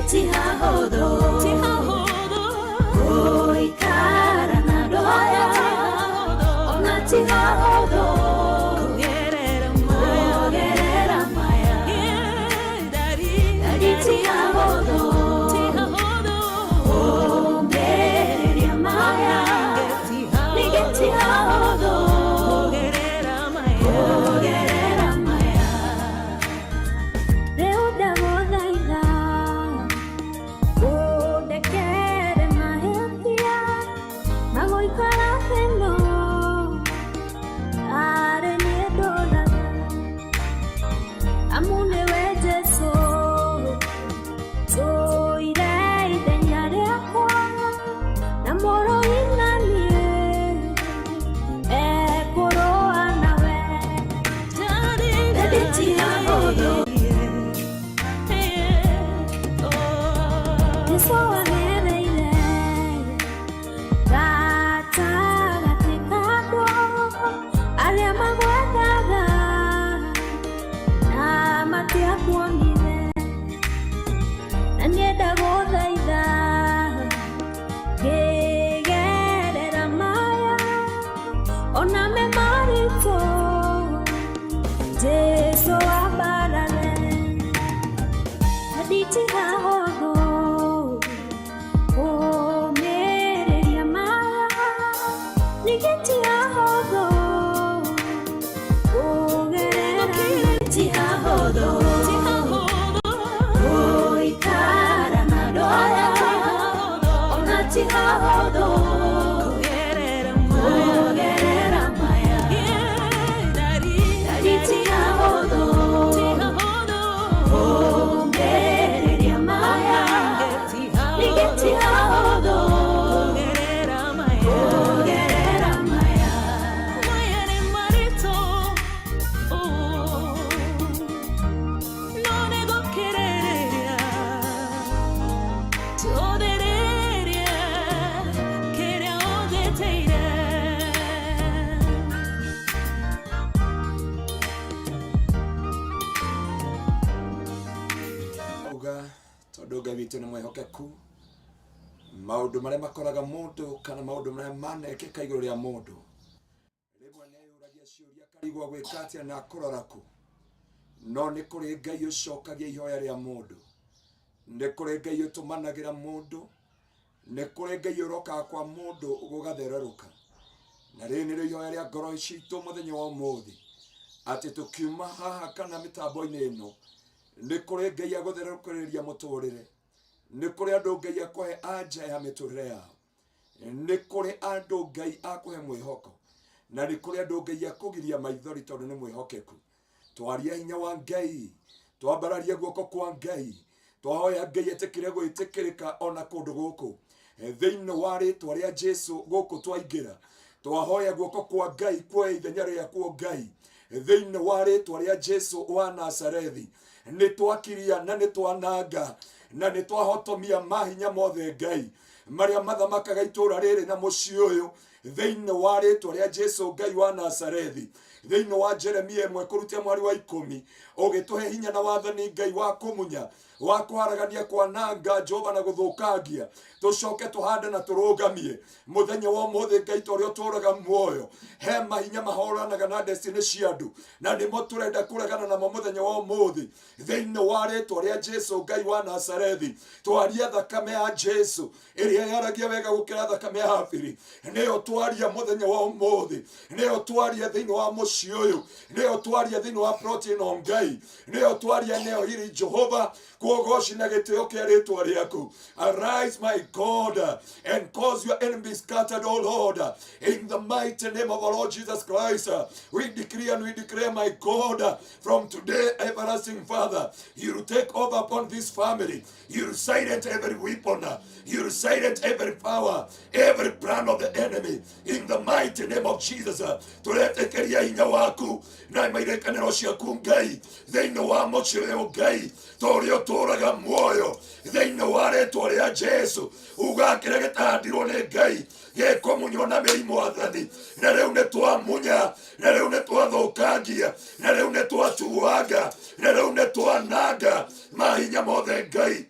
Ti hahũthũ gũikara na andũ aya, ona ti hahũthũ kũgerera maya. Daddy ti hahũthũ kũũmĩrĩria maya, ningĩ ti hahũthũ kũgerera maya. Rĩu ndagũthaitha ũndekere mahĩtia ma gũikara thĩ ĩno arĩ niĩ ndũraga, amu nĩwe Jesũ tũire ithenya rĩakwa na mũrũi na niĩ ekũrũa nawe. Daddy ti hahũthũ. Jesũ agereire gatagatĩ ka andũ arĩa magwethaga na matiakuonire, na niĩ ndagũthaitha ngĩgerera maya ona me maritũ, Jesũ ambarare. Daddy ti hahũthũ kũũmĩrĩria maya, ningĩ ti hahũthũ kũgerera. Ti hahũthũ gũikara na andũ aya, ona ti hahũthũ kũgerera maya. Daddy ti hahũthũ kũũmĩrĩria maya, ningĩ ti hahũthũ kũgerera maya. Maya nĩ maritũ, no nĩ gũkĩrĩrĩria tũthĩrĩrie kĩrĩa ũnjĩtĩire. Uga tondũ Ngai witũ nĩ mwĩhokeku, maũndũ marĩa makoraga mũndũ kana maũndũ marĩa manekĩka igũrũ rĩa mũndũ, rĩmwe nĩeyũragia ciũria akarigwo gwĩka atĩa na akũrora kũ. No nĩ kũrĩ Ngai ũcokagia ihoya rĩa mũndũ, nĩ kũrĩ Ngai ũtũmanagĩra mũndũ, nĩ kũrĩ Ngai ũrokaga kwa mũndũ gũgathererũka. Na rĩrĩ nĩrĩo ihoya rĩa ngoro citũ mũthenya wa ũmũthĩ, atĩ tũkiuma haha kana mĩtambo-inĩ ĩno, nĩ kũrĩ Ngai agũthererũkĩrĩria mũtũrĩre, nĩ kũrĩ andũ Ngai akũhe anja ya mĩtũrĩre yao, nĩ kũrĩ andũ Ngai akũhe mwĩhoko, na nĩ kũrĩ andũ Ngai akũgiria maithori tondũ nĩ mwĩhokeku. Twaria hinya wa Ngai, twambararia guoko kwa Ngai, twahoya Ngai etĩkĩre gwĩtĩkĩrĩka ona kũndũ gũkũ thĩinĩ wa rĩtwa rĩa Jesu. Gũkũ twaingĩra, twahoya guoko kwa Ngai kuoya ithenya rĩakuo Ngai thĩinĩ wa rĩtwa rĩa Jesu wa Nazarethi. Nĩ twakiria na nĩ twananga na nĩ twahotomia mahinya mothe Ngai marĩa mathamakaga itũra rĩrĩ na mũciĩ ũyũ thĩinĩ wa rĩtwa rĩa Jesu Ngai wa Nazarethi. Thĩinĩ wa Jeremia 1 kũrutia mwari wa 10, ũgĩtũhe hinya na wathani Ngai wa kũmunya, wa kũharagania, kwananga Jehova na gũthũkangia, tũcoke tũhande na tũrũgamie. Mũthenya wa ũmũthĩ Ngai, ta ũrĩa ũtũraga muoyo, he mahinya mahoranaga na destiny cia andũ na nĩmo tũrenda kũregana namo mũthenya wa ũmũthĩ thĩinĩ wa rĩtwa rĩa Jesu Ngai wa Nazarethi. Twaria thakame ya Jesu ĩrĩa yaragia wega gũkĩra thakame ya Habili, nĩyo twaria mũthenya wa ũmũthĩ, nĩyo twaria thĩinĩ wa mũciĩ ũyũ, nĩyo twaria thĩinĩ wa plot ĩno Ngai, nĩyo twaria, nĩyo hiri Jehova kuogoci na gĩtĩo kĩa rĩtwa rĩaku. Arise, my God, and cause your enemies scattered, O Lord, in the mighty name of our Lord Jesus Christ. We decree and we declare, my God, from today, everlasting Father, you will take over upon this family. You will silence every weapon, you will silence every power, every plan of the enemy, in the mighty name of Jesus. Tũretĩkĩria hinya waku na mairekanĩro ciaku Ngai thĩinĩ wa mũciĩ ũyũ Ngai, ta ũrĩa ũtũũraga muoyo thĩinĩ wa rĩtwa rĩa Jesu. Uga kĩrĩa gĩtahandirwo nĩ Ngai gĩkũmunywo na mĩrimũ athani, na rĩu nĩ twamunya, na rĩu nĩ twathũkangia, na rĩu nĩ twatuanga, na rĩu nĩ twananga mahinya mothe Ngai.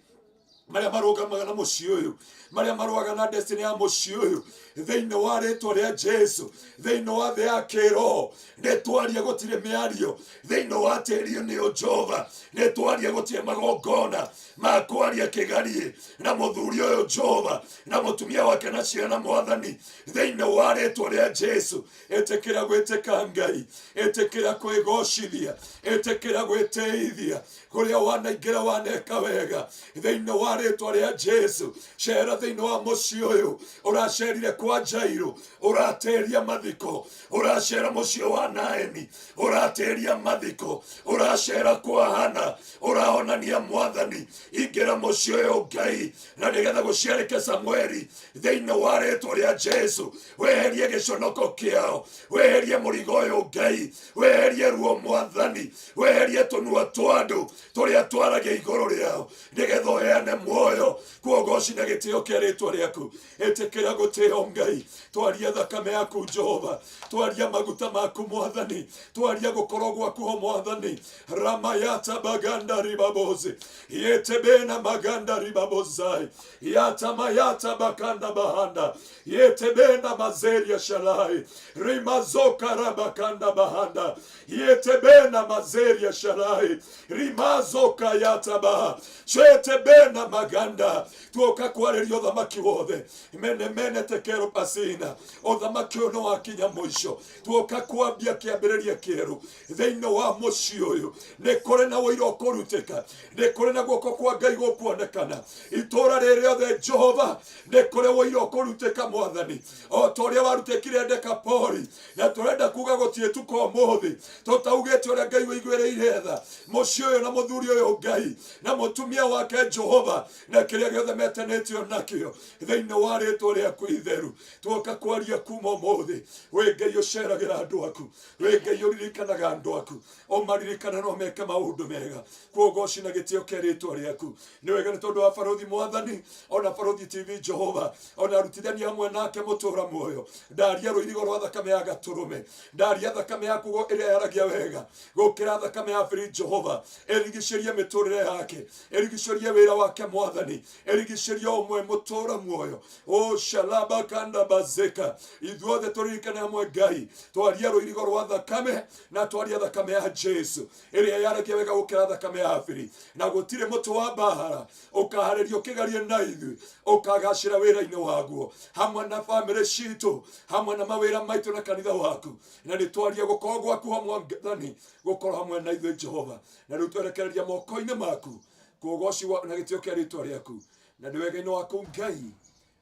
Marĩa marũgamaga na mũciĩ ũyũ, marĩa marũaga na destiny ya mũciĩ ũyũ, thĩinĩ wa rĩtwa rĩa Jesu, thĩinĩ wa thĩ ya kĩroho nĩ twaria gũtirĩ mĩario, thĩinĩ wa tĩri nĩ Jehova nĩ twaria gũtirĩ magongona ma kwaria kĩgariĩ na mũthuri ũyũ Jehova na mũtumia wake na ciana mwathani, thĩinĩ wa rĩtwa rĩa Jesu. Ĩtĩkĩra gwĩtĩka Ngai, ĩtĩkĩra kwĩgocithia, ĩtĩkĩra gwĩtĩithia kũrĩa wanaingĩra waneka wega, thĩinĩ wa rĩtwa rĩa Jesu. Cera thĩinĩ wa mũciĩ ũyũ ũracerire kwa Jairo, ũratĩria mathiko, ũracera mũciĩ wa Naemi, ũratĩria mathiko, ũracera kwa Hana, ũrahonania mwathani. Ingĩra mũciĩ ũyũ Ngai, na nĩgetha gũciarĩke Samueli, thĩinĩ wa rĩtwa rĩa Jesu. Weherie gĩconoko kĩao, weherie mũrigo ũyũ Ngai, weherie ruo mwathani, weherie tũnua twa andũ tũrĩa twaragia igũrũ rĩao, nĩgetha ũheane muoyo kuogoci na gĩtĩo kĩa rĩtwa rĩaku. Ĩtĩkĩra gũtĩo Ngai, twaria thakame yaku Jehova, twaria maguta maku mwathani, twaria gũkorwo gwaku ho mwathani. Ramayata baganda ribabozi yetebena maganda ribabozai yatamayata bakanda bahanda yetebena mazeria shalai rimazoka rabakanda bahanda yetebena mazeria shalai rimazoka yataba shetebena maganda. Tuoka kwarĩria ũthamaki wothe mene mene tekero pasina, ũthamaki ũyũ nĩ wakinya mũico. Tuoka kwambia kĩambĩrĩria kĩerũ thĩinĩ wa mũciĩ ũyũ. Nĩ kũrĩ na ũira ũkũrutĩka, nĩ kũrĩ na guoko kwa Ngai gũkuonekana itũũra rĩrĩ rĩothe Jehova, nĩ kũrĩ ũira ũkũrutĩka mwathani, o ta ũrĩa warutĩkire Dekapoli. Na tũrenda kuga gũtirĩ tukũ ũmũthĩ tũtaugĩte ũrĩa Ngai wĩiguĩrĩire tha mũciĩ ũyũ na mũthuri ũyũ Ngai na mũtumia wake Jehova na kĩrĩa gĩothe metanĩtio nakĩo thĩinĩ wa rĩtwa rĩaku itheru. Tuoka kwaria kuma ũmũthĩ, wĩ Ngai ũceragĩra andũ aku, wĩ Ngai ũririkanaga andũ aku, ũmaririkana no meke maũndũ mega. Kuogoci na gĩtĩo kĩa rĩtwa rĩaku. Nĩ wega nĩ tondũ wa Barũthi mwathani, ona Barũthi TV Jehova, ona arutithania hamwe nake mũtũra muoyo. Ndaria rũirigo rwa thakame ya gatũrũme, ndaria thakame yaku ĩrĩa yaragia wega gũkĩra thakame ya Abeli Jehova, ĩrigicĩrie mĩtũrĩre yake, ĩrigicĩrie wĩra wake mwathani, ĩrigicĩrie ũmwe mũtũra muoyo. O shalaba kanda bazeka, ithuothe tũririkane hamwe Ngai, twaria rũirigo rwa thakame na twaria thakame ya Jesu ĩrĩa yaragia wega gũkĩra thakame ya Abeli, na gũtirĩ mũtĩ wa mbara ũkaharĩrio kĩgerio na ithuĩ ũkagacĩra wĩra-inĩ waguo hamwe na bamĩrĩ citũ, hamwe na mawĩra maitũ na kanitha waku. Na nĩ twaria gũkorwo gwaku hamwe mwathani, gũkorwo hamwe na ithuĩ Jehova. Na rĩu twerekereria moko-inĩ maku kũgoci na gĩtĩo kĩa rĩtwa rĩaku, na nĩ wega-inĩ waku Ngai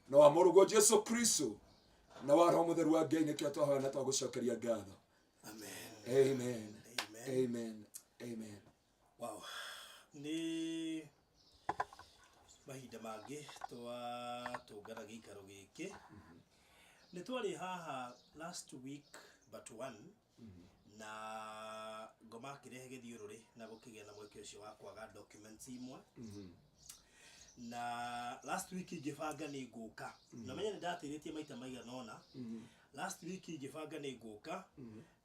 na wa mũrũguo Jesu Kristo na wa Roho Mũtheru wa Ngai, nĩkĩo twahoya na twagũcokeria ngatho. Amen. Amen. Amen. Amen. Amen. Wow. Nĩ mahinda mangĩ twatũngana gĩikaro gĩkĩ. Nĩ twarĩ haha last week but one, na ngoma akĩrehe gĩthiũrũrĩ na gũkĩgĩa na mweke ũcio wa kwaga documents imwe. Na last week ingĩbanga nĩ ngũka, na menya nĩ ndatĩrĩtie maita maigana ũna. Last week ingĩbanga nĩ ngũka,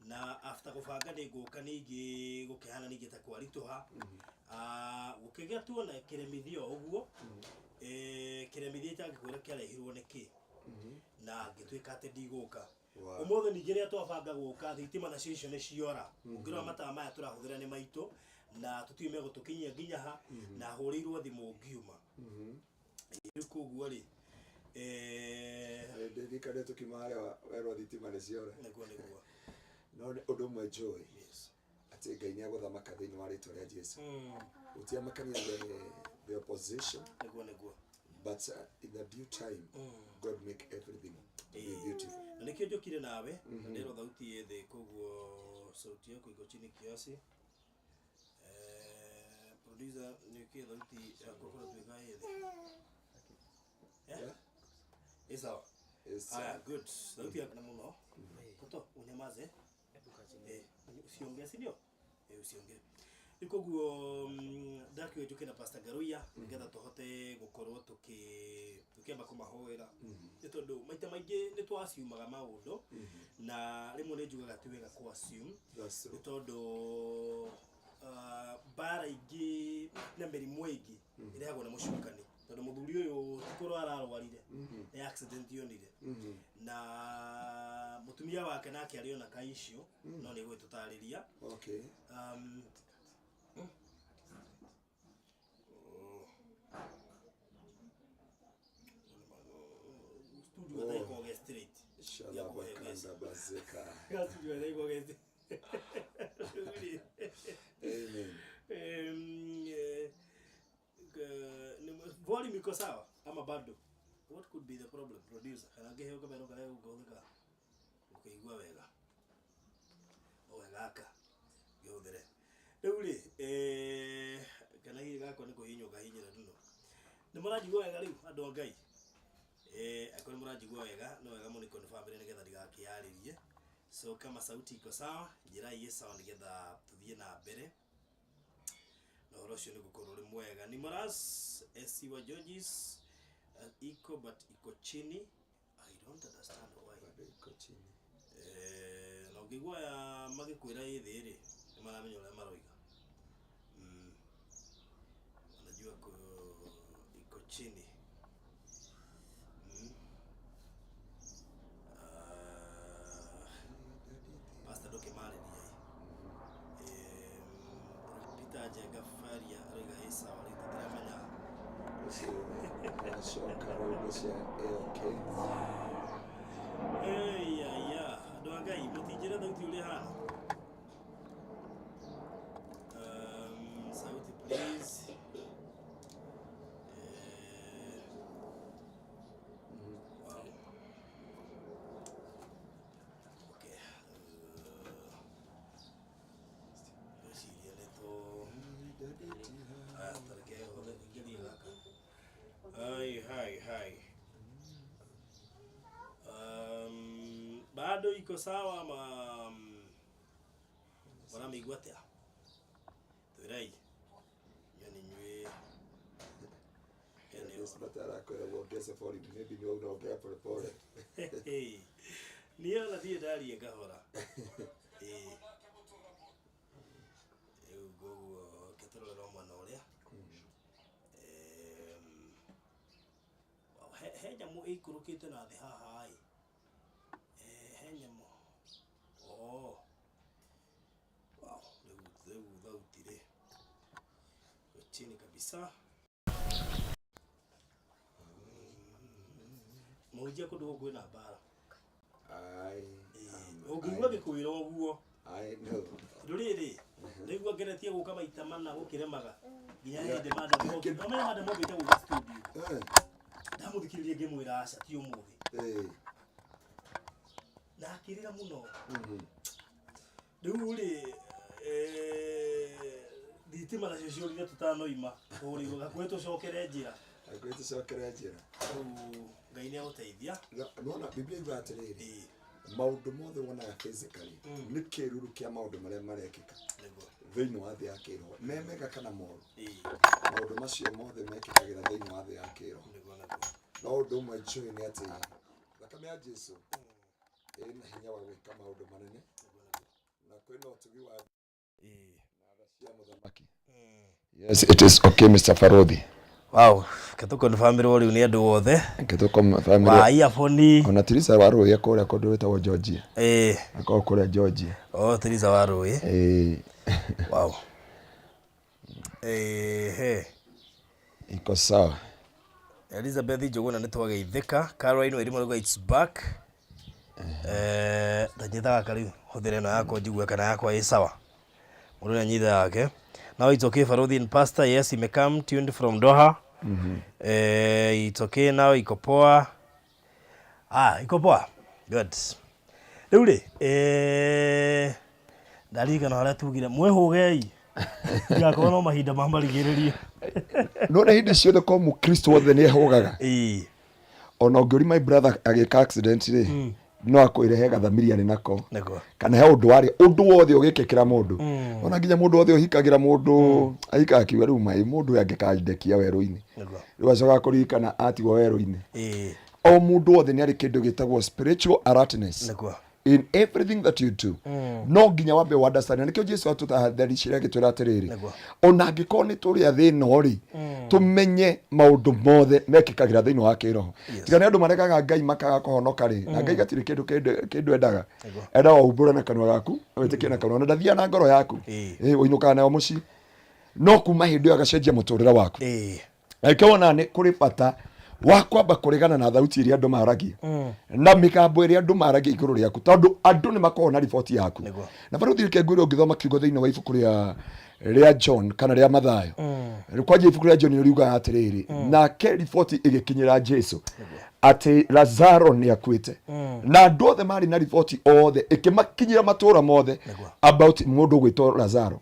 na after gũbanga nĩ ngũka ningĩ gũkĩhana ningĩ ta kwaritũha. Gũkĩgĩa tuona kĩremithia o ũguo. Kĩremithia itangĩkwĩra kĩarehirwo nĩ kĩ, na ngĩtuĩka atĩ ndigũka. Ũmũthĩ ningĩ rĩrĩa twabanga gũka, thitima nacio icio nĩ ciora. Ũngĩrora mataa maya tũrahũthĩra nĩ maitũ na tũtiũĩ megũtũkinyia nginya ha, na hũrĩirwo thimũ ngiuma. Rĩu koguo rĩ, Ndirikane tũkiuma harĩa werwo thitima nĩ ciora. Nĩguo, nĩguo. No nĩ ũndũ ũmwe njũĩ Yes. atĩ Ngai nĩ agũthamaka thĩinĩ wa rĩtwa rĩa Jesu. Gũtiamakania the opposition, Nĩguo, nĩguo. but in the due time God make everything to be beautiful. Na nĩkĩo njũkire nawe, na ndĩrwo thauti ĩ thĩ, koguo sauti yako iko chini kiasi. Producer, nĩkĩ thauti yakwa kũratuĩka ĩ thĩ? Yeah? Ĩ sawa. It's, Haya, good. Sauti yako na mũno. Toto, unyamaze. Usiongee, si ndio? Usiongee. Rĩu koguo ndakiuga njũke na Pastor Ngaruiya nĩgetha tũhote gũkorwo tũkĩamba kũmahoera, nĩ tondũ maita maingĩ nĩ twaciumaga maũndũ, na rĩmwe nĩ njugaga ti wega kũ assume, That's nĩ true. tondũ mbara ingĩ na mĩrimũ ĩngĩ ĩrehagwo nĩ mũcukani, tondũ Ararwarire nĩ accident yonire na mũtumia wake nake arĩ ona ka issue, no nĩ gwĩtũtarĩria. Studio ĩtaikoge straight. Shalabakanda bazeka. Studio ĩtaikoge straight. Amen. Volume iko sawa ama bado? What could be the problem, producer? Kana ngĩheo kamero karĩa gũkũhũthĩka ũkĩigua wega owe gaka ngĩhũthĩre rĩu rĩ, kana hihi gakwa nĩ kũhihinywo kahihinyĩra nduno. Nĩ mũranjigua wega rĩu, andũ a Ngai? Akorwo nĩ mũranjigua wega, no wega mũnĩ confirm nĩgetha ndigakĩarĩrie. So kama sauti iko sawa, njĩrai ĩ sawa nĩgetha tũthiĩ na mbere na ũhoro ũcio nĩ gũkorwo ũrĩ mwega. Nimaras SC wa Georges, iko but iko chini. I don't understand why. Bado iko chini. Na ũngĩigua aya magĩkwĩra ĩ thĩ rĩ, nĩ maramenya ũrĩa maroiga. Wanajua iko chini. Pastor ndũkĩmarĩria ĩ. Peter Njenga Faria aroiga ĩ sawa, rĩu tũtiramenya. Ũcio acoka rĩu ngwĩciria ĩ okay. Ĩyaya, andũ a Ngai, mũtinjĩre thauti ũrĩa hana. Sauti please. Wow. Okay. Ngwĩciria nĩ tũ aya, tareke hũthĩre ngerie gaka. Hai hai hai. Bado iko sawa ama mũramĩigua atĩa? Twĩrai. Inyuĩ nĩ inyuĩ ene. Yes, but arakwĩra uongeze volume, maybe ni wewe unaongea polepole. Niĩ ona ndirĩ ndaria ngahora. Ĩĩ. Rĩu koguo ke tũrorere o mwena ũrĩa. Wow, he nyamũ ĩikũrũkĩte na thĩ haha ĩ. He nyamũ. Oh. Wow, rĩu thauti rĩ. Iko chini kabisa. Mũhunjia, kũndũ gũkũ kwĩna mbara. I Ũngĩigua ngĩkwĩra ũguo. I know. Tondũ rĩrĩ, ndaigua ngeretie gũka maita mana gũkĩremaga nginya hĩndĩ madam omenya madam ombĩte gũka studio. Ndamũthikĩrĩria ngĩmwĩra aca ti ũmũthĩ. Na akĩrĩra mũno. Rĩu rĩ, thitima nacio ciũrire tũtanoima tũrĩirwo gakuhĩ tũcokere njĩra. Hakuhĩ tũcokere njĩra. Rĩu Ngai nĩ agũteithia. Nona Biblia iugaga atĩrĩrĩ, maũndũ mothe wonaga physically nĩ kĩruru kĩa maũndũ marĩa marekĩka thĩinĩ wa thĩ ya kĩroho, me mega kana moru. Maũndũ macio mothe mekĩkagĩra thĩinĩ wa thĩ ya kĩroho. Nĩguo nĩguo. No ũndũ ũmwe njũĩ nĩ atĩ thakame ya Jesu ĩna hinya wa gwĩka maũndũ manene na kwĩna ũtugi wa na tha cia mũthamaki. Yes, it is okay, Mr. Farodhi. Wow, ketũkonfirmĩrwo rĩu nĩ andũ othe Ngĩtũko wa earphone. Ona Teresa wa Rũĩ kũrĩa kũndũ gwĩtagwo Georgia. Akorwo kũrĩa Georgia. Oh, Teresa wa Rũĩ. Ĩĩ. Wow. He. Iko sawa. Elizabeth Njuguna nĩ twageithĩka. Caroline Wairimu arauga it's back. Ta nyita gaka rĩu hũthĩra ĩno yakwa njigue kana yakwa ĩ sawa. Mũndũ nĩ anyita yake. Now it's okay, Farodhi and Pastor. Yes, imecome tuned from Doha. It's okay now, iko poa. Ah, iko poa. Good. Rĩu rĩ, ndaririkana harĩa tugire mwĩhũgei ndigakorwo no mahinda ma marigĩrĩrio. Nona hĩndĩ ciothe ko mũkristo wothe nĩ ehũgaga. Ona ũngĩũri my brother agĩka accident rĩ, no akwĩre he gathamiri arĩ nako kana he ũndũ warĩ ũndũ wothe ũgĩkĩkĩra mũndũ, ona nginya mũndũ wothe ũhikagĩra mũndũ ahikaga akiuga rĩu mai mũndũ ũyũ angĩkandekia werũ-inĩ. Rĩu acokaga kũririkana atigwo werũ-inĩ. O mũndũ wothe nĩ arĩ kĩndũ gĩtagwo spiritual alertness. In everything that you do, no nginya wambe wa understand. Na nĩkĩo Jesu atũtahatharicire agĩtwĩra atĩrĩrĩ, Nĩguo. ona angĩkorwo nĩ tũrĩ a thĩna rĩ, tũmenye maũndũ mothe mekĩkagĩra thĩinĩ wa kĩroho. Tiga nĩ andũ maregaga Ngai makaga kũhonoka rĩ, na Ngai gatirĩ kĩndũ kĩndũ endaga. Endaga ũmbũre na kanua gaku, wĩtĩkie na kanua, na ndathiaga na ngoro yaku. Ĩĩ. Ĩĩ, ũinũkaga nayo mũciĩ, no kuma hĩndĩ ĩyo agacenjia mũtũrĩre waku. Ĩĩ. Na nĩkĩo wonaga nĩ kũrĩ bata wa kwamba kũregana na thauti ĩrĩa andũ maragia na mĩgambo ĩrĩa andũ maragia igũrũ rĩaku, tondũ andũ nĩ makoragwo na riboti yaku. Nĩguo. Na barũthi, reke ngwĩre, ũngĩthoma kiugo thĩinĩ wa ibuku rĩa John kana rĩa Mathayo, kwanja ibuku rĩa John riugaga atĩrĩrĩ, nake riboti ĩgĩkinyĩra Jesu atĩ Lazaro nĩ akuĩte, na andũ othe marĩ na riboti othe ĩkĩmakinyĩra matũũra mothe about mũndũ ũgwĩtwo Lazaro,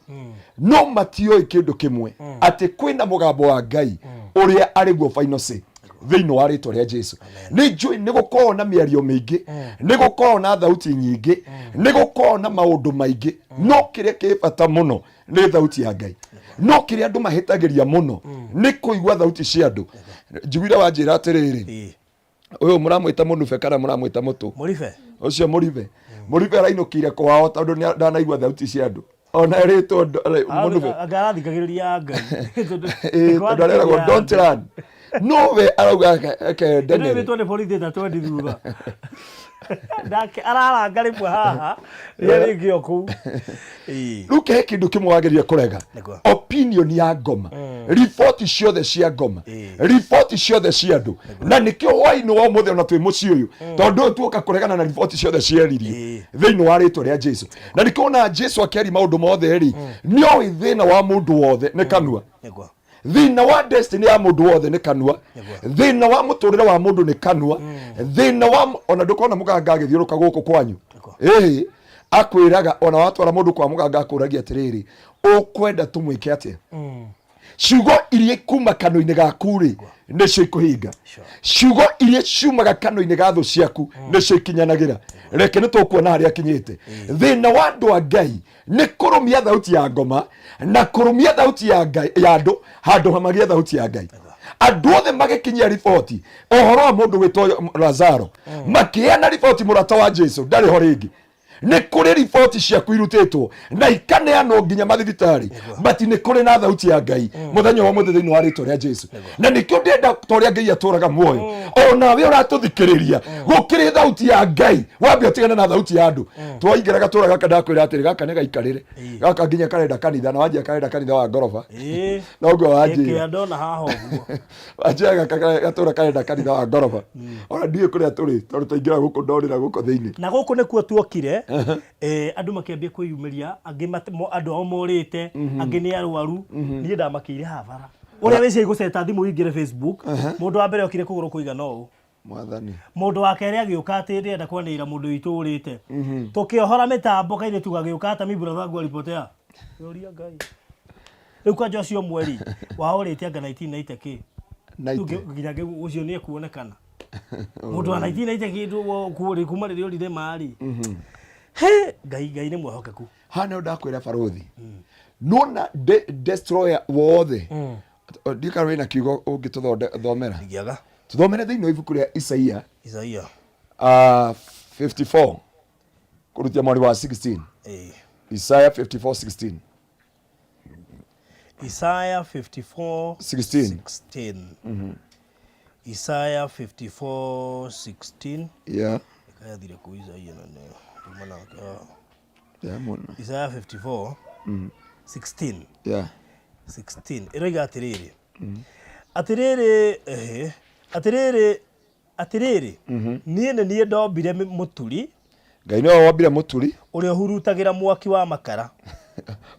no matioĩ kĩndũ kĩmwe, atĩ kwĩna mũgambo wa Ngai ũrĩa arĩ guo final say thĩinĩ wa rĩtwa rĩa Jesu. Nĩ njũĩ nĩ gũkoragwo na mĩario mĩingĩ, nĩ gũkoragwo na thauti nyingĩ, nĩ gũkoragwo na maũndũ maingĩ, no kĩrĩa kĩ bata mũno nĩ thauti ya Ngai. No kĩrĩa andũ mahĩtagĩria mũno nĩ kũigua thauti cia andũ. Njiguire wanjĩra atĩrĩrĩ, Ĩĩ. ũyũ mũramwĩta mũnube kana mũramwĩta mũtũ? Mũribe. Ũcio mũribe, mũribe arainũkire kwao tondũ ndanaigua thauti cia andũ, ona erĩtwo mũnube. Anga arathikagĩrĩria Ngai. Ĩĩ, tondũ areragwo don't run, no we arauga ekendenere. Ndĩrĩtwo nĩ borithi ĩtatũ endi thutha nake araranga rĩmwe haha rĩrĩa rĩngĩ o kũu. Ĩĩ. Rĩu kehe kĩndũ kĩmwe wagĩrĩire kũrega. Nĩguo. Opinion ya ngoma, riboti ciothe cia ngoma, Ĩĩ. riboti ciothe cia andũ. Na nĩkĩo hwainĩ wa ũmũthĩ ona twĩ mũciĩ ũyũ, tondũ ũyũ tuoka kũregana na riboti ciothe cieririo Ĩĩ. thĩinĩ wa rĩtwa rĩa Jesu. Na nĩkĩo ona Jesu akĩaria maũndũ mothe rĩ, nĩoĩ thĩna wa mũndũ wothe nĩ kanua. Nĩguo. Thĩna wa destiny ya mũndũ wothe nĩ kanua. Thĩna wa mũtũrĩre wa mũndũ nĩ kanua. Thĩna wa ona ndũkona mũganga agĩthiũrũka gũkũ kwanyu, ĩhĩ, akwĩraga ona watwara mũndũ kwa mũganga akũragia atĩrĩrĩ, ũkwenda tũmwĩke atĩa? Ciugo iria kuma kanua-inĩ gaku rĩ, nĩcio ikũhinga. Ciugo iria ciumaga kanua-inĩ ga thũ ciaku nĩcio ikinyanagĩra. Reke nĩ tũkuona harĩa akinyĩte. Thĩna wa andũ a Ngai nĩ kũrũmia thauti ya ngoma na kũrũmia thauti ya Ngai ya andũ handũ hamagia thauti ya Ngai. Andũ othe magĩkinyia riboti ũhoro wa mũndũ wĩtwo Lazaro, makĩheana riboti mũrata wa Jesu ndarĩ ho rĩngĩ. Nĩ kũrĩ riboti ciaku irutĩtwo na ikaneanwo nginya mathibitarĩ, but nĩ kũrĩ na thauti ya Ngai mũthenya wa mũthĩ thĩinĩ wa rĩtwa rĩa Jesu. Na nĩkĩo ndĩrenda, ta ũrĩa Ngai atũraga muoyo, onawe ũratũthikĩrĩria, gũkĩrĩ thauti ya Ngai, wambe ũtigane na thauti ya andũ. Twaingĩra gatũra gaka, ndakwĩra atĩrĩ, gaka nĩ gaikarĩre gaka nginya karenda kanitha, na wanjia karenda kanitha wa ngoroba. Ĩĩ. Noguo wanjĩra. Kĩrĩa ndona haha ũguo. Wanjia gaka gatũra karenda kanitha wa ngoroba, ona ndiũĩ kũrĩa tũrĩ tondũ twaingĩra gũkũ ndorĩra gũkũ thĩinĩ. Na gũkũ nĩkuo tuokire, andũ makĩambia kwĩyumĩria, angĩ andũ ao morĩte, angĩ nĩ arwaru. Niĩ ndamakĩire haha bara ũrĩa wĩciria gũceta thimũ ingĩre Facebook. Mũndũ wa mbere okire kũgũrũ kũigana ũũ. Mwathani. Mũndũ wa kerĩ agĩũka atĩ ndĩrenda kwanĩrĩra mũndũ witũ ũrĩte. Tũkĩohora mĩtambo, kairĩtu gagĩũka ata mi brother wangu alipotea. Ũria Ngai rĩu kwanja ũcio mweri waorĩte anga 1990 kĩ. Naite. Nginya ũcio nĩ ekuonekana mũndũ wa 1990 kĩndũ kuma rĩrĩa ũrire marĩ he Ngai. Ngai nĩ mwĩhokeku. Haha nĩho ndakwĩra barũthi, nona destroyer wothe. Ndikara wĩna kiugo ũngĩtũthomera? Ingĩaga. Tũthomere thĩinĩ wa ibuku rĩa Isaia. Isaia. 54 kũrutia mweri wa 16. Ĩĩ. Isaya 54 16. Isaiah 54 16. 16. Isaiah 54 16. Kayathire kũ Isaia na nĩ tuma nake haha. Yeah, mũno. Isaiah 54 16. 16 ĩroiga atĩrĩrĩ, atĩrĩrĩ, ehe, atĩrĩrĩ, atĩrĩrĩ, niĩ nĩ niĩ ndombire mũturi. Ngai nĩwe wombire mũturi. Ũrĩa ũhurutagĩra mwaki wa makara.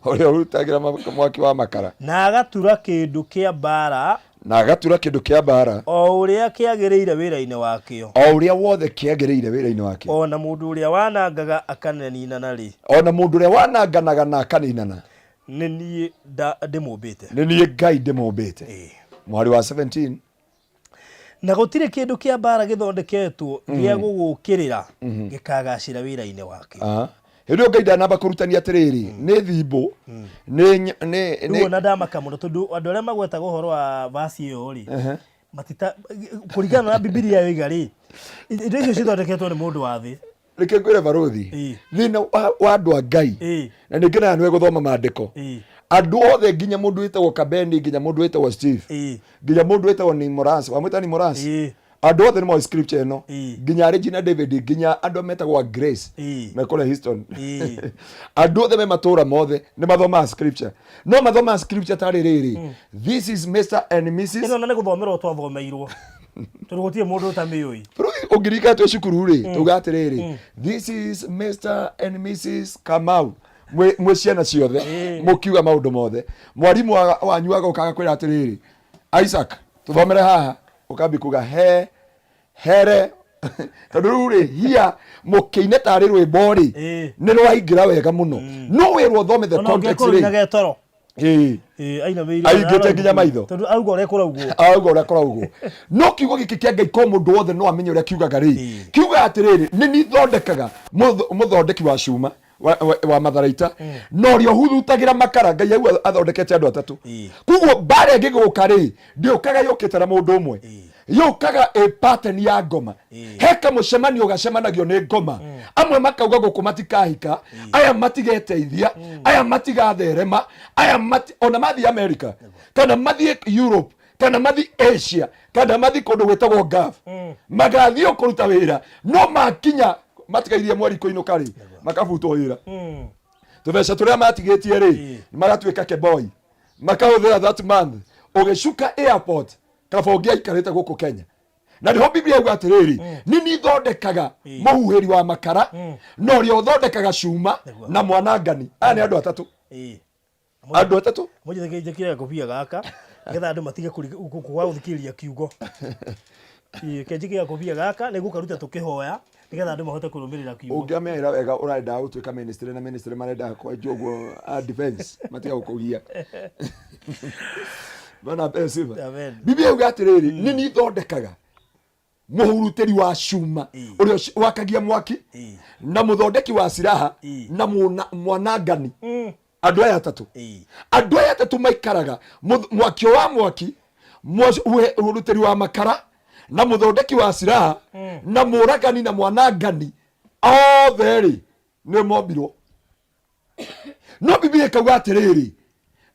Ũrĩa ũrutagĩra mwaki wa makara. Na agatura kĩndũ kĩa mbaara. Na agatura kĩndũ kĩa mbaara. O ũrĩa kĩagĩrĩire wĩra-inĩ wakĩo. O ũrĩa wothe kĩagĩrĩire wĩra-inĩ wakĩo. O na mũndũ ũrĩa wanangaga akaninana rĩ, ona mũndũ ũrĩa wananganaga na akaninana, nĩ niĩ ndĩmũmbĩte. Nĩ niĩ Ngai ndĩmũmbĩte. Ĩĩ. Mwari wa 17. Na gũtirĩ kĩndũ kĩa mbaara gĩthondeketwo gĩa gũgũũkĩrĩra gĩkagacĩra wĩra-inĩ wakĩo. Aha. Hĩndĩ ĩyo Ngai ndanamba kũrutania atĩrĩrĩ, nĩ thimbũ nĩ rĩu ona ndamaka mũno tondũ andũ arĩa magwetaga ũhoro wa vasi ĩyo rĩ, matita kũringana na Bibilia yoiga rĩ, indo icio cithondeketwo nĩ mũndũ wa thĩ. Reke ngwĩre barothi, Ĩĩ. thĩna wa andũ a Ngai, Ĩĩ. na nĩ ngenaga nĩwe gũthoma maandĩko. Ĩĩ. Andũ othe, nginya mũndũ wĩtagwo Kabeni, nginya mũndũ wĩtagwo Steve, Ĩĩ. nginya mũndũ wĩtagwo Nimoras, wamwĩta Nimoras, Ĩĩ. andũ othe nĩ moĩ scripture ĩno. Ĩĩ. Nginya Regina David, nginya andũ metagwo a Grace Ĩĩ. me kũrĩa Houston, Ĩĩ. andũ othe me matũũra mothe nĩ mathomaga scripture, no mathomaga scripture tarĩ rĩrĩ, "This is Mr and Mrs." Ĩno na nĩ gũthomerwo twathomeirwo tondũ gũtirĩ mũndũ ũtamĩũĩ. Bũrũri ũngĩririkana twĩ cukuru rĩ, tuga atĩrĩrĩ, "This is Mr and Mrs Kamau," mwĩ ciana ciothe mũkiuga maũndũ mothe, mwarimũ wanyu agoka agakwĩra atĩrĩrĩ, "Isaac, tũthomere haha." Ũkambi kuga he here, tondũ rĩu rĩ hia mũkĩine tarĩ rwĩmbo rĩ, nĩ rwaingĩra wega mũno, no wĩrwo ũthome the Ona context ũngĩkorwo rĩ. ina getoro. Ĩĩ, ainamĩrĩire. Aingĩte nginya maitho. Tondũ auga ũrĩa kũraugwo. Auga ũrĩa kũraugwo, no kiugo gĩkĩ kĩa Ngai ko mũndũ wothe no amenye ũrĩa kiugaga rĩ. Kiugaga atĩrĩrĩ, nĩ nithondekaga mũthondeki wa cuma wa matharaita na ũrĩa ũhurutagĩra makara. Ngai au athondekete andũ atatũ. Koguo mbara ĩngĩgũka rĩ, ndĩũkaga yũkĩte na mũndũ ũmwe, yũkaga ĩ pattern ya ngoma. He kamũcemanio gacemanagio nĩ ngoma, amwe makauga gũkũ matikahika, aya matigeteithia, aya matigatherema, aya ona mathiĩ America kana mathiĩ Europe kana mathiĩ Asia kana mathiĩ kũndũ gwĩtagwo Gulf, magathiĩ o kũruta wĩra, no makinya matigairie mweri kũinũka rĩ, makabutwo wĩra. Tũbeca tũrĩa matigĩtie rĩ, magatuĩka keboi makahũthĩra that month. Ũgĩcuka airport kaba ũngĩaikarĩte gũkũ Kenya. Na nĩho Biblia yuga atĩrĩrĩ, nĩ nithondekaga mũhuhĩri wa makara na ũrĩa ũthondekaga cuma na mwanangani. Aya nĩ andũ atatũ. Andũ atatũ. Mũnjĩtĩkĩrie njĩkĩre gakobia gaka nĩgetha andũ matige kwaga gũthikĩrĩria kiugo. Ĩĩ, reke njĩkĩre gakobia gaka, nĩ gũkaruta tũkĩhoya nĩgetha andũ mahote kũrũmĩrĩra kiugo. Ũngĩamera wega ũrendaga gũtuĩka ministry, na ministry marendaga kwenjwo ũguo a defense matiga gũkũgia. Bwana apewe sifa. Amen. Biblia yuga atĩrĩrĩ, nĩ nithondekaga mũhurutĩri wa cuma, ũrĩa wakagia mwaki, na mũthondeki wa silaha, na mwanangani. Andũ aya atatũ, andũ aya atatũ maikaraga mwakio wa mwaki, mũhurutĩri wa makara na mũthondeki wa silaha na mũragani na mwanangani, othe rĩ nĩ mombirwo. No Biblia ĩkauga atĩrĩrĩ,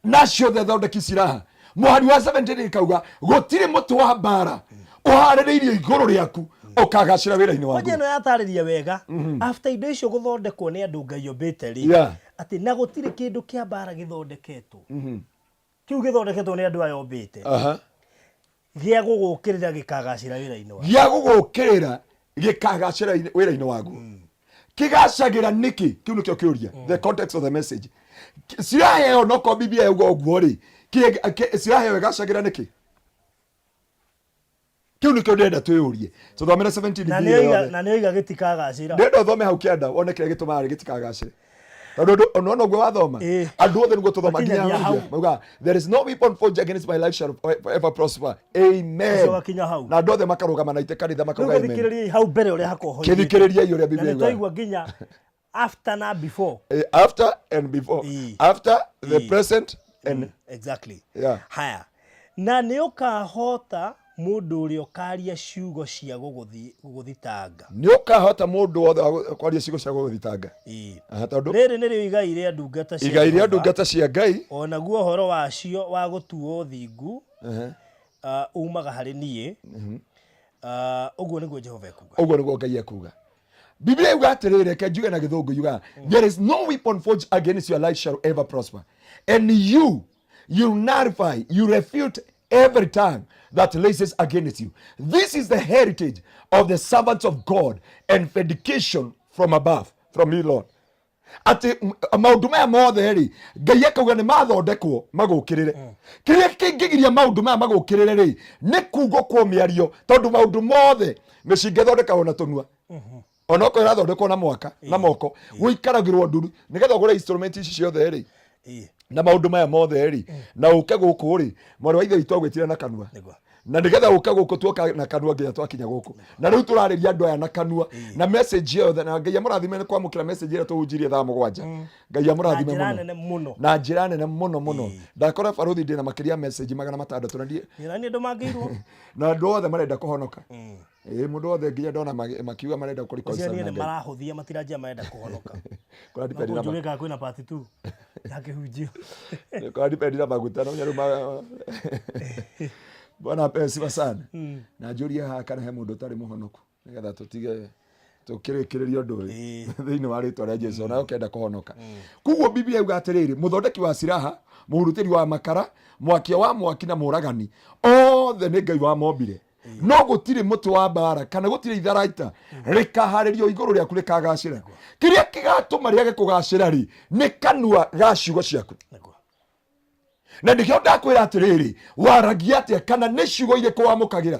nacio othe thondeki silaha, mũhari wa 17 ĩkauga gũtirĩ mũtĩ wa mbara ũharĩrĩirio igũrũ rĩaku ũkagacĩra wĩra-inĩ Kwanja waku. ĩno yatarĩria wega after indo icio gũthondekwo nĩ andũ Ngai ombĩte rĩ, atĩ na gũtirĩ kĩndũ kĩa mbara gĩthondeketwo, kĩu gĩthondeketwo nĩ andũ aya ombĩte, gĩa gũgũkĩrĩra gĩkagacĩra wĩra-inĩ wa Gĩa gũgũkĩrĩra gĩkagacĩra wĩra-inĩ waku kĩgacagĩra nĩkĩ? Kĩu nĩkĩo kĩũria, the context of the message. Silaha ĩyo, nokorwo Biblia yauga ũguo rĩ, silaha ĩyo ĩgacagĩra nĩkĩ? Kĩu nĩkĩo ndĩrenda twĩyũrie. Tũthomere 17 Na B nĩ ĩyo oiga yothe. Na nĩ oiga gĩtikagacĩra. Ndĩrenda ũthome hau kĩanda wone kĩrĩa gĩtũmaga gĩtikagacĩre, tondũ ona ũguo wathoma, andũ othe nĩguo tũthoma nginya Makinyagia hau. hau mauga, "There is no weapon forged against my life shall ever prosper, amen." Ũcio wakinya hau. Na andũ othe makarũgama na itĩ kanitha Rĩu makauga amen. gĩthikĩrĩriei hau mbere ũrĩa hakohoire. Kĩthikĩrĩriei ũrĩa Na Biblia nĩ yugaga. twaigua nginya after na before. After and before. After the present and Exactly. Yeah. Haya, na nĩ ũkahota mũndũ ũrĩa ũkaria ciugo cia gũgũthitanga. Nĩ ũkahota mũndũ wothe wa kwaria ciugo cia gũgũthitanga. Aha, tondũ Rĩrĩ nĩrĩo igai rĩa ndungata cia igai rĩa Jehova, ndungata cia Ngai, o naguo ũhoro wacio wa gũtuo thingu umaga harĩ niĩ. Ũguo nĩguo Jehova ekuga. Ũguo nĩguo Ngai ekuga. Biblia yuga atĩrĩrĩ, reke njuge na Gĩthũngũ, yuga, "There is no weapon forged against your life shall ever prosper, and you nullify, you refute every tongue that raises against you. This is the heritage of the servants of God and vindication from above, from me, Lord." Atĩ maũndũ maya mothe rĩ, Ngai akauga nĩ mathondekwo magũkĩrĩre. Kĩrĩa kĩngĩgiria maũndũ maya magũkĩrĩre rĩ, nĩ kugwo kwa mĩario, tondũ maũndũ mothe mĩcinga ĩthondekagwo na tũnua, onokorwo ĩrathondekwo na mwaka na moko gũikaragĩrwo nduru nĩgetha ũgũre instrument ici ciothe rĩ, na maũndũ maya mothe rĩ, na ũke gũkũ rĩ, mwarĩ wa ithe witũ agwĩtire na kanua. Nĩguo. Na nĩgetha ũka gũkũ tuoka na kanua nginya twakinya gũkũ, na rĩu tũrarĩria andũ aya na kanua na message yothe. Na Ngai amũrathime nĩ kwamũkĩra message ĩrĩa tũhunjirie thaa 7. Ngai Na amũrathime njĩra mũno nene mũno. Na njĩra nene mũno mũno. Ndakora barũthi ndĩna makĩria ya message 600 na ndiĩ na niĩ ndũmangĩirwo. Na andũ othe marenda kũhonoka. Ĩĩ, mũndũ wothe nginya ndona makiuga marenda ũcio kũreconcile niĩ na nĩ Ngai. Marahũthia matiranjia marenda kũhonoka. Kũra depend na Kũnjũrĩka kwĩna part 2 ya kĩhunjio. Kũra depend na maguta no rĩu Bwana apewe sifa sana. Na njũrie haha kana he mũndũ ũtarĩ mũhonoku, nĩgetha tũtige tũkĩrĩkĩrĩria ũndũ ũyũ thĩinĩ wa rĩtwa rĩa Jesu, nawe ũkenda kũhonoka. Koguo Biblia yuga atĩrĩrĩ, mũthondeki wa silaha, mũhurutĩri wa makara, mwakia wa mwaki na mũragani, othe nĩ Ngai wamombire, no gũtirĩ mũtĩ wa mbara kana gũtirĩ itharaita rĩkaharĩrio igũrũ rĩaku rĩkagacĩra. Kĩrĩa kĩgatũma rĩage kũgacĩra rĩ, nĩ kanua ga ciugo ciaku. Na nĩkĩo ndakwĩra atĩrĩrĩ, waragia atĩa kana nĩ ciugo irĩkũ wamũkagĩra?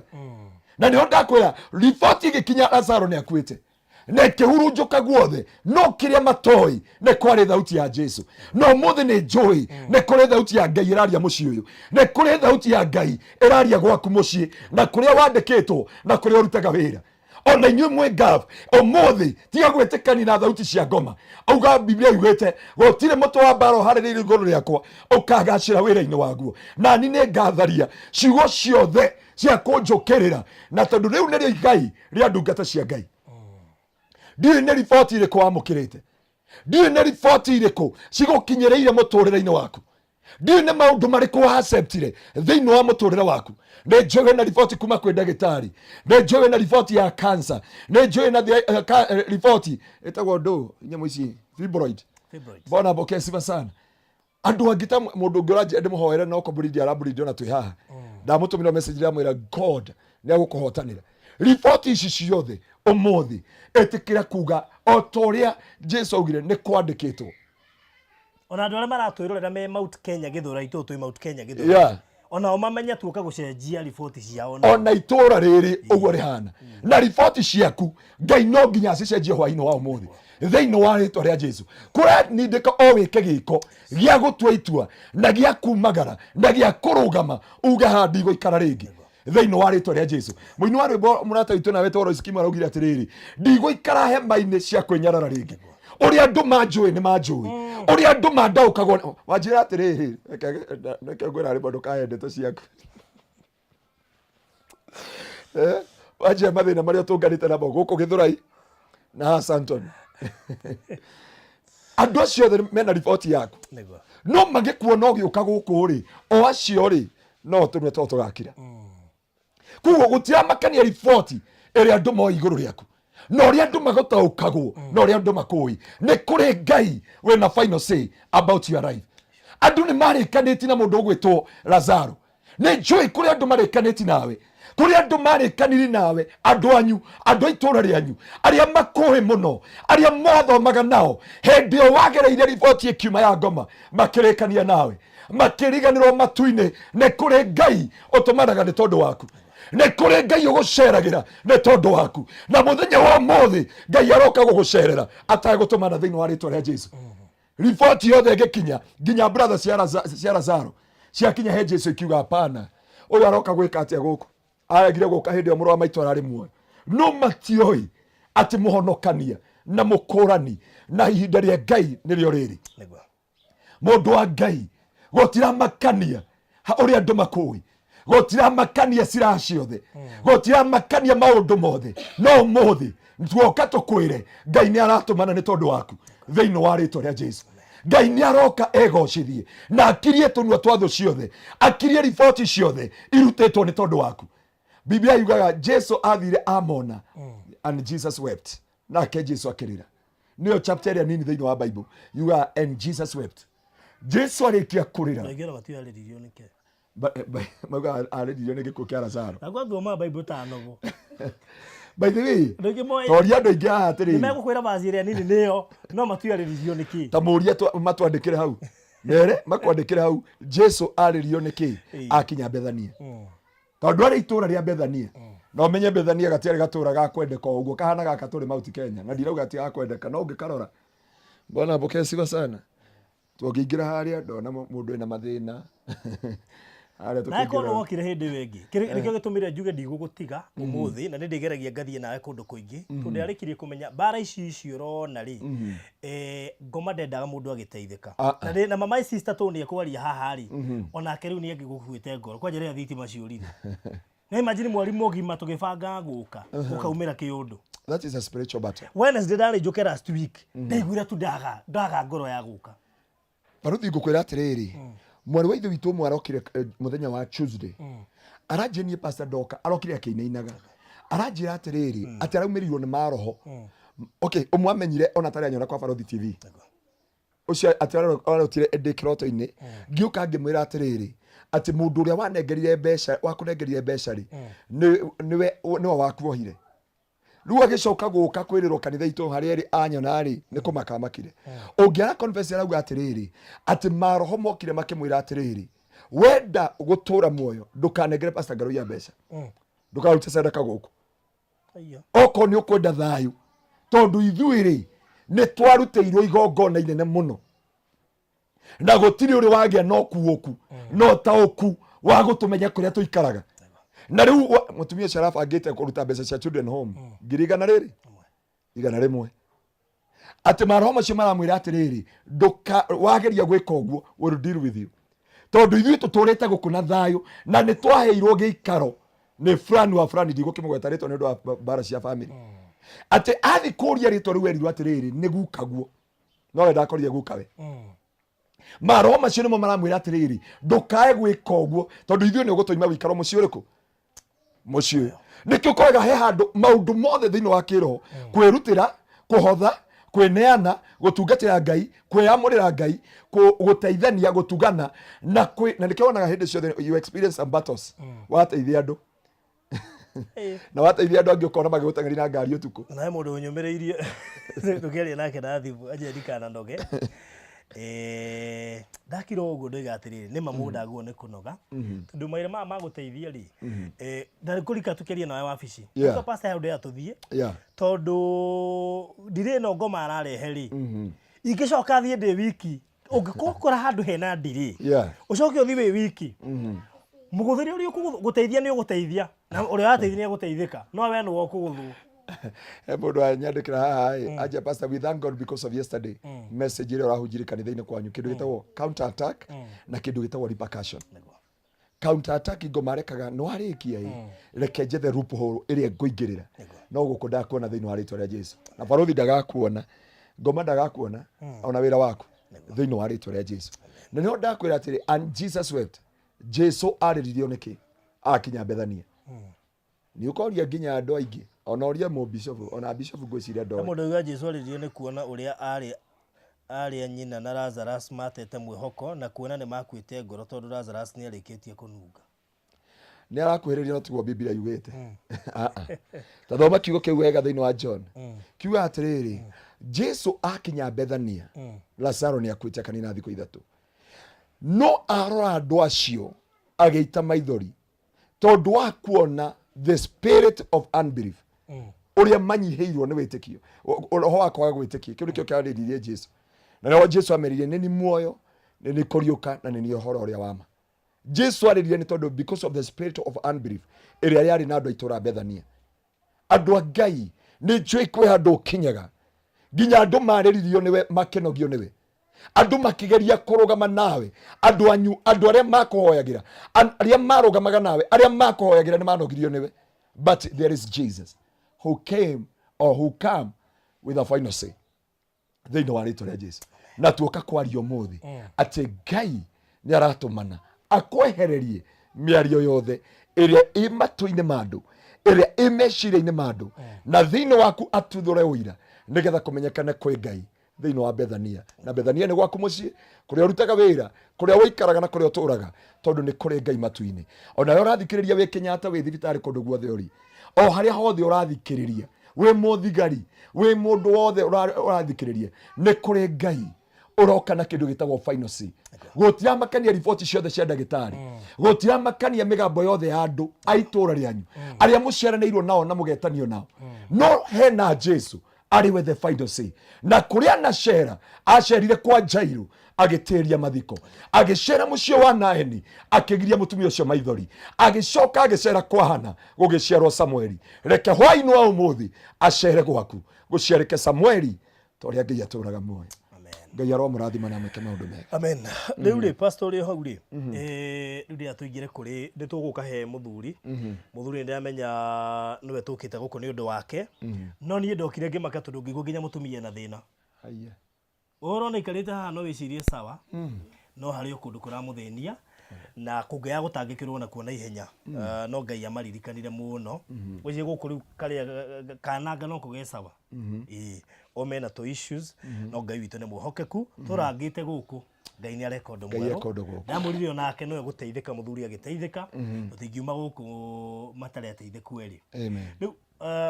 Na nĩho ndakwĩra riboti ĩgĩkinya Lazaro nĩ akuĩte na ĩkĩhurunjũka guothe, no kĩrĩa matoĩ nĩ kwarĩ thauti ya Jesu. No ũmũthĩ nĩ njũĩ nĩ kũrĩ thauti ya Ngai ĩraria mũciĩ ũyũ, nĩ kũrĩ thauti ya Ngai ĩraria gwaku mũciĩ na kũrĩa wandĩkĩtwo na kũrĩa ũrutaga wĩra. Ona inyuĩ mwĩ ngav ũmũthĩ, tiga gwĩtĩkania na thauti cia ngoma. Auga Biblia yugĩte gũtirĩ mũtĩ wa mbara ũharĩrĩirio igũrũ rĩakwa ũkagacĩra wĩra-inĩ waguo, nani nĩ ngatharia ciugo ciothe cia kũnjũkĩrĩra, na tondũ rĩu nĩrĩo igai rĩa ndungata cia Ngai. Ndiũĩ nĩ riboti irĩkũ wamũkĩrĩte, ndiũĩ nĩ riboti irĩkũ cigũkinyĩrĩire mũtũrĩre-inĩ waku, ndiũĩ nĩ maũndũ marĩkũ waceptire thĩinĩ wa mũtũrĩre waku. Nĩ njũĩ wĩna riboti kuma kwĩ ndagĩtarĩ, nĩ njũĩ wĩna riboti ya cancer, nĩ njũĩ na riboti ĩtagwo ndũ nyamũ ici, fibroid. Fibroid. Bwana apokee sifa sana. Andũ angĩ ta mũndũ ũngĩ ũranjĩra ndĩmũhoere no kũmburindi aramburindi ona twĩ haha, ndamũtũmĩra message, ndamwĩra God nĩ agũkũhotanĩra. Riboti ici ciothe ũmũthĩ ĩtĩkĩra kuga o ta ũrĩa Jesu augire, nĩ kwandĩkĩtwo. Ona andũ arĩa maratwĩrorera me Mount Kenya Gĩthũrai, tũ twĩ Mount Kenya Gĩthũrai, onao mamenye tuoka gũcenjia riboti ciao ona itũra rĩrĩ ũguo rĩhana na riboti ciaku, Ngai no nginya acicenjie hwainĩ wa ũmũthĩ thĩinĩ wa rĩtwa rĩa Jesu. Kũranindĩka o wĩke gĩko gĩa gũtua itua na gĩa kumagara na gĩa kũrũgama uge haha ndigũikara rĩngĩ thĩinĩ wa rĩtwa rĩa Jesu. Mũini wa rwĩmbo mũrata witũ nawe toro Iskimu araugire atĩrĩrĩ, ndigũikara hema-inĩ cia kwĩnyarara rĩngĩ. Ũrĩa andũ manjũĩ nĩ manjũĩ, ũrĩa andũ mandaũkagwo. Wanjĩra atĩrĩrĩ, reke ngwĩra rwĩmbo, ndũkahe ndeto ciaku. Wanjĩra mathĩna marĩa ũtũnganĩte namo gũkũ Gĩthũrai na haha Santon, andũ acio othe mena riboti yaku. No magĩkuona ũgĩũka gũkũ rĩ, o acio rĩ, no tũnue to tũgakira. Koguo gũtiramakania riboti ĩrĩa andũ moĩ igũrũ rĩaku na ũrĩa andũ magũtaũkagwo na ũrĩa andũ makũĩ, nĩ kũrĩ Ngai wĩna final say about your life. Andũ nĩ marĩkanĩtie na mũndũ ũgwĩtwo Lazaro. Nĩ njũĩ kũrĩ andũ marĩkanĩtie nawe, kũrĩ andũ marĩkanire nawe, andũ anyu, andũ a itũũra rĩanyu, arĩa makũĩ mũno, arĩa mwathomaga nao, hĩndĩ ĩyo wagereire riboti ĩkiuma ya ngoma, makĩrĩkania nawe, makĩriganĩrwo matu-inĩ nĩ kũrĩ Ngai ũtũmanaga nĩ tondũ waku, nĩ kũrĩ Ngai ũgũceragĩra nĩ tondũ waku. Na mũthenya wa ũmũthĩ Ngai aroka gũgũcerera atagũtũmana thĩinĩ wa rĩtwa rĩa Jesu. Riboti yothe ĩgĩkinya nginya brother cia Lazaro ciakinya he Jesu, ikiuga hapana, ũyũ aroka gwĩka atĩa gũkũ? Aregire gũka hĩndĩ ĩyo mũrũ wa maitũ ararĩ muoyo. No matioi atĩ mũhonokania na mũkũrani na ihinda rĩa Ngai nĩrĩo rĩrĩ. Mũndũ wa Ngai, gũtiramakania ũrĩa andũ makũĩ, gũtiramakania ciraha ciothe, gũtiramakania maũndũ mothe, no ũmũthĩ tuoka tũkwĩre Ngai nĩ aratũmana nĩ tondũ waku thĩinĩ wa rĩtwa rĩa Jesu. Ngai nĩ aroka egocithie na akirie tũnua twa thũ ciothe, akirie riboti ciothe irutĩtwo nĩ tondũ waku. Biblia yugaga Jesu athire amona, and Jesus wept, nake Jesu akĩrĩra. Nĩyo chapter ĩrĩa nini thĩinĩ wa Bible yugaga "and Jesus wept". Jesu arĩkia kũrĩra. Aingĩ ona matiarĩririo nĩkĩ. Maugaga arĩririo nĩ gĩkuũ kĩa Lazaro. Naguo thoma Bible ta novel. By the way, Andũ aingĩ moĩ toria andũ aingĩ haha atĩrĩrĩ, nĩmegũkwĩra vaci ĩrĩa nini nĩyo, no matiarĩririo nĩkĩ. Ta mũrie matwandĩkĩre hau, mere makwandĩkĩre hau, Jesu arĩrio nĩkĩ akinya Bethania, tondũ arĩ itũra rĩa Bethania. Na ũmenye Bethania gatiarĩ gatũra ga kwendeka o ũguo kahana gaka tũrĩ Mount Kenya, na ndirauga ti ga kwendeka, no ũngĩkarora, Bwana apokee sifa sana, tũngĩingĩra harĩa ndona mũndũ ena mathĩna. Harĩa Nawe korwo tũkĩingĩra. wokire hĩndĩ ĩyo ĩngĩ nĩkĩo gĩtũmire njuge ndigũgũtiga ũmũthĩ, na nĩ ndĩgeragia ngathiĩ nawe kũndũ kũingĩ, tondũ ndarĩkirie kũmenya mbara ici ici ũrona rĩ, ngoma ndendaga mũndũ agĩteithĩka. Ah, Na na my sister tondũ nĩ ekwaria haha rĩ, onake rĩu nĩ angĩgũkuĩte ngoro kwanja rĩrĩa thitima ciũrire. Na imagine mweri mũgima tũgĩbanga gũka gũkaumĩra kĩũndũ. That is a spiritual battle. Wednesday ndarĩ njũke last week, ndaiguire tu ndaga ngoro ya gũka. Baruthi, ngũkwĩra atĩrĩrĩ, mwarĩ wa ithe witũ ũmwe arokire mũthenya wa Tuesday, aranjĩra niĩ pastor ndoka, arokire akĩinainaga, aranjĩra atĩrĩrĩ atĩ araumĩrĩirwo nĩ maroho. Okay, ũmwe amenyire ona atarĩ anyona kwa Baruthi TV ũcio, atĩ arotire ndĩ kĩroto-inĩ, ngĩũka ngĩmwĩra atĩrĩrĩ atĩ mũndũ ũrĩa wanengerire mbeca, wakũnengerire mbeca rĩ, nĩwe nĩwe wakuohire. Rĩu agĩcoka gũka kwĩrĩrwo kanitha itũ harĩa ĩrĩ anyona rĩ, nĩ kũmaka makire. Ũngĩ ara confess, arauga atĩrĩrĩ atĩ maroho mokire makĩmwĩra atĩrĩrĩ, wenda gũtũra muoyo, ndũkanengere Pastor Ngaruiya mbeca, ndũkarute sadaka gũkũ. Aiyo. Okorwo nĩ ũkwenda thayũ, tondũ ithuĩ rĩ, nĩ twarutĩirwo igongona inene mũno, na gũtirĩ ũrĩ wagĩa na ũkuũku na ũtaũku wa gũtũmenya kũrĩa tũikaraga. Na rĩu mũtumia ũcio arabangĩte kũruta mbeca cia children home 100,000 rĩrĩ, 100, atĩ maroho macio maramwĩra atĩrĩrĩ, ndũka wageria gwĩka ũguo, will deal with you, tondũ ithuĩ tũtũrĩte gũkũ na thayũ na nĩ twaheirwo gĩikaro nĩ fulani wa fulani, ndigũkĩmũgweta rĩtwa nĩ ũndũ wa mbara cia family. Atĩ athi kũria rĩtwa rĩu, erirwo atĩrĩrĩ, nĩ gukaguo, no we ndakorire gukawe. Maroho macio nĩmo maramwĩra atĩrĩrĩ, ndũkae gwĩka ũguo, tondũ ithuĩ nĩ ũgũtũima wĩikaro mũciĩ ũrĩkũ, mũciĩ ũyũ. Nĩkĩo ũkoraga he handũ maũndũ mothe thĩinĩ wa kĩroho, kwĩrutĩra, kũhotha, kwĩneana, gũtungatĩra Ngai, kwĩyamũrĩra Ngai, gũteithania, gũtugana na kwĩ, na nĩkĩo wonaga hĩndĩ ciothe you experience some battles wateithia andũ na wateithia andũ angĩ, ũkona magĩgũteng'eria na ngari ũtukũ. Na he mũndũ ũnyũmĩrĩirie tũkĩaria nake na thimũ, anjĩra ndikananoge. Ndakira ũguo ndoiga atĩrĩrĩ, nĩma mũndũ agwo nĩ kũnoga, tondũ mawĩra maya ma gũteithia rĩ, ndarĩ tũkĩaria nawe wabici. Pastor hau ndĩra tũthiĩ, tondũ ndirĩ ĩno ngoma ararehe rĩ, ingĩcoka thiĩ ndĩ wiki, ũngĩkorwo kora handũ hena ndirĩ, ũcoke ũthiĩ wĩ wiki, mũgũthĩri ũrĩa ũgũteithia nĩ ũgũteithia, na ũrĩa ũrateithia nĩ egũteithĩka, no we nĩwe ũkũgũthwo. He mũndũ anyandĩkĩra haha ĩ, anja, "Pastor, we thank God because of yesterday message ĩrĩa ũrahunjire kanitha-inĩ kwanyu, kĩndũ gĩtagwo counter attack na kĩndũ gĩtagwo repercussion." Counter attack, ngoma arekaga nĩ warĩkia ĩ, reke njethe loophole ĩrĩa ngũingĩrĩra, no gũkũ ndakuona thĩinĩ wa rĩtwa rĩa Jesu, na barothi ndagakuona, ngoma ndagakuona, ona wĩra waku thĩinĩ wa rĩtwa rĩa Jesu. Na nĩho ndakwĩra atĩrĩ, and Jesus wept. Jesu arĩririo nĩkĩ akinya Bethania? Nĩ ũkoria nginya andũ aingĩ, ona ũrie mũbishofu, ona bishofu ngwĩciria He ndoĩ. Mũndũ auga Jesu arĩririo nĩ kuona ũrĩa arĩ a nyina na Lazarus matete mwĩhoko, na kuona nĩ makuĩte ngoro, tondũ Lazarus nĩ arĩkĩtie kũnunga. Nĩ arakuhĩrĩria, no tiguo Biblia yugĩte. Ah, ah. Ta thoma kiugo kĩu wega thĩinĩ wa John. Kiuga atĩrĩrĩ, Jesu akinya Bethania, Lazaro nĩ akuĩte akanina thikũ 3, no arora andũ acio agĩita maithori, tondũ wa kuona the spirit of unbelief, ũrĩa manyihĩirwo nĩ wĩtĩkio, roho wa kwaga gwĩtĩkia. Kĩu nĩkĩo kĩarĩririe Jesu, na nĩho Jesu ameririe, "Nĩ ni muoyo, nĩ ni kũriũka, na nĩ ni ũhoro ũrĩa wa ma." Jesu arĩrire nĩ tondũ because of the spirit of unbelief ĩrĩa yarĩ na andũ a itũũra Bethania. Andũ a Ngai, nĩ njũĩ kwĩ handũ ũkinyaga nginya andũ marĩririo nĩwe, makenogio nĩwe, andũ makĩgeria kũrũgama nawe, andũ anyu, andũ arĩa makũhoyagĩra, arĩa marũgamaga nawe, arĩa makũhoyagĩra nĩ manogirio nĩwe. But there is Jesus who came or who come with a final say thĩinĩ wa rĩtwa rĩa Jesu. Na tuoka kwaria ũmũthĩ atĩ Ngai nĩ aratũmana akwehererie mĩario yothe ĩrĩa ĩ matũ-inĩ ma andũ, ĩrĩa ĩ meciria-inĩ ma andũ, na thĩinĩ waku atuthũre ũira, nĩgetha kũmenyekane kwĩ Ngai thĩinĩ wa Bethania. Na Bethania nĩ gwaku mũciĩ, kũrĩa ũrutaga wĩra, kũrĩa ũikaraga na kũrĩa ũtũraga, tondũ nĩ kũrĩ Ngai matu-inĩ. Onawe ũrathikĩrĩria wĩ Kenyatta, wĩ thibitarĩ, kũndũ guothe ũrĩ, o harĩa hothe ũrathikĩrĩria, wĩ mũthigari, wĩ mũndũ wothe ũrathikĩrĩria, nĩ kũrĩ Ngai ũroka na kĩndũ gĩtagwo final say. Gũtiramakania riboti ciothe cia ndagĩtarĩ, gũtiramakania mĩgambo yothe ya andũ a itũũra rĩanyu, arĩa mũciaranĩirwo nao na mũgetanio nao, no hena Jesu arĩ we the final say. Na kũrĩa anacera, acerire kwa Jairo. Agĩtĩria mathiko, agĩcera mũciĩ wa Naeni, akĩgiria mũtumia ũcio maithori, agĩcoka agĩcera kwa Hana gũgĩciarwo Samueli. Reke hwaĩ-inĩ wa ũmũthĩ acere gwaku gũciarĩke Samueli, ta ũrĩa Ngai atũraga muoyo. Amen. Ngai aromũrathima na amwĩke maũndũ mega. Amen. Rĩu rĩ, pastor ũrĩ hau rĩ, rĩu rĩrĩa tũingĩre kũrĩ nĩ tũgũka he mũthuri. Mũthuri nĩ ndĩramenya nĩwe tũkĩte gũkũ nĩ ũndũ wake, no niĩ ndokire ngĩmaka tondũ ngĩigua nginya mũtumia ena thĩna. Haiya. Ũrona aikarĩte haha no wĩcirie sawa, no harĩ o kũndũ kũramũthĩnia na kũngĩaga gũtangĩkĩrwo nakuo na ihenya. No Ngai amaririkanire mũno. Ũcio gũkũ rĩu karĩa kananga no kũgĩe sawa. Ĩĩ, o mena tũ issues, no Ngai witũ nĩ mwĩhokeku. Tũrangĩte gũkũ Ngai nĩ areka ũndũ Ngai mwerũ. eka ũndũ gũkũ. Ndamwĩrire onake nowe gũteithĩka, mũthuri agĩteithĩka, tũtingiuma gũkũ matarĩ ateithĩku erĩ. Amen. Rĩu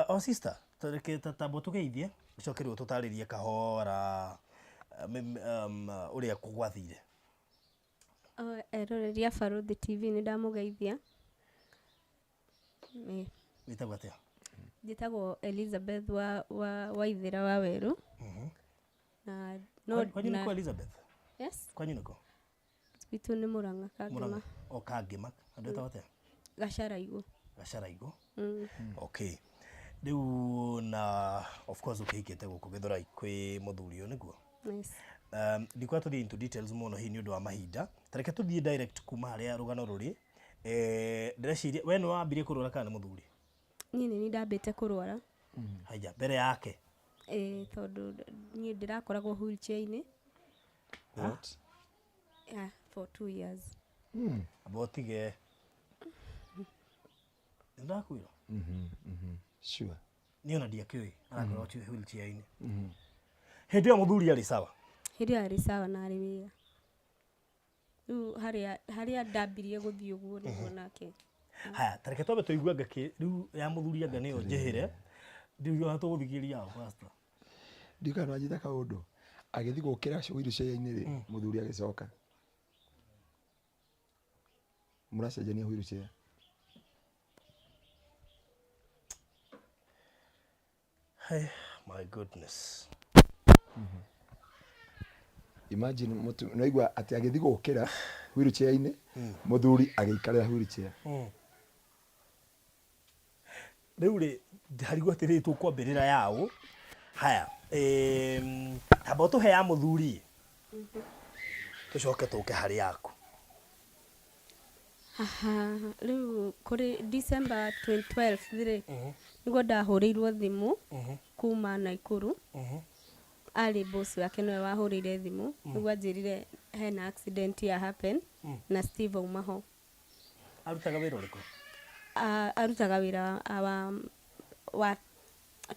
o sister, tareke tamba tũgeithie, ũcoke rĩu tũtarĩrie kahora ũrĩa gwathire. Eroreri a Barũthi TV, nĩ ndamũgeithia. Ĩ. Wĩtagwo atĩa? Njĩtagwo Elizabeth wa Waithĩra wa Werũ. Na no Kwanyu na nĩkũ, Elizabeth? Yes. Kwanyu nĩkũ? Gwitũ nĩ Mũrang'a, Kangema. Mũrang'a. O Kangema. Andũ etagwo atĩa? Gacaraigũ. Gacaraigũ. Okay. Rĩu na of course ũkĩhikĩte gũkũ Gĩthũrai kwĩ mũthuri ũyũ, nĩguo? Yes. Ndikuoya tũthiĩ into details mũno hihi nĩ ũndũ wa mahinda. Tareke tũthiĩ direct kuma harĩa rũgano rũrĩ. Ndĩreciria we nĩwe wambirie kũrwara kana nĩ mũthuri? Niĩ nĩ niĩ ndambĩte kũrwara. Haya, mbere yake. Ĩĩ, tondũ niĩ ndĩrakoragwo wheelchair-inĩ. What? Yeah, for 2 years. Amba ũtige. Nĩndakwĩra. Sure. Niĩ ona ndiakĩũĩ arakorwo wheelchair-inĩ. Hĩndĩ ĩyo mũthuri arĩ sawa? Hĩndĩ ĩyo arĩ sawa na arĩ wĩra. Rĩu harĩa ndambirie gũthiĩ ũguo nĩguo nake. Haya, tareke twambe tũigue anga kĩ rĩu ya mũthuri anga nĩyo njĩhĩre. Rĩu ona tũgũthikĩrĩria hau, pastor. Ndikana wanjita kaũndũ, agĩthiĩ gũkĩra wheelchair-inĩ rĩ, mũthuri agĩcoka mũracenjania wheelchair. Hey, my goodness. Imagine mũtu naigua atĩ agĩthiĩ gũkĩra wheelchair-inĩ, mũthuri agĩikarĩra wheelchair. Rĩu rĩ, harigwo atĩrĩrĩ, tũkwambĩrĩra yaũ? Haya, tamba ũtũhe ya mũthuri, tũcoke tũke harĩ yaku. Haha rĩu kũrĩ December 2012 rĩ, nĩguo ndahũrĩirwo thimũ kuma Naikuru. Arĩ boss wake nĩwe wahũrĩire thimũ, nĩguo anjĩrire hena accident ya happen na Steve auma ho. Arutaga wĩra ũrĩkũ? Arutaga wĩra wa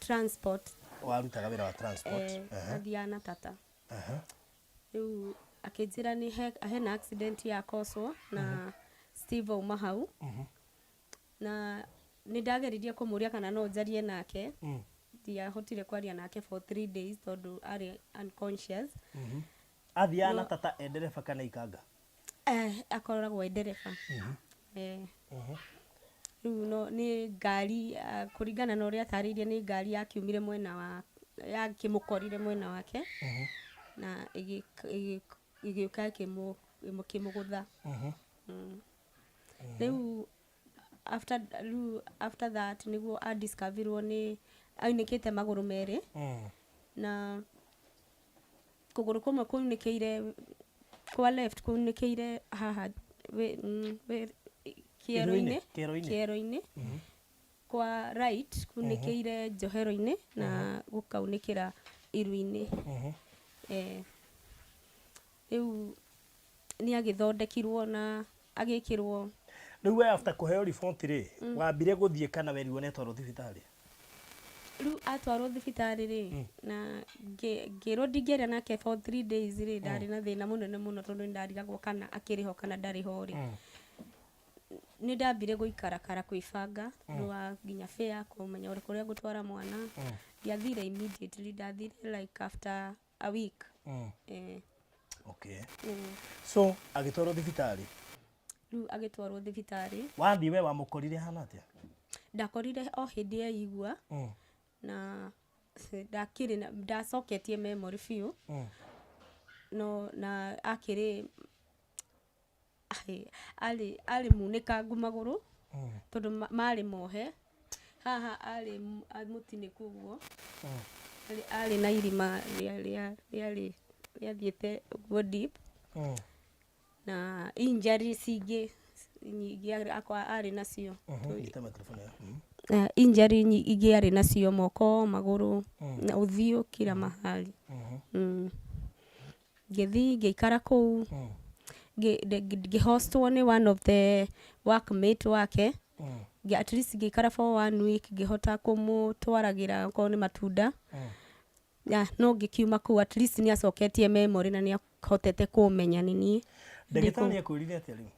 transport. Warutaga wĩra wa transport. Athiaga na tata. Rĩu akĩnjĩra nĩ hena accident ya koswo na Steve auma hau. Na nĩ ndageririe kũmũria kana no njarie nake. Ndiahotire kwaria nake for 3 days tondũ arĩ unconscious. Athiaga na tata e ndereba kana ikanga? Akoragwo e ndereba. Rĩu no nĩ ngari, kũringana na ũrĩa atarĩirie, nĩ ngari yakiumire mwena wa yakĩmũkorire mwena wake na ĩgĩũka ĩkĩmũgũtha. Rĩu after that nĩguo adiscoverirwo nĩ aunĩkĩte magũrũ merĩ, na kũgũrũ kũmwe kunĩkĩire kwa left, kunĩkĩire haha kĩero-inĩ. Kĩero-inĩ. Kĩero-inĩ. Kwa right kunĩkĩire njohero-inĩ na gũkaunĩkĩra iru-inĩ. Rĩu nĩ agĩthondekirwo na agĩkĩrwo. Rĩu we after kũheo report rĩ, wambire gũthiĩ kana werirwo nĩ atwarwo thibitarĩ? Rĩu atwarwo thibitarĩ rĩ, na ngĩrwo ndingĩaria nake for 3 days rĩ, ndarĩ na thĩna mũnene mũno tondũ nĩ ndarigagwo kana akĩrĩ ho kana ndarĩ ho rĩ. Nĩ ndambire gũikarakara kwĩbanga tondũ wa nginya fare, kũmenya ũrĩa kũrĩa ngũtwara mwana. Ndiathire immediately, ndathire like after a week. Okay, so agĩtwarwo thibitarĩ? Rĩu agĩtwarwo thibitarĩ. Wathiĩ we wamũkorire hana atĩa? Ndakorire o hĩndĩ yaigua na ndakĩrĩ na ndacoketie memory biũ. No na akĩrĩ arĩ arĩ munĩkangu magũrũ tondũ marĩ mohe haha arĩ mũtinĩku ũguo arĩ na irima rĩarĩ rĩathiĩte ũguo deep na injuries ingĩ nyingĩ akwa arĩ nacio. Nyita microphone ĩyo. Na injury ingĩ arĩ nacio moko, magũrũ na ũthiũ kila mahali. Ngĩthiĩ ngĩikara kũu ngĩhostwo nĩ one of the workmate wake. At least ngĩikara for one week, ngĩhota kũmũtwaragĩra okorwo nĩ matunda ya no ngĩkiuma kũu. At least nĩ acoketie memory na nĩ ahotete kũmenya nĩ niĩ. Ndagĩtarĩ akwĩrire atĩa rĩu?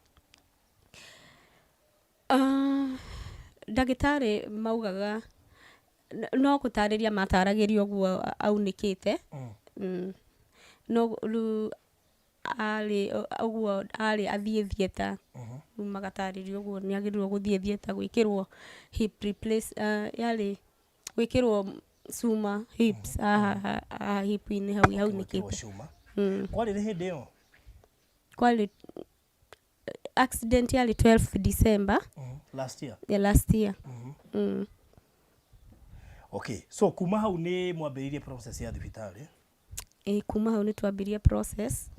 Ah, ndagĩtarĩ maugaga no gũtarĩria mataragĩria ũguo aunĩkĩte. No rĩu arĩ ũguo arĩ athiĩ theatre, rĩu magatarĩria ũguo nĩ agĩrĩirwo gũthiĩ theatre gwĩkĩrwo hip replace, yarĩ gwĩkĩrwo cuma hips haha haha hip-inĩ hau Gwĩkĩrwo haunĩkĩte. cuma. Kwarĩ rĩ hĩndĩ ĩyo? Kwarĩ accident yarĩ 12 December. Last year? Yeah, last year. Okay, so kuma hau nĩ mwambĩrĩirie process ya thibitarĩ? Ĩ, kuma hau nĩ twambirie process.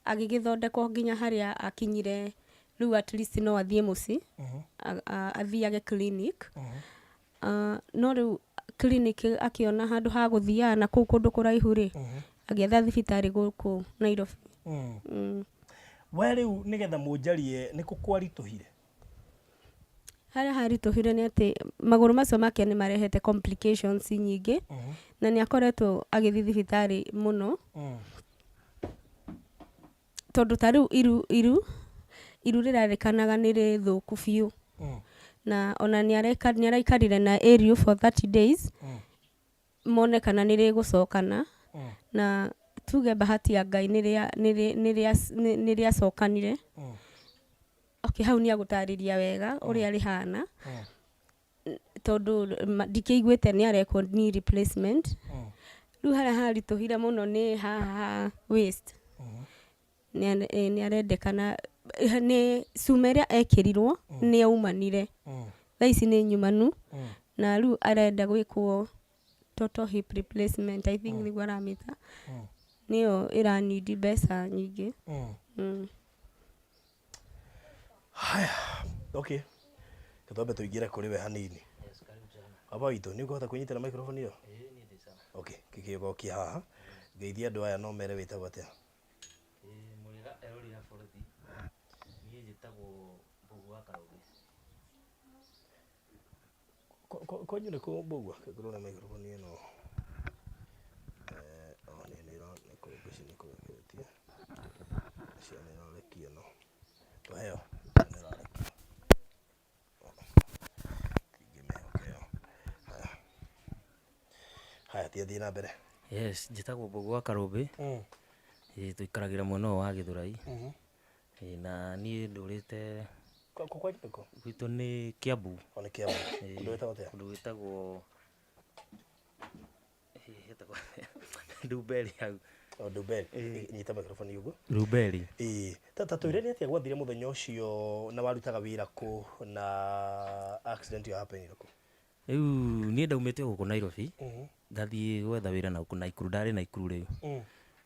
Agĩgĩthondekwo nginya harĩa akinyire rĩu at least no athiĩ mũciĩ, athiage clinic. No rĩu clinic akĩona handũ ha gũthiaga na kũu kũndũ kũraihu rĩ, agĩetha thibitarĩ gũkũ Nairobi. We rĩu nĩgetha mũnjarie nĩ kũ kwaritũhire? Harĩa haritũhire nĩ atĩ magũrũ macio make nĩ marehete complications nyingĩ na nĩ akoretwo agĩthiĩ thibitarĩ mũno tondũ ta rĩu iru rĩrarĩkanaga nĩ rĩthũku biũ na ona nĩ araikarire na area for 30 days mone kana nĩ rĩgũcokana na tuge bahati ya Ngai nĩ rĩacokanire. Okay, hau nĩ agũtarĩria wega ũrĩa rĩhana tondũ ndikĩiguĩte nĩ arekwo knee replacement. Rĩu harĩa haritũhire mũno nĩ haha ha waist. Nĩ arendekana nĩ cuma ĩrĩa ekĩrirwo nĩ yaumanire, thaa ici nĩ nyumanu na rĩu arenda gwĩkwo total hip replacement, I think nĩguo aramĩta, nĩyo ĩranindi mbeca nyingĩ. Haya, okay, twambe tũingĩre kũrĩ we hanini. Baba witũ, nĩ ũkũhota kwĩnyitĩra microphone ĩyo? Okay, kĩgĩgokia haha ngeithia andũ aya no mere wĩtagwo atĩa. Mwega erori a borithi, niĩ njĩtagwo Mbũgũ wa Karũgĩ. Kwanyu nĩ kũ, Mbũgua? Kĩngũrũre microphone ĩno. O nĩ nĩ kũ ngwĩciria nĩ kũreketie cio nĩ ĩrarekia ĩno tũheo nĩ ĩrarekia tingĩmĩhoka ĩyo. Haya haya, tiathiĩ na mbere. Yes, njĩtagwo Mbũgũ wa Karũmbĩ. Ĩĩ, tũikaragĩra mwena ũyũ wa Gĩthũrai. Ĩĩ, na niĩ ndũrĩte Kwanyu nĩ kũ? Gwitũ nĩ Kiambu. O nĩ Kiambu? Ĩĩ, Kũndũ wĩtagwo atĩa? Kũndũ gwĩtagwo hetagwo Ndumberi hau. O Ndumberi. Nyita microphone ũguo. Ndumberi. Ĩĩ, ta twĩre nĩ atĩa gwathire mũthenya ũcio na warutaga wĩra kũ na accident ĩyo happenire kũ? Rĩu niĩ ndaumĩte o gũkũ Nairobi ngathiĩ gwetha wĩra na gũkũ Naikuru, ndarĩ Naikuru rĩu.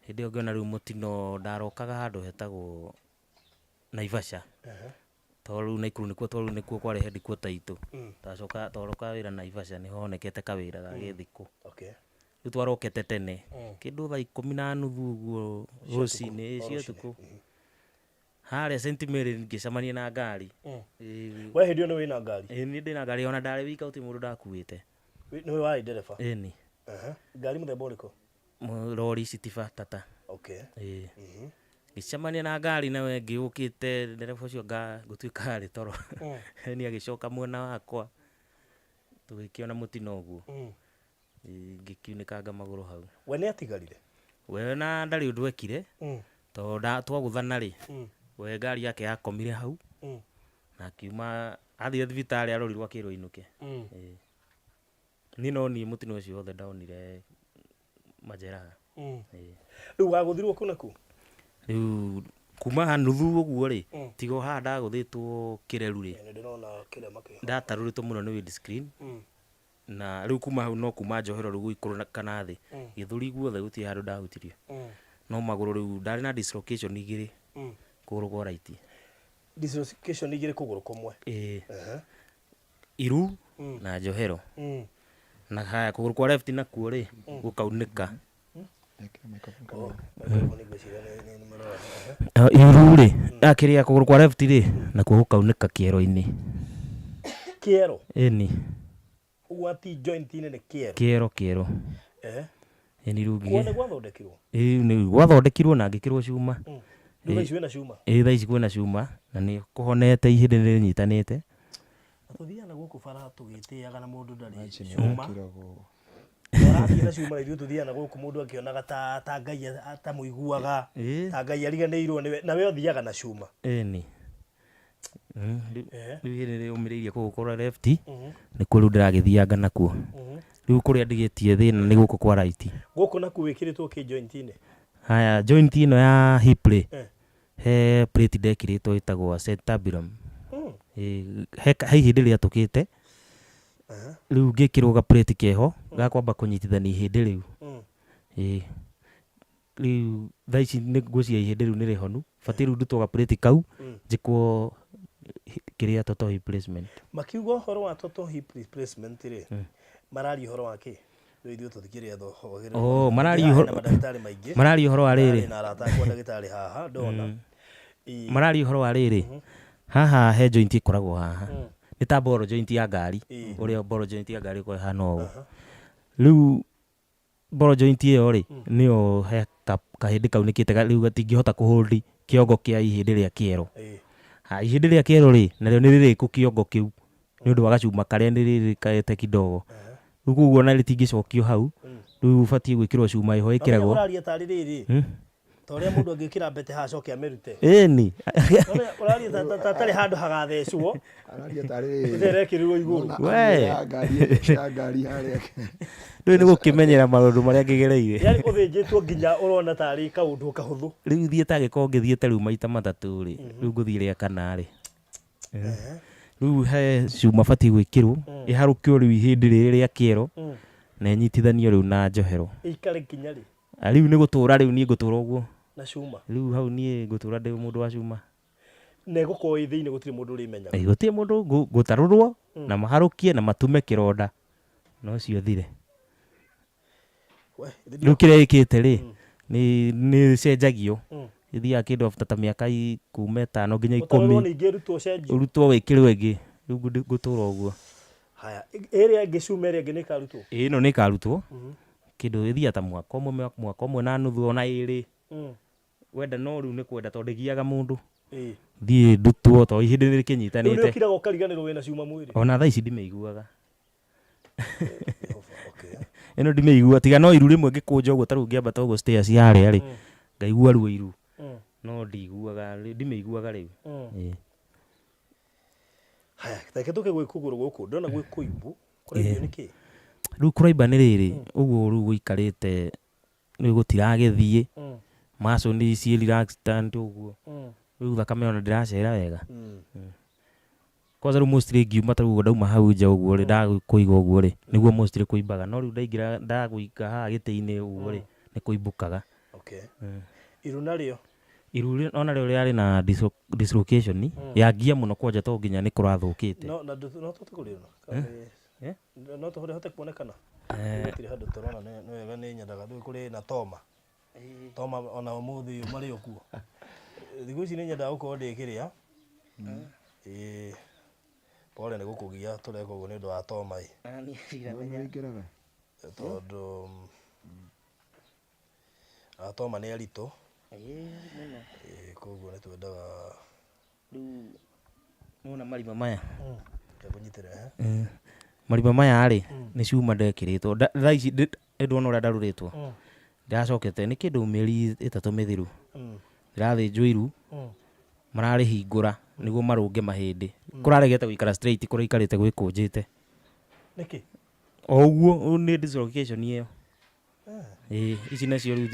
Hĩndĩ ĩyo ngĩona rĩu mũtino ndarokaga handũ hetagwo Naivasha. Tondũ rĩu Naikuru nĩkuo, tondũ rĩu nĩkuo kwarĩ headquarter itũ. Twacoka twarokaga wĩra Naivasha nĩho honekete kawĩra ga gĩthikũ. Rĩu twarokete tene kĩndũ thaa 10:30 ũguo rũcinĩ cia ũtukũ. Harĩa St Mary ngĩcemania na ngari. We hĩndĩ ĩyo nĩ wĩna ngari? Ĩĩ, niĩ ndĩna ngari, ona ndarĩ wika, gũtirĩ mũndũ ndakuĩte. Nĩwe warĩ ndereba? Ĩni. Ngari mũthemba ũrĩkũ? Rori Citiba Tata. Ĩĩ. Ngĩcemania na ngari nawe ngĩũkĩte ndereba ũcio ngũtuĩka arĩ toro. Nĩ agĩcoka mwena wakwa tũgĩkĩona mũtino ũguo. Ĩĩ, ngĩkiunĩkanga magũrũ hau. We nĩ atigarire? We na ndarĩ ũndũ ekire tondũ twagũthana rĩ, we ngari yake yakomire hau na akiuma athire thibitarĩ arorirwo akĩrwo ainũke. Ĩĩ. Niĩ no niĩ mũtino ũcio wothe ndonire majeraha. Rĩu wagũthirwo kũ na kũ? Rĩu kuma haha nuthu ũguo rĩ, tiga o haha ndagũthĩtwo kĩreru rĩ. Nĩ ndĩrona kĩrema kĩho. Ndatarũrĩtwo mũno nĩ windscreen. Na rĩu kuma hau no kuma njohero rĩu gũikũrũka kana thĩ. Gĩthũri guothe gũtirĩ handũ ndahutirio. No magũrũ rĩu ndarĩ na dislocation igĩrĩ kũgũrũ kwa right. Dislocation igĩrĩ kũgũrũ kũmwe. Ĩĩ. Iru na njohero. Na haya kũgũrũ kwa left nakuo rĩ gũkaunĩka. Oh, microphone ngwĩciria nĩ mũrora. Iru rĩ, kĩrĩa kũgũrũ kwa left rĩ nakuo gũkaunĩka kĩero-inĩ. Kĩero? Ĩni. Ũguo ati joint-inĩ nĩ kĩero? Kĩero kĩero. Ĩni rĩu Kuo nĩ gwathondekirwo? Ĩĩ nĩ gwathondekirwo na ngĩkĩrwo cuma. Rĩu thaa ici wĩna cuma? Ĩĩ thaa ici kwĩna cuma na nĩ kũhonete ihĩndĩ nĩ rĩnyitanĩte. Na tũthiaga na gũkũ bara tũgĩtĩaga na mũndũ ndarĩ cuma. Arathiĩ na cuma na ithuĩ tũthiaga na gũkũ mũndũ akĩonaga ta Ngai atamũiguaga, ta Ngai ariganĩirwo nĩwe, na we ũthiaga na cuma. Ĩni. Rĩu ihĩndĩ nĩ rĩũmĩrĩirie kũgũrũ kwa left nĩkuo rĩu ndĩragĩthianga nakuo. Rĩu kũrĩa ndigĩtie thĩna nĩ gũkũ kwa right. Gũkũ nakuo wĩkĩrĩtwo kĩ joint-inĩ? Haya joint ĩno ya hip rĩ, he plate ndekĩrĩtwo ĩtagwo acetabulum. He ihĩndĩ rĩatũkĩte. Rĩu ngĩkĩrwo ga plate keho ga kwamba kũnyitithania ihĩndĩ rĩu. Ĩĩ. Rĩu thaa ici nĩ ngwĩciria ihĩndĩ rĩu nĩ rĩhonu. Batiĩ rĩu ndutwo ga plate kau njĩkwo kĩrĩa total hip replacement. Makiuga ũhoro wa total hip replacement rĩ, mararia ũhoro wa kĩ? Rĩu ithuĩ tũtikĩrĩ atho. Oh, mararia ũhoro na mandagĩtarĩ maingĩ. Mararia ũhoro wa rĩrĩ. Na arata akwa ndagĩtarĩ haha ndona. Mararia ũhoro wa rĩrĩ. Haha he joint ĩkoragwo haha. Nĩ ta ball joint ya ngari. Ũrĩa ball joint ya ngari ĩkoragwo ĩhana ũguo. Rĩu ball joint ĩyo rĩ, nĩyo he kahĩndĩ kaunĩkĩte rĩu gatingĩhota kũhold kĩongo kĩa ihĩndĩ rĩa kĩero. Ha ihĩndĩ rĩa kĩero rĩ, narĩo nĩ rĩrĩku kĩongo kĩu nĩ ũndũ wa gacuma karĩa nĩ rĩrĩkĩte kidogo. Rĩu koguo ona rĩtingĩcokio hau, rĩu ũbatiĩ gwĩkĩrwo cuma ĩho ĩkĩragwo. Ũraria tarĩ rĩrĩ. Ta ũrĩa mũndũ angĩkĩra mbete haha acoke amĩrute. Ĩni. Ũraria ta tarĩ handũ hagathecwo. Araria tarĩ Mbete ĩrekĩrirwo igũrũ. We. Ya ngari harĩa. Rĩu nĩ gũkĩmenyera maũndũ marĩa ngĩgereire. Yaani ũthĩnjĩtwo nginya ũrona tarĩ kaũndũ kahũthũ. Rĩu thiĩte angĩkorwo ngĩthiĩte rĩu maita matatũ rĩ, rĩu ngũthiĩ rĩa kana rĩ. Rĩu he cuma batiĩ gwĩkĩrwo, ĩharũkio rĩu ihĩndĩ rĩrĩ rĩa kĩero na ĩnyitithanio rĩu na njohero. Ĩikare nginya rĩ? Rĩu nĩ gũtũra rĩu niĩ ngũtũra ũguo. Na cuma? Rĩu hau niĩ ngũtũra ndĩ mũndũ wa cuma. Na ĩgũkorwo ĩ thĩinĩ gũtirĩ mũndũ ũrĩmenyaga? Gũtirĩ mũndũ ngũtarũrwo na maharũkie na matume kĩronda na ũcio ũthire. Rĩu kĩrĩa ĩkĩte rĩ, nĩ ĩcenjagio. Ĩthiaga kĩndũ after ta mĩaka kuma ĩtano nginya Ũtarũrwo 10. Ningĩ ĩrutwo ũcenjio? Ũrutwo wĩkĩrwo ĩngĩ. Rĩu ngũtũra ũguo. Haya, ĩrĩa ĩngĩ cuma ĩrĩa ĩngĩ nĩ ĩkarutwo? Ĩĩ ĩno nĩ ĩkarutwo. Kĩndũ ĩthiaga ta mwaka ũmwe, mwaka ũmwe na nuthu ona ĩrĩ. Wenda no rĩu nĩ kwenda tondũ ndĩgiaga mũndũ. Thiĩ ndutwo tondũ ihĩndĩ nĩ rĩkĩnyitanĩte. Rĩu nĩ ũkiraga ũkariganĩrwo wĩna cuma mwĩrĩ? Ona thaa ici ndimĩiguaga. Ĩno ndimĩiguaga tiga no iru rĩmwe ngĩkũnja ũguo ta rĩu ngĩambata ũguo stairs harĩa rĩ, ngaigua ruo iru. No ndiguaga, ndimĩiguaga rĩu. Ĩĩ. Haya, reke tũke gwĩ kũgũrũ gũkũ, ndĩrona gwĩ kũimbu. Kũraimbio nĩ kĩ? Rĩu kũraimba nĩ rĩrĩ, ũguo rĩu gũikarĩte rĩu gũtiragĩthiĩ. Muscle nĩ ciĩ relaxed ũguo. Rĩu thakame ona ndĩracera wega. Kwanza rĩu mostly ngiuma ta rĩu ndauma hau nja ũguo rĩ, ndakũiga ũguo rĩ, nĩguo mostly kũimbaga. No rĩu ndaingĩra ndagũiga haha gĩtĩ-inĩ ũguo rĩ, nĩ kũimbũkaga. Okay. Iru narĩo? Iru ona rĩo rĩarĩ na dislocation yangia mũno kwanja to nginya nĩ kũrathũkĩte. No na no tũhote kũrĩona? No tũhote kuonekana? Gũtirĩ handũ tũrona nĩ wega nĩ nyendaga rĩu kũrĩ na Toma. Toma ona ũmũthĩ ũyũ marĩ o kuo. Thikũ ici nĩ nyendaga gũkorwo ndĩ kĩrĩa. Ĩĩ. Pole nĩ gũkũgia tũreka ũguo nĩ ũndũ wa Toma ĩ. Tondũ Toma nĩ aritũ. Ĩĩ koguo nĩ twendaga Rĩu nĩwona marima maya? Ngũnyitĩre. Marima maya rĩ, nĩ cuma ndekĩrĩtwo. Thaa ici ndona ũrĩa ndarũrĩtwo. Ndĩracokete nĩ kĩndũ mĩeri 3 mĩthiru. Ndĩrathĩnjwo iru, mararĩhingũra nĩguo marũnge mahĩndĩ. Kũraregete gũikara straight, kũraikarĩte gwĩkũnjĩte. Nĩkĩ? O ũguo nĩ dislocation ĩyo. Ĩĩ, ici nacio rĩu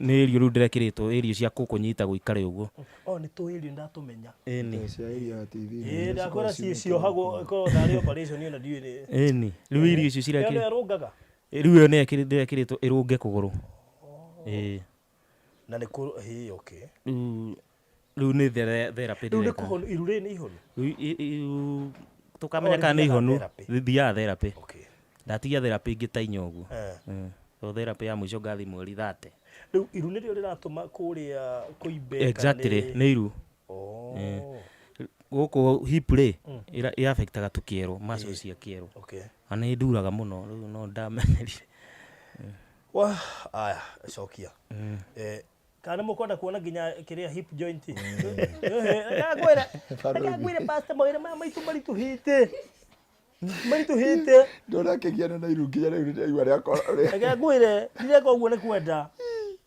nĩ irio rĩu ndĩrekĩrĩtwo irio cia kũkũnyita gũikare ũguo. O nĩ tũ irio ndatũmenya. Ĩni. Cia iria TV. Ĩĩ, ndakwĩra ciohagwo ĩkoragwo tarĩ operation ĩyo na ndiũĩ nĩ Ĩni, rĩu irio icio ĩyo cirekĩrĩtwo nĩyo ĩrũngaga. Rĩu ĩyo nĩ ndĩrekĩrĩtwo ĩrũnge kũgũrũ. Ĩĩ. Na nĩ kũ hĩ, okay. Rĩu nĩ therapy Rĩu nĩ ndĩreka. kũhonu, iru rĩrĩ nĩ ihonu? Rĩu tũkamenya Oh, kana nĩ rĩthiaga ihonu. therapy. Rĩthiaga therapy. Okay. Ndatigia therapy ingĩ ta inya ũguo. Eh. So therapy ya mũico ngathiĩ mweri 30. Rĩu iru nĩrĩo rĩratũma kũrĩa kũimbe kana Exactly, nĩ iru. Oh. Gũkũ hip rĩ, ĩ-affectaga tu kĩero, muscles cia kĩero. Okay. Na nĩ nduraga mũno, rĩu no ndamenyerire. Wa, aya, cokia. Eh, kana mũkwenda kuona nginya kĩrĩa hip joint? Reke ngwĩre pastor, mawĩra maya maitũ maritũhĩte. Maritũhĩte. Ndona akĩgiana na iru nginya rĩu nĩndĩraigua rĩakwa. Reke ngwĩre, ndireka ũguo nĩ kwenda.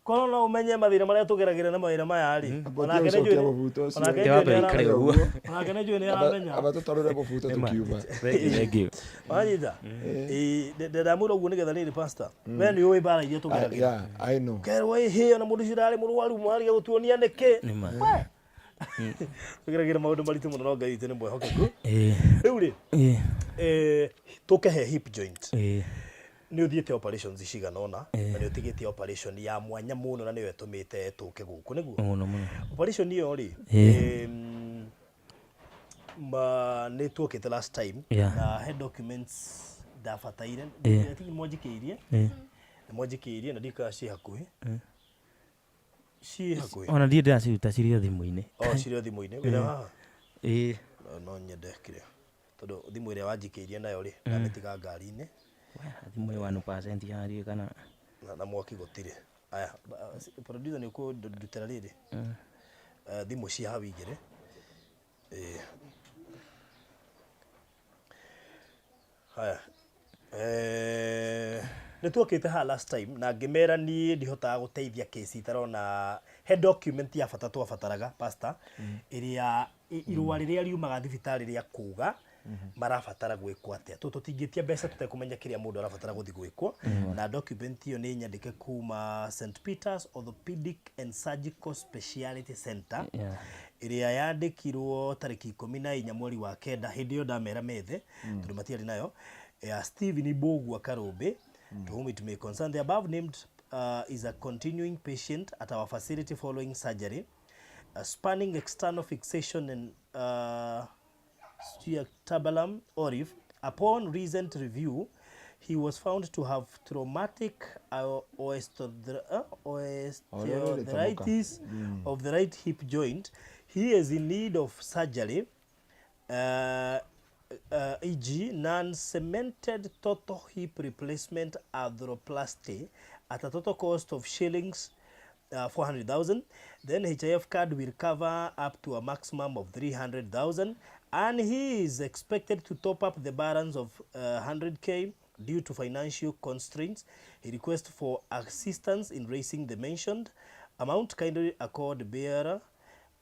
Korwo no ũmenye mathĩna marĩa tũgeragĩra na mawĩra maya rĩ. Amba Onake ũcokia nĩ njũĩ- mũbuto ũcio. onake Reke wambe nĩ njũĩ ũikare nĩ ũguo. aramenya. Onake nĩ njũĩ nĩ aramenya. Amba tũtarũre mũbuto tũkiuma. Thank you, thank you. Wanyita? Ĩĩ, ndamwĩra ũguo nĩgetha rĩrĩ pastor. We nĩ ũĩ mbara iria tũgeragĩra. Yeah, I know. Kerwo ĩhĩ ona mũndũ ũcio ndarĩ mũrwaru mwariga gũtuonia nĩkĩ. Nĩ ma. We. Tũgeragĩra maũndũ maritũ mũno no Ngai witũ nĩ mwĩhokeku. Ĩĩ. Rĩu rĩ, Ĩĩ. tũkehe hip joint. Ĩĩ. Nĩ ũthiĩte operations cigana ũna na nĩ ũtigĩtie operation ya mwanya mũno na nĩyo ĩtũmĩte tũke gũkũ nĩguo. Mũno mũno. Operation ĩyo rĩ, Ĩĩ. ma nĩ tuokĩte last time Yeah. na he documents ndabataire. Ĩĩ. Nĩ mwanjikĩirie. Ĩĩ. Nĩ mwanjikĩirie na ndikaga ciĩ hakuhĩ. Ciĩ hakuhĩ. Ona ndirĩ ndĩraciruta cirĩ o thimũ-inĩ. O cirĩ o thimũ-inĩ. Wĩra haha? Ĩĩ. No nyende kĩrĩa tondũ thimũ ĩrĩa wanjikĩirie nayo rĩ, ndamĩtiga ngari-inĩ. Thimũ ĩ 1% yarĩ kana na mwaki gũtirĩ. Aya, producer nĩ ũkũndutĩra rĩrĩ. Thimũ ciĩ hau igĩrĩ. Ĩĩ. Haya. Nĩ tuokĩte haha last time na ngĩmera niĩ ndihotaga gũteithia kesi itarona he document ya bata twabataraga pastor, ĩrĩa irũa rĩrĩa riumaga thibitarĩ rĩa kuga marabatara gwĩkwo atĩa. Tũtingĩtia mbeca tũtekũmenya kĩrĩa mũndũ arabatara gũthiĩ gwĩkwo. Na document ĩyo nĩ nyandĩke kuma St Peter's Orthopedic and Surgical Speciality Center. Ĩrĩa yandĩkirwo tarĩki 14 mweri wa 9, hĩndĩ ĩyo ndamera methe tondũ matiarĩ nayo, ya Stephen Mbugua Karumbi, to whom it may concern. The above named is a continuing patient at our facility following surgery spanning external fixation and acetabulum ORIF. Upon recent review, he was found to have traumatic osteoarthritis of the right hip joint. He is in need of surgery, e.g. non-cemented total hip replacement arthroplasty at a total cost of shillings 400,000. Then HIF card will cover up to a maximum of 300,000, and he is expected to top up the balance of 100K due to financial constraints. He requests for assistance in raising the mentioned amount. Kindly accord bearer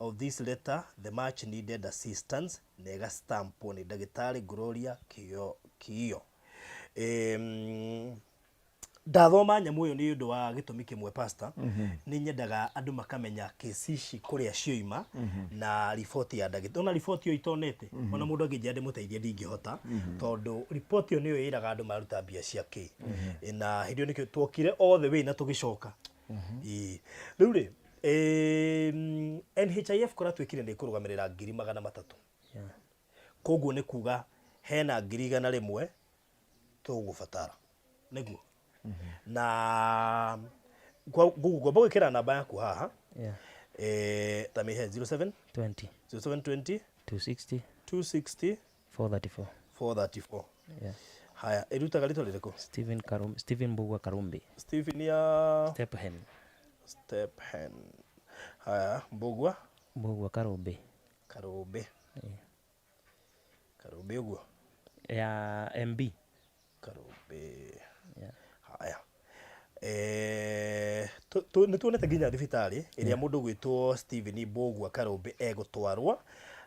of this letter the much needed assistance. Nega stamp ni Ndagĩtarĩ Gloria Kio. Ndathoma nyamũ ĩyo nĩ ũndũ wa gĩtũmi kĩmwe pastor, nĩ nyendaga andũ makamenya kesi ici kũrĩa cioima na riboti ya ndagĩtarĩ. Ona riboti ĩyo itonete, ona mũndũ angĩnjĩra ndĩmũteithie ndingĩhota, tondũ riboti ĩyo nĩyo ĩraga andũ maruta mbia cia kĩ. Na hĩndĩ ĩyo nĩkĩo tuokire all the way na tũgĩcoka. Ĩĩ. Rĩu rĩ, NHIF kũrĩa twĩkire nĩ ĩkũrũgamĩrĩra 300,000. Koguo nĩ kuga hena 100,000 tũgũbatara nĩguo na ngwamba gwĩkĩra namba yaku haha. Ta mĩhe 07 20 0720 260 260 434. 434. Yeah. Haya, ĩrutaga rĩtwa rĩrĩkũ? Stephen Karum, Stephen Mbugua Karumbi. Stephen ya Stephen Stephen. Haya, Mbugua Mbugua Karumbi. Karumbi. Karumbi ũguo. Ya MB. Karumbi. Yeah. Haya. Nĩ tuonete nginya thibitarĩ ĩrĩa mũndũ gwĩtwo Stephen Mbugua Karumbi egũtwarwo,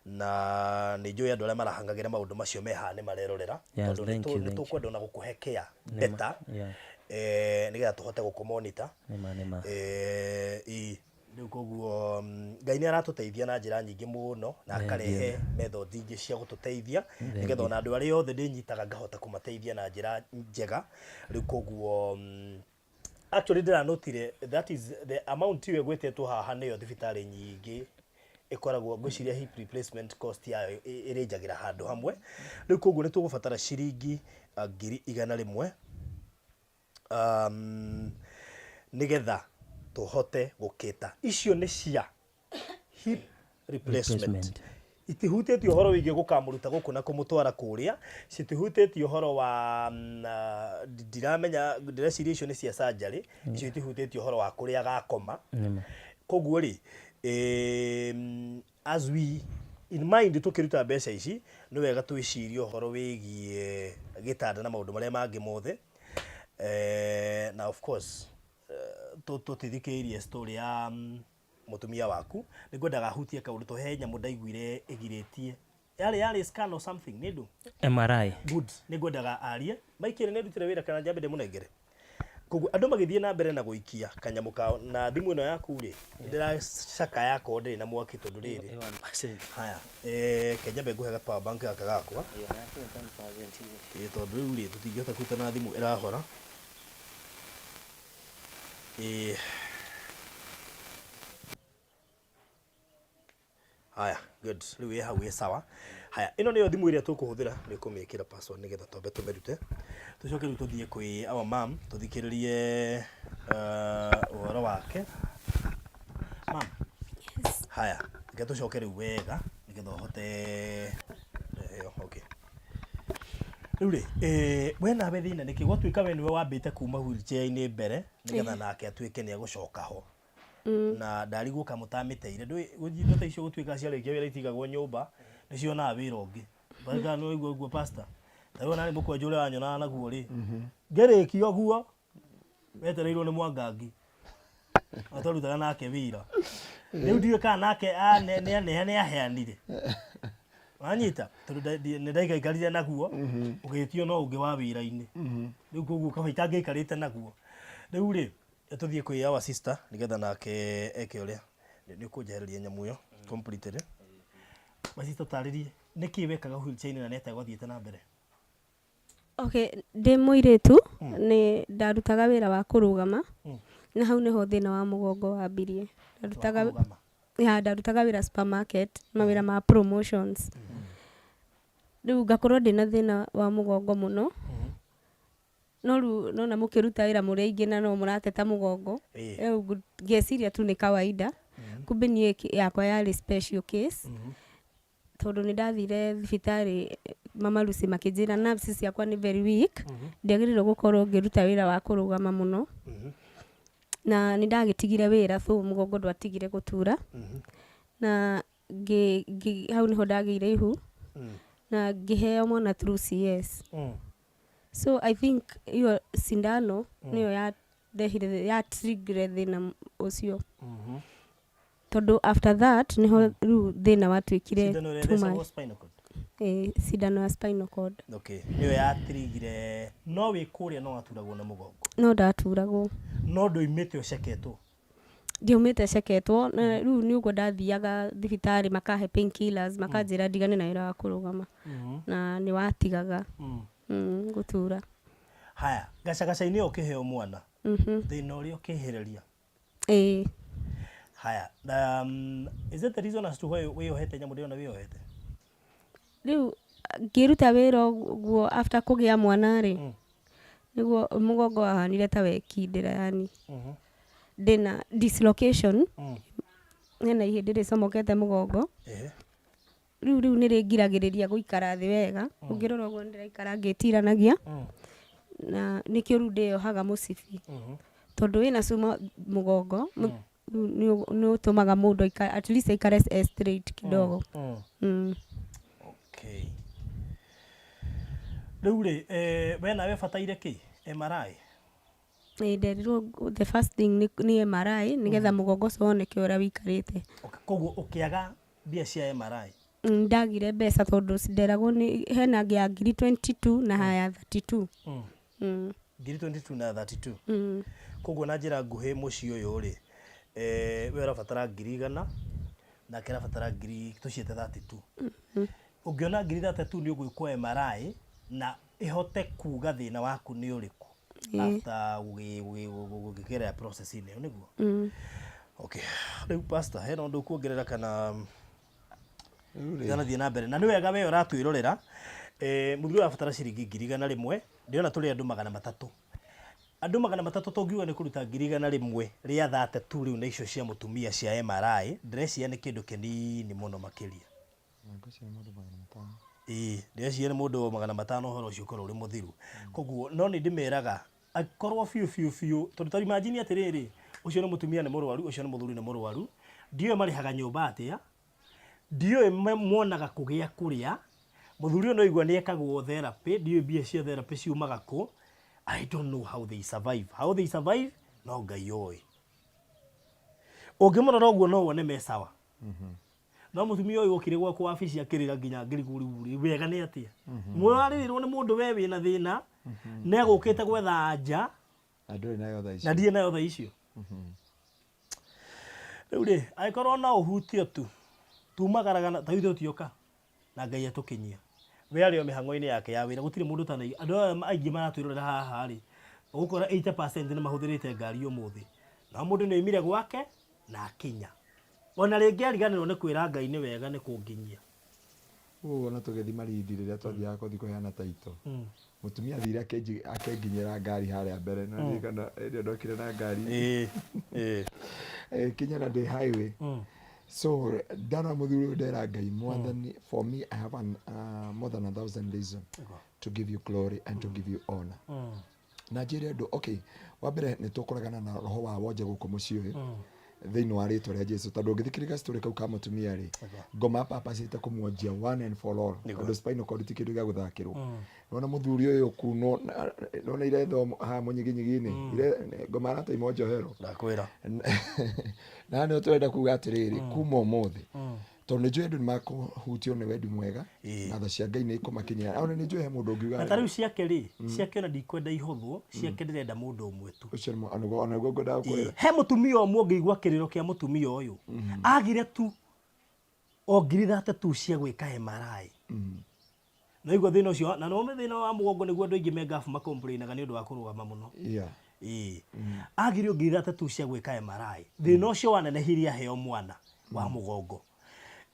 na nĩ njũĩ andũ arĩa marahangagĩra maũndũ macio me haha nĩ marerorera, Yes, tondũ thank you, nĩ thank you. tũkwenda ona gũkũhe care Nĩ ma- better. yeah. Nĩgetha tũhote gũkũmonita. Nĩma nĩma. Ĩ rĩu koguo Ngai nĩ aratũteithia na njĩra nyingĩ mũno na akarehe method ingĩ cia gũtũteithia nĩgetha ona andũ arĩa othe ndĩnyitaga ngahota kũmateithia na njĩra njega. Rĩu koguo actually ndĩranotire that is the amount ĩyo ĩgwetetwo haha nĩyo thibitarĩ nyingĩ ĩkoragwo, ngwĩciria hip replacement cost yayo ĩrĩnjagĩra handũ hamwe. Rĩu koguo nĩ tũgũbatara ciringi 100,000 nĩgetha tũhote gũkĩta. Icio nĩ cia hip replacement. Replacement. Itihutĩtie ũhoro wĩgiĩ gũkamũruta gũkũ na kũmũtwara kũrĩa, citihutĩtie ũhoro wa ndiramenya, ndĩreciria icio nĩ cia surgery, icio itihutĩtie ũhoro wa kũrĩa agakoma. Nĩma. Koguo rĩ, as we in mind tũkĩruta mbeca ici, nĩ wega twĩcirie ũhoro wĩgiĩ gĩtanda na maũndũ marĩa mangĩ mothe. Na of course tũtithikĩrĩirie story ya mũtumia waku, nĩ ngwendaga ahutie kaũndũ to he nyamũ ndaiguire ĩgirĩtie yarĩ scan or something nĩ ndũ MRI. Good, nĩ ngwendaga arie maikĩre nĩ ndutire wĩra kana njambe ndĩmũnengere. Koguo andũ magĩthiĩ na mbere na gũikia kanyamũ kao na thimũ ĩno yaku rĩ, ndĩracaka yakorwo ndĩrĩ na mwaki tondũ rĩrĩ haya, ke nyambe ngũhe ga power bank gaka gakwa. Ĩ tondũ rĩu rĩ tũtingĩhota kũruta na thimũ ĩrahora. Haya, good, rĩu ĩ hau ĩ sawa. Haya, ĩno nĩyo thimũ ĩrĩa tũkũhũthĩra, nĩ ũkũmĩkĩra password nĩgetha twambe tũmĩrute, tũcoke rĩu tũthiĩ kwĩ our mom tũthikĩrĩrie ũhoro wake. Mam. Yes. Haya, reke tũcoke rĩu wega nĩgetha ũhote okay. Rĩu rĩ, we nawe thĩna nĩkĩ gwatuĩka we nĩwe wambĩte kuma wheelchair-inĩ mbere nĩgetha nake atuĩke nĩ egũcoka ho, na ndarigwo kamũtamĩteire ndũĩ indo ta icio gũtuĩka ciarĩkia wĩra itigagwo nyũmba nĩ cionaga wĩra ũngĩ. Barika nĩ waigua ũguo, pastor? Ta rĩu ona nĩ mũkwanjũ ũrĩa wanyonaga naguo rĩ, ngĩrĩkia ũguo wetereirwo nĩ Mwangangi na twarutaga nake wĩra. Rĩu ndiũĩ kana nake nĩ aheanire wanyita tondũ nĩ ndaikaikarire naguo ũgĩtio no ũngĩ wa wĩra-inĩ. Rĩu koguo kaba itangĩikarĩte naguo. Rĩu rĩ, tũthiĩ kwĩ our sister nĩgetha nake eke ũrĩa nĩ ũkũnjehereria nyamũ ĩyo completely. My sister, ũtarĩrie nĩkĩ wekaga wheelchair-inĩ na nĩ atĩa gwathiĩte na mbere? Okay, ndĩ mũirĩtu nĩ ndarutaga wĩra wa kũrũgama, na hau nĩho thĩna wa mũgongo wambirie. Ndarutaga Kũrũgama. Ya, ndarutaga wĩra supermarket, mawĩra ma promotions. Rĩu ngakorwo ndĩna thĩna wa mũgongo mũno, no rĩu nona mũkĩruta wĩra mũrĩ aingĩ na no mũrateta mũgongo. Rĩu ngeciria tu nĩ kawaida, kumbe niĩ yakwa yarĩ special case, tondũ nĩ ndathire thibitarĩ, Mama Lucy makĩnjĩra nerves ciakwa nĩ very weak, ndiagĩrĩirwo gũkorwo ngĩruta wĩra wa kũrũgama mũno. Na nĩ ndagĩtigire wĩra, so mũgongo ndwatigire gũtura na hau nĩho ndagĩire ihu na ngĩheo mwana through CS. So I think iyo sindano nĩyo yarehire, ya trigger thĩna ũcio, tondũ after that nĩho rĩu thĩna watuĩkire Cindano ĩrĩa too ĩthecagwo much. Spinal cord. Cindano ya spinal cord. Okay, nĩyo yatirigire. No wĩ kũrĩa no waturagwo na mũgongo? No ndaturagwo. No ndũimĩte ũceketwo? Ndiaumĩte ceketwo, na rĩu nĩ ũguo ndathiaga thibitarĩ makahe painkillers, makanjĩra ndigane na wĩra wa kũrũgama, na nĩ watigaga gũtura. Haya, gacagaca-inĩ ĩyo ũkĩheo mwana, thĩna ũrĩa ũkĩhĩrĩria? Ĩĩ. Haya, is it the reason as to why wĩyohete nyamũ ndĩrona wĩyohete? Rĩu ngĩruta wĩra ũguo after kũgĩa mwana rĩ, nĩguo mũgongo wahanire ta wekindĩra, yani ndĩna dislocation, hena ihĩndĩ rĩcomokete mũgongo. Rĩu nĩ rĩngiragĩrĩria gũikara thĩ wega. Ũngĩrora ũguo nĩ ndĩraikara ngĩtiranagia, na nĩkĩo rĩu ndĩyohaga mũcibi, tondũ wĩna cuma mũgongo rĩu nĩ ũtũmaga mũndũ at least aikare e straight kidogo. Okay, rĩu rĩ, we nawe bataire kĩ MRI? Ĩ, nderirwo the first thing nĩ MRI nĩgetha mũgongo ũcio woneke ũrĩa wĩikarĩte. Okay, koguo ũkĩaga mbia cia MRI? Ndagire mbeca tondũ nderagwo nĩ hena ya ngiri 22 na ya 32. Ngiri 22 na 32. Koguo na njĩra nguhĩ mũciĩ ũyũ rĩ, we ũrabatara 100,000, nake arabatara ngiri tũciĩte 32. Ũngĩona ngiri 32 nĩ ũgwĩkwo MRI na ĩhote kuga thĩna waku nĩ ũrĩkũ after gũgĩgerera process-inĩ ĩyo, nĩguo? Okay, rĩu pastor, hena ũndũ ũkuongerera kana itanathiĩ na mbere? Na nĩ wega we ũratwĩrorera, mũthuri ũyũ arabatara ciringi 100,000. Ndĩrona tũrĩ andũ 300, andũ 300. Tũngiuga nĩ kũruta 100,000 rĩa 32 rĩu na icio cia mũtumia cia MRI, ndĩreciria nĩ kĩndũ kĩnini mũno makĩria. Ngwĩciria mũndũ 500. Ĩĩ, ndĩreciria nĩ mũndũ 500 ũhoro ũcio ũkorwo ũrĩ mũthiru. Koguo no nĩ ndĩmeraga akorwo biũ biũ biũ, tondũ ta imagine atĩrĩrĩ, ũcio nĩ mũtumia nĩ mũrwaru, ũcio nĩ mũthuri nĩ mũrwaru, ndiũĩ marĩhaga nyũmba atĩa, ndiũĩ monaga kũgĩa kũrĩa. Mũthuri ũyũ no igua nĩ ekagwo therapy, ndiũĩ mbia cia therapy ciumaga kũ. I don't know how they survive, how they survive, no Ngai oĩ. Ũngĩmũrora ũguo no wone me sawa, no mũtumia ũyũ okire gwakwa wabici akĩrĩra nginya ngĩrigwo rĩu rĩ, wega nĩ atĩa mũrarĩrĩrwo nĩ mũndũ we wĩna thĩna na egũkĩte gwetha anja. Na ndũrĩ nayo thaa ici. Na ndirĩ nayo thaa icio. Rĩu rĩ, angĩkorwo no ũhutio tu tumagaraga ta ithuĩ tũtioka na Ngai atũkinyia, we arĩ o mĩhang'o-inĩ yake ya wĩra. Gũtirĩ mũndũ ũtana andũ aya aingĩ maratwĩrorera haha rĩ, ũgũkora 80% nĩ mahũthĩrĩte ngari ũmũthĩ, no mũndũ nĩ oimire gwake na akinya, ona rĩngĩ ariganĩrwo nĩ kwĩra Ngai nĩ wega nĩ kũnginyia. Ũguo ona tũgĩthiĩ Malindi rĩrĩa twathiaga kũthiĩ kũheana taito, mũtumia athire akenginyĩra ngari harĩa mbere, na ndirikana hĩndĩ ĩyo ndokire na ngari ĩkinya na ndĩ highway. So ndona mũthuri ũyũ ndera Ngai, Mwathani, for me I have more than a thousand reason to give you glory and to give you honor. Na njĩre andũ, okay, wa mbere nĩ tũkũregana na roho wa wonje gũkũ mũciĩ ũyũ thĩinĩ wa rĩtwa rĩa Jesu, tondũ ũngĩthikĩrĩria story kau ka mũtumia rĩ, ngoma papacĩte kũmuonjia one and for all, tondũ spinal cord ti kĩndũ gĩa gũthakĩrwo. Nona mũthuri ũyũ kunwo, nona iretho haha mũnyiginyigi-inĩ, ngoma arataimwo njohero. Ndakwĩra. Na nĩo tũrenda kuga atĩrĩrĩ, kuma ũmũthĩ, tondũ nĩ njũĩ andũ nĩ makũhutio nĩ wendi mwega na tha cia Ngai nĩ ikũmakinyĩra, ona nĩ njũĩ he mũndũ ũngiuga. Na ta rĩu ciake rĩ, ciake ona ndikwenda ihũthwo, ciake ndĩrenda mũndũ ũmwe tu. Ũcio nĩ ona nĩguo ngwendaga kwĩra. He mũtumia ũmwe ũngĩigua kĩrĩro kĩa mũtumia ũyũ, agire tu o ngiri 32 cia gwĩka MRI, no igua thĩna ũcio, na no thĩna wa mũgongo nĩguo andũ aingĩ me ngabu macomplainaga nĩ ũndũ wa kũrũgama mũno. Ĩĩ, agire o ngiri 32 cia gwĩka MRI, thĩna ũcio wanenehirie aheo mwana wa mũgongo.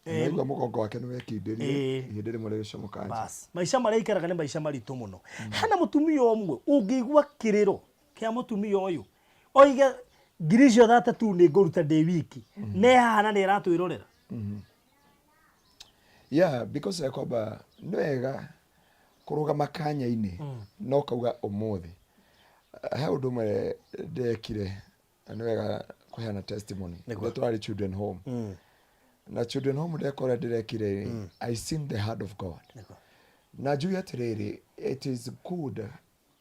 Naigua mũgongo wake nĩ wekindĩrie ihĩndĩ rĩmwe rĩgĩcomoka nja. Bas, maica marĩa aikaraga nĩ maica maritũ mũno. Hena mũtumia ũmwe ũngĩigua kĩrĩro kĩa mũtumia ũyũ oige ngiri icio 32 nĩ ngũruta ndĩ wiki, ne haha na nĩ aratwĩrorera. Yeah, because ya kwamba nĩ wega kũrũgama kanya-inĩ no kauga ũmũthĩ he ũndũ ũmwe ndekire, na nĩ wega kũheana testimony. Nĩguo. Rĩrĩa tũrarĩ children home, na children home ndekora ndĩrekire, I seen the hand of God. Na njuge atĩrĩrĩ, it is good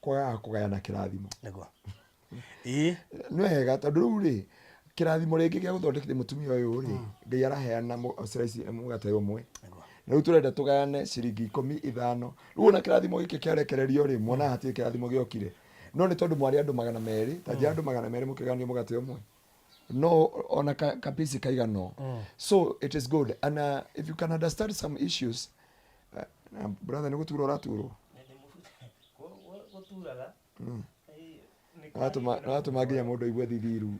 kwagaga kũgayana kĩrathimo. Nĩguo, ĩĩ. Nĩ wega, tondũ rĩu rĩ, kĩrathimo rĩngĩ gĩa gũthondekithia mũtumia ũyũ rĩ, Ngai araheana slice mũgate ũmwe, na rĩu tũrenda tũgayane ciringi 10, 5. Rĩu ona kĩrathimo gĩkĩ kĩarekererio rĩ, mwana hatirĩ kĩrathimo gĩokire, no nĩ tondũ mwarĩ andũ 200, ta njĩra andũ 200 mũkĩgayanio mũgate ũmwe, no ona kapisi kaigana ũũ. So it is good, and if you can understand some issues, brother, nĩ gũturwo ũraturwo. Gũturaga. Watũma nginya mũndũ aigue thithiru.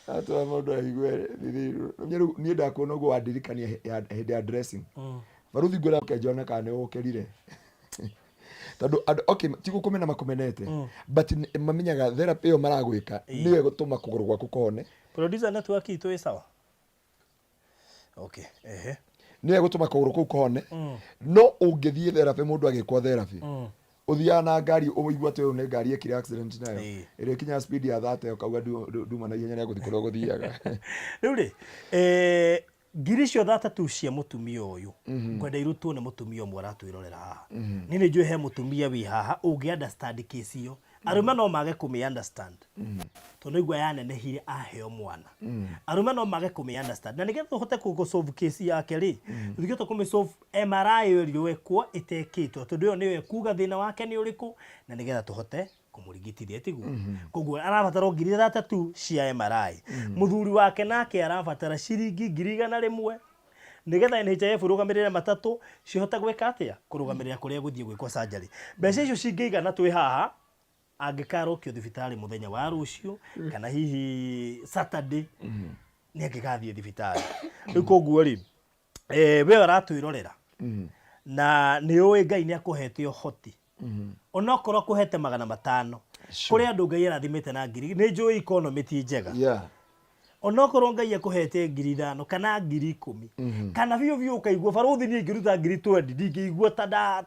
Watũma mũndũ aigue thithiru. Niĩ rĩu niĩ ndakuona ũguo wandirikania hĩndĩ ya dressing baruthi, ngwĩra ũkenjona kana nĩ ũkĩrire, tondũ andũ, okay, ti gũkũmena makũmenete, but mamenyaga therapy ĩyo maragwĩka nĩyo ĩgũtũma kũgũrũ gwaku kũhone. Producer, network itũ ĩ sawa? Okay, ehe. Nĩyo ĩgũtũma kũgũrũ kũu kũhone. No ũngĩthiĩ therapy, mũndũ agĩkwo therapy, ũthiaga na ngari ũigua atĩ ũyũ nĩ ngari ĩkire accident nayo ĩrĩa ĩkinyaga speed ya 30, ũkauga nduma na ihenya rĩa gũthiĩ kũrĩa ũgũthiaga. Rĩu rĩ, ngiri icio 32 cia mũtumia ũyũ ngwenda irutwo nĩ mũtumia ũmwe aratwĩrorera haha. Niĩ nĩ njũĩ he mũtumia wĩ haha ũngĩ understand case ĩyo. Arũme no mage kũmĩ understand tondũ igua yanenehire aheo mwana. Arũme no mage kũmĩ understand na nĩgetha ũhote kũ solve case yake rĩ, tũtingĩhota kũmĩ solve MRI ĩyo ĩrirwo ĩkwo ĩtekĩtwo, tondũ ĩyo nĩyo ĩkuga thĩna wake nĩ ũrĩkũ na nĩgetha tũhote kũmũrigitithia, tiguo? Koguo arabatara 30,000 cia MRI. Mũthuri wake nake arabatara ciringi 100,000 nigetha NHIF ĩrũgamĩrĩre matatũ cihote gwĩka atĩa, kũrũgamĩrĩra kũrĩa gũthiĩ gwĩkwo surgery. Mbeca icio cingĩigana twĩ haha, angĩkarokio thibitarĩ mũthenya wa rũciũ kana hihi Saturday nĩ angĩgathiĩ thibitarĩ. Rĩu koguo rĩ, we ũratwĩrorera na nĩ ũĩ Ngai nĩ akũhete ũhoti, onokorwo akũhete 500, kũrĩ andũ Ngai arathimĩte na ngiri, nĩ njũĩ economy ti njega, onokorwo Ngai akũhete 5,000 kana 10,000 kana biũ biũ ũkaigua barũthi niĩ ingĩruta 20,000 ndingĩigua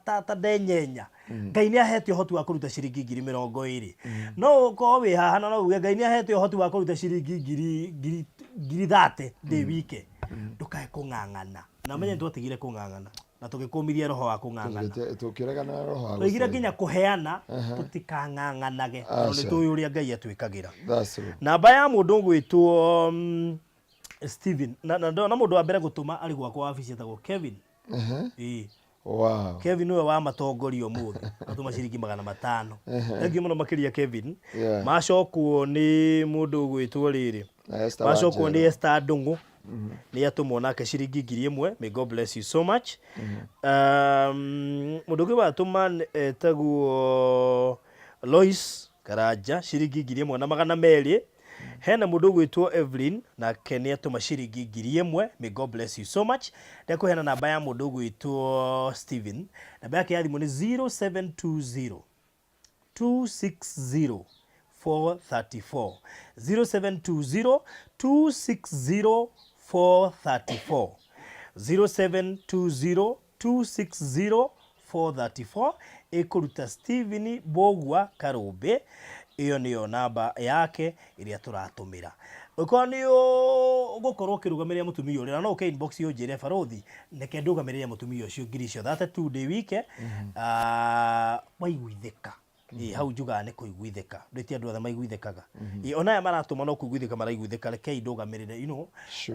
ta ndenyenya. Ngai nĩ ahete ũhoti wa kũruta ciringi 20,000. No ũkorwo wĩ haha na no uge Ngai nĩ ahete ũhoti wa kũruta ciringi 30,000 ndĩ wike, ndũkae kũng'ang'ana. Na menye nĩtwatigire kũng'ang'ana na tũgĩkũmithia roho wa kũng'ang'ana. Tũkĩregana na roho wa tũigire gũcenjia. Nginya kũheana tũtikang'ang'anage tondũ nĩ Aca. tũĩ ũrĩa Ngai atwĩkagĩra. That's true. Namba ya mũndũ ũgwĩtwo Steven na mũndũ wa mbere gũtũma arĩ gwakwa wabici etagwo Kevin. Ĩĩ. Kevin nĩwe wa matongoria ũmũthĩ, atũma ciringi 500. Thengiũ mũno makĩria, Kevin. Macokwo nĩ mũndũ ũgwĩtwo rĩrĩ, Na Esther macokwo Wanjerũ. nĩ Esther Ndung'u, nĩ atũmwo nake ciringi 1000. May God bless you so much. Mũndũ ũngĩ watũma etagwo Lois Karanja, ciringi 1200. Hena mũndũ ũgwĩtwo Evelyn, nake nĩ atũma ciringi 1000. May God bless you so much. Ndekũheana namba ya mũndũ ũgwĩtwo Steven. Namba yake ya thimũ nĩ 0720 260 434, 0720 260 434, 0720 260 434, ĩkũruta Steven Mbũgua Karũmbĩ. Ĩyo nĩyo namba yake ĩrĩa tũratũmĩra. Ũkorwo nĩ ũgũkorwo ũkĩrũgamĩrĩra mũtumia ũrĩa, na no ũke inbox ũnjĩre, "Barũthi, reke ndũgamĩrĩre mũtumia ũcio ngiri icio 32 ndĩ wike." Waiguithĩka. Ĩ, hau njugaga nĩ kũiguithĩka, ndwĩtie andũ othe maiguithĩkaga. Ĩ, ona aya maratũma no kũiguithĩka maraiguithĩka, "Rekei ndũgamĩrĩre."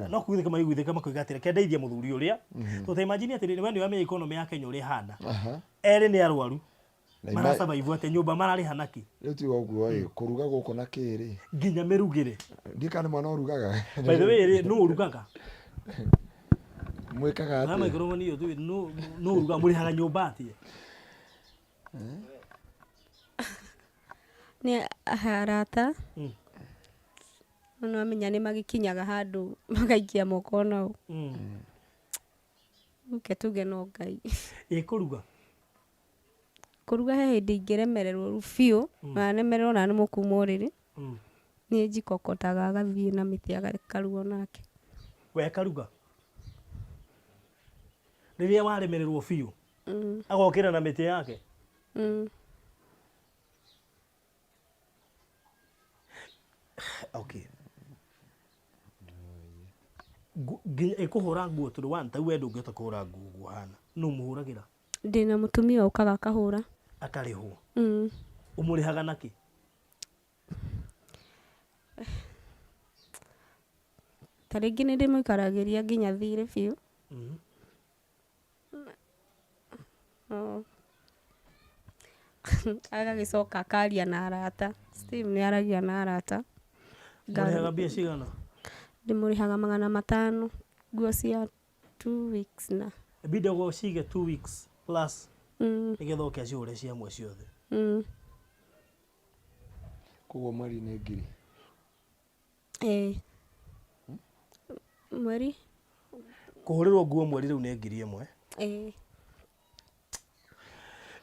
No kũiguithĩka maraiguithĩka, makoiga atĩ, "Reke ndeithie mũthuri ũrĩa." Tondũ ta imagine atĩrĩrĩ, we nĩ ũramenya economy ya Kenya ũrĩa ĩhana. Erĩ nĩ arwaru, Na marasurvive atĩa? Nyũmba mararĩha naki? Rĩu tiga ũguo ĩ, kũruga gũkũ na kĩrĩ nginya mĩrugĩre. Ndiĩ kana nĩ mwana ũrugaga. By the way rĩ, nũ ũrugaga? Mwĩkaga Na atĩa? Maikroboni ĩyo tũĩ nũ ũrugaga? Mũrĩhaga nyũmba atĩa? Nĩ arata. No amenya nĩ magĩkinyaga handũ magaikia moko nao. Reke tuge no Ngai. Ĩ, kũruga? Kũruga he hĩndĩ ingĩremererwo biũ, na nemererwo na nĩ mũkuma ũrĩrĩ, niĩ njikokotaga, agathiĩ na mĩtĩ akaruga nake. We akaruga rĩrĩa waremererwo biũ, agokĩra na mĩtĩ yake? Mm. Okay. Nginya ĩkũhũra nguo? Tondũ one ta we ndũngĩhota kũhũra nguo ũguo hana, nũ mũhũragĩra? Ndĩna mũtumia ũkaga akahũra. Akarĩhwo? Mm. Ũmũrĩhaga nakĩ? Ta rĩngĩ nĩ ndĩmũikaragĩria nginya thirĩ biũ. No agagĩcoka akaria na arata. Steve nĩ aragia na arata. Mũrĩhaga mbia cigana? Ndĩmũrĩhaga 500 nguo cia 2 weeks na Bidagwo cige 2 weeks plus nĩgetha oke acihũre ciamwe ciothe? Mm. Koguo mweri nĩ ngiri? Eh. Mweri. Kũhũrĩrwo nguo mweri rĩu nĩ 1000? Eh.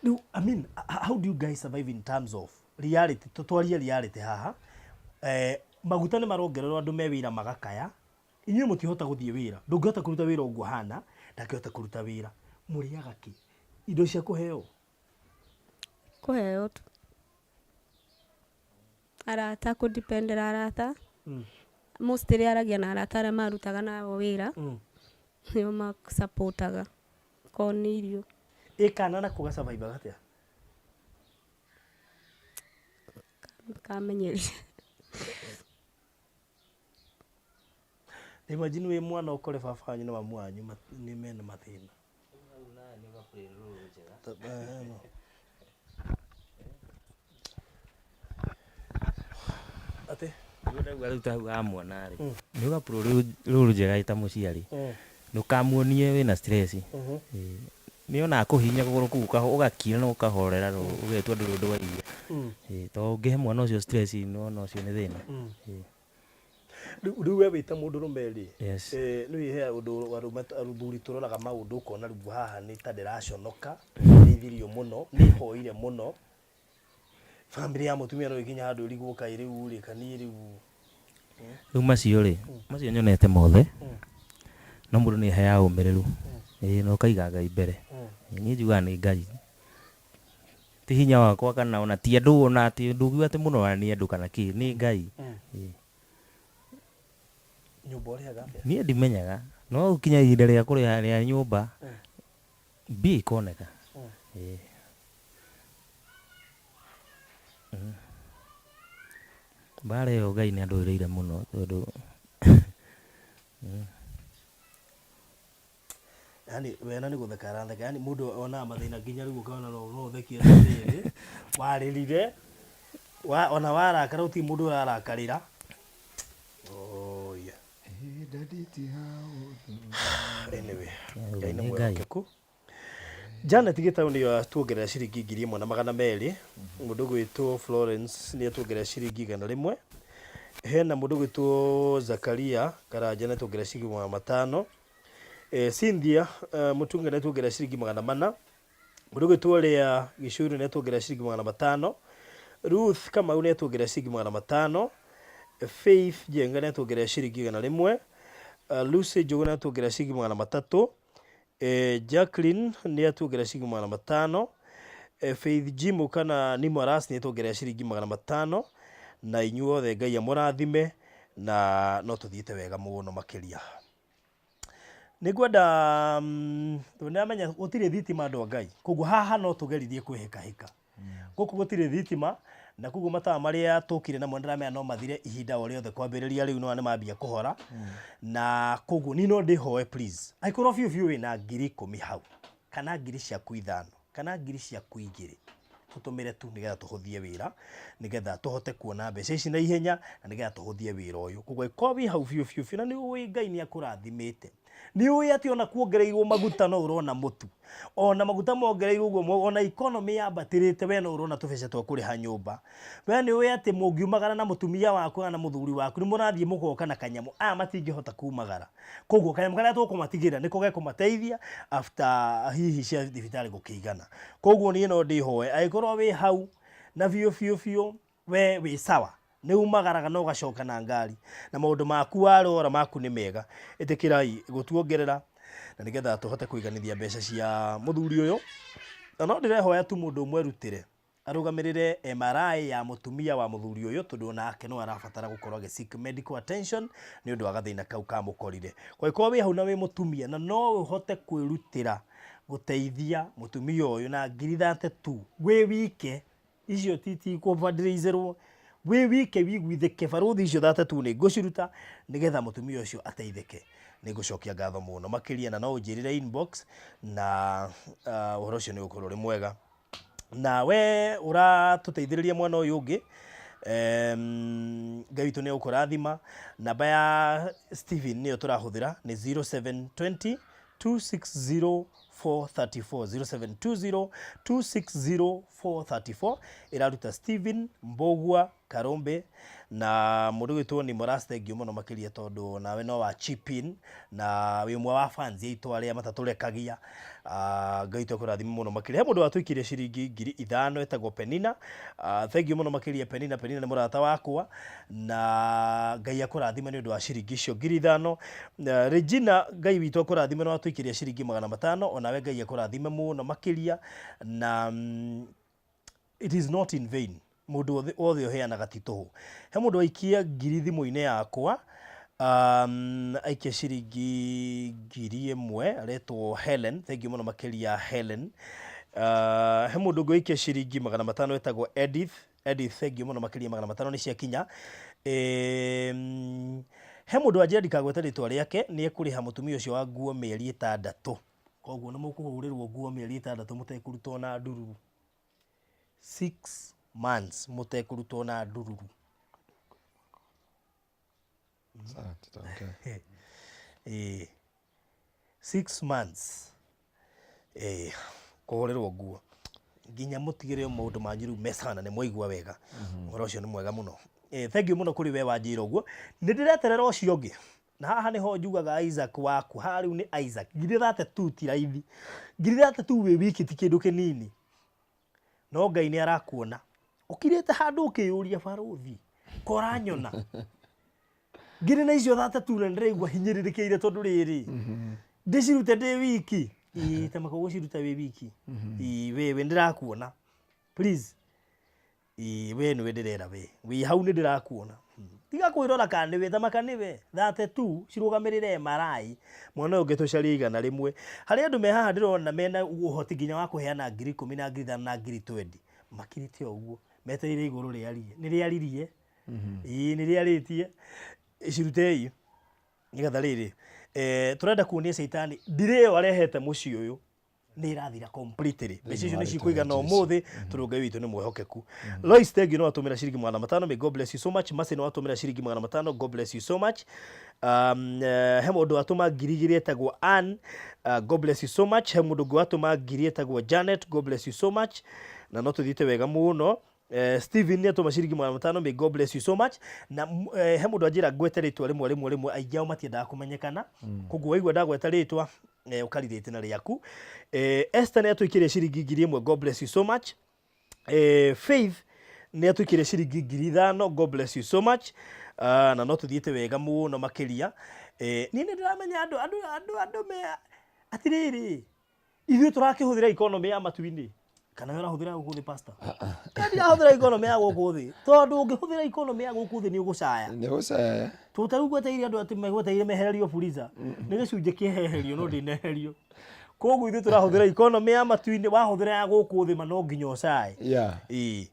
Rĩu, I mean, how do you guys survive in terms of reality? Tũtwarie reality haha. Maguta nĩ marongererwo, andũ me wĩra magakaya, inyuĩ mũtihota gũthiĩ wĩra, ndũngĩhota kũruta wĩra ũguo hana ndangĩhota kũruta wĩra. Mũrĩaga kĩ? Indo cia kũheo? Kũheo tu. Arata, kũdependera arata. Mostly aragia na arata arĩa marutaga nao wĩra. Nĩo masupportaga korwo nĩ irio. Ĩ kana nako gasurvivaga atĩa? Kamenyerire. Imagine wĩ mwana ũkore baba wanyu na mamu wanyu nĩ mena mathĩna. No. Atĩ? Ndauga rĩu ta hau ha mwana rĩ, nĩ ũgapro rũrũ njega ta mũciari, ndũkamuonie wĩna stress. Ĩĩ. Nĩ ona akũhihinya kũgũrũ kũu ũgakira na ũkahorera ũgetua ndũrĩ ũndũ waigua. Ĩĩ, tondũ ũngĩhe mwana ũcio stress nĩwona ũcio nĩ thĩna. Ĩĩ. Rĩu we wĩ ta mũndũrũme rĩ, Yes. Nĩ he ũndũ arũme athuri tũroraga maũndũ ũkona rĩu haha nĩ ta ndĩraconoka, ndeithirio mũno, nĩ hoire mũno. Bamĩrĩ ya mũtumia no ĩkinye handũ ĩrigwo kaĩ rĩu rĩ, kaniĩ rĩu. Rĩu macio rĩ, macio nyonete mothe, no mũndũ nĩ aheaga ũmĩrĩru. Ĩĩ, na ũkaiga Ngai mbere. Niĩ njugaga nĩ Ngai. Ti hinya wakwa kana ona ti andũ ona atĩ ndũngiuga atĩ mũno nĩ andũ kana kĩ, nĩ Ngai. Ĩĩ. Nyũmba ũrĩhaga atĩa? Niĩ ndimenyaga, no gũkinya ihinda rĩa kũrĩha rĩa nyũmba, mbia ikoneka. Ĩĩ. Mbara ĩyo Ngai nĩ andũĩrĩire mũno tondũ Yani wena nĩ gũtheka aratheka, yani mũndũ onaga mathĩna nginya rĩu ũkona no ũthekie atĩrĩrĩ, warĩrire, ona warakara gũtirĩ mũndũ ũrarakarĩra. Oh, yeah. Anyway, Ngai nĩ Nĩ Ngai. mwĩhokeku. Janet Gĩtaũ nĩyo atuongerera ciringi 1,200. Mũndũ gwĩtwo Florence nĩ atuongerera ciringi 100. Hena mũndũ gwĩtwo Zakaria Karanja nĩ atuongerera ciringi 500. Cynthia Mũtunga nĩ atuongerera ciringi 400. Mũndũ gwĩtwo Lea Gĩcũrĩ nĩ atuongerera ciringi 500. Ruth Kamau nĩ atuongerera ciringi 500. Faith Njenga nĩ atuongerera ciringi 100. Lucy Njũgũ nĩ atuongerera ciringi 300. Jacqueline nĩ atuongerera ciringi 500. Faith Jimo kana Nimoras nĩ atuongerera ciringi 500. Na inyuothe Ngai amũrathime na no tũthiĩte wega mũno makĩria. Nĩ ngwenda tondũ nĩndamenya gũtirĩ thitima andũ a Ngai, koguo haha no tũgeririe kwĩhĩkahĩka. Gũkũ gũtirĩ thitima na koguo matawa marĩa tũkire namo nĩndĩramenya no mathire ihinda o rĩothe kwambĩrĩria rĩu nĩwona nĩmambia kũhora. Na koguo niĩ no ndĩhoe please, angĩkorwo biũ biũ wĩna 10,000 hau, kana ngiri ciaku 5, kana ngiri ciaku 2, tũtũmĩre tu nĩgetha tũhũthie wĩra, nĩgetha tũhote kuona mbeca ici na ihenya, na nĩgetha tũhũthie wĩra ũyũ. Koguo angĩkorwo wĩ hau biũ biũ biũ na nĩ ũĩ Ngai nĩ akũrathimĩte, nĩ ũĩ atĩ ona kuongereirwo maguta no ũrona mũtu, ona maguta mongereirwo ũguo, ona economy yambatĩrĩte we no ũrona tũbeca twa kũrĩha nyũmba. We nĩ ũĩ atĩ mũngiumagara na mũtumia waku kana mũthuri waku nĩ mũrathiĩ mũgoka na kanyamũ, aya matingĩhota kumagara. Koguo kanyamũ karĩa tũkũmatigĩra nĩko gekũmateithia after hihi cia thibitarĩ gũkĩigana. Koguo niĩ no ndĩhoe angĩkorwo wĩ hau na biũ biũ biũ we wĩ sawa, nĩ umagaraga na ũgacoka na ngari na maũndũ maku warora maku nĩ mega, ĩtĩkĩrai gũtuongerera na nĩgetha tũhote kũiganithia mbeca cia mũthuri ũyũ. Na no ndĩrehoya tu mũndũ ũmwe erutĩre arũgamĩrĩre MRI ya mũtumia wa mũthuri ũyũ, tondũ onake no arabatara gũkorwo agĩ seek medical attention nĩ ũndũ wa gathĩna kau kamũkorire. Kwangĩkorwo wĩ hau na wĩ mũtumia na no ũhote kwĩrutĩra gũteithia mũtumia ũyũ na ngiri thate tu wĩ wike, icio ti kũfundraiserwo, wĩ wike wiguithĩke barũthi icio thate tu nĩ ngũciruta nĩgetha mũtumia ũcio ateithĩke. Nĩ ngũcokia ngatho mũno makĩria na no ũnjĩrĩre inbox na ũhoro ũcio nĩ ũgũkorwo ũrĩ mwega. Na we ũratũteithĩrĩria mwena ũyũ ũngĩ, Ngai witũ nĩ egũkũrathima. Namba ya Stephen nĩyo tũrahũthĩra nĩ 0720 260 434, 0720 260 434 ĩraruta Stephen Mbũgua Karũmbĩ na mũndũ gwĩtwo ni Moras, thank you mũno makĩria tondũ nawe no wa chip in na wĩ ũmwe wa fans aitũ arĩa matatũrekagia. Ngai witũ akũrathime mũno makĩria. He mũndũ watũikirie ciringi 5,000 etagwo Penina. Thank you mũno makĩria Penina. Penina nĩ mũrata wakwa na Ngai akũrathime nĩ ũndũ wa ciringi icio 5,000. Regina, Ngai witũ akũrathime na watũikĩria ciringi 500, onawe Ngai akũrathime mũno makĩria na it is not in vain. Mũndũ wothe ũheanaga ti tũhũ. He mũndũ waikia ngiri thimũ-inĩ yakwa, aikia ciringi 1,000, aretwo Helen, thank you mũno makĩria Helen. He mũndũ ũngĩ waikia ciringi 500 etagwo Edith. Edith, thank you mũno makĩria 500 nĩ ciakinya. He mũndũ wanjĩra ndikagwete rĩtwa rĩake, nĩ ekũrĩha mũtumia ũcio wa nguo mĩeri 6. Koguo nĩ mũkũhũrĩrwo nguo mĩeri 6 mũtekũrutwo na ndururu. 6 months mũtekũrutwo na ndururu. Sawa, tutaongea. 6 months kũhũrĩrwo nguo nginya mũtigĩrĩre maũndũ manyu rĩu mesana nĩ mwaigua wega. Ũhoro ũcio nĩ mwega mũno. Thank you mũno kũrĩ we wanjĩra ũguo. Nĩ ndĩreterera ũcio ũngĩ na haha nĩho njugaga Isaac waku. Haha rĩu nĩ Isaac 32,000 ti raithi, 32,000 wĩ wiki ti kĩndũ kĩnini, no Ngai nĩ arakuona ũkirĩte handũ ũkĩyũria barũthi koranyona ngiri na icio 32 na ndĩraigua hinyĩrĩrĩkĩire tondũ rĩrĩ ndĩcirute ndĩ wiki. Ĩĩ, ta maka ũgũciruta wĩ wiki. Ĩĩ, wewe ndĩrakuona, please. Ĩĩ, we nĩwe ndĩrera, we wĩ hau nĩ ndĩrakuona. Tiga kwĩrora kana nĩwe thamaka nĩwe 32 cirũgamĩrĩre MRI mwena ũyũ ũngĩ tũcarie 100. Harĩ andũ me haha ndĩrona mena ũhoti nginya wa kũheana 10,000 na 5,000 na 20,000, makirĩte o ũguo metereire igũrũ rĩarie. Nĩ rĩaririe. Ĩĩ, nĩ rĩarĩtie. Cirutei nĩgetha rĩrĩ tũrenda kuonia caitani ndirĩ ĩyo arehete mũciĩ ũyũ nĩ ĩrathira completely. Mbeca icio nĩ cikũigana ũmũthĩ tondũ Ngai witũ nĩ mwĩhokeku. Lois, thank you, nĩ watũmĩra ciringi 500, may God bless you so much. Mercy, nĩ watũmĩra ciringi 500, God bless you so much. He mũndũ watũma 2,000 etagwo Ann, God bless you so much. He mũndũ ũngĩ watũma 1,000 etagwo Janet, God bless you so much. Na no tũthiĩte wega mũno. Steven nĩ atũma ciringi 500, may God bless you so much. Na he mũndũ anjĩra ngwete rĩtwa rĩmwe rĩmwe rĩmwe, aingĩ ao matiendaga kũmenyekana, koguo waigua ndagweta rĩtwa ũkarirĩte na rĩaku. Esther nĩ atũikĩria ciringi 1,000, God bless you so much. Faith nĩ atũikĩria ciringi 5,000, God bless you so much. Na no tũthiĩte wega mũno makĩria. Niĩ nĩ ndĩramenya andũ andũ andũ andũ me atĩrĩrĩ, ithuĩ tũrakĩhũthĩra economy ya matu-inĩ kana we ũrahũthĩra gũkũ thĩ, pastor? Ndirahũthĩra economy ya gũkũ thĩ tondũ ũngĩhũthĩra economy ya gũkũ thĩ nĩ ũgũcaya. Nĩ gũcaya. Tondũ ta rĩu gwetereire andũ atĩ megwetereire mehererio Fuliza nĩ gĩcunjĩ kĩehererio no ndĩneherio. Koguo ithuĩ tũrahũthĩra economy ya matu-inĩ, wahũthĩra ya gũkũ thĩ ma no nginya ũcae. Ĩĩ,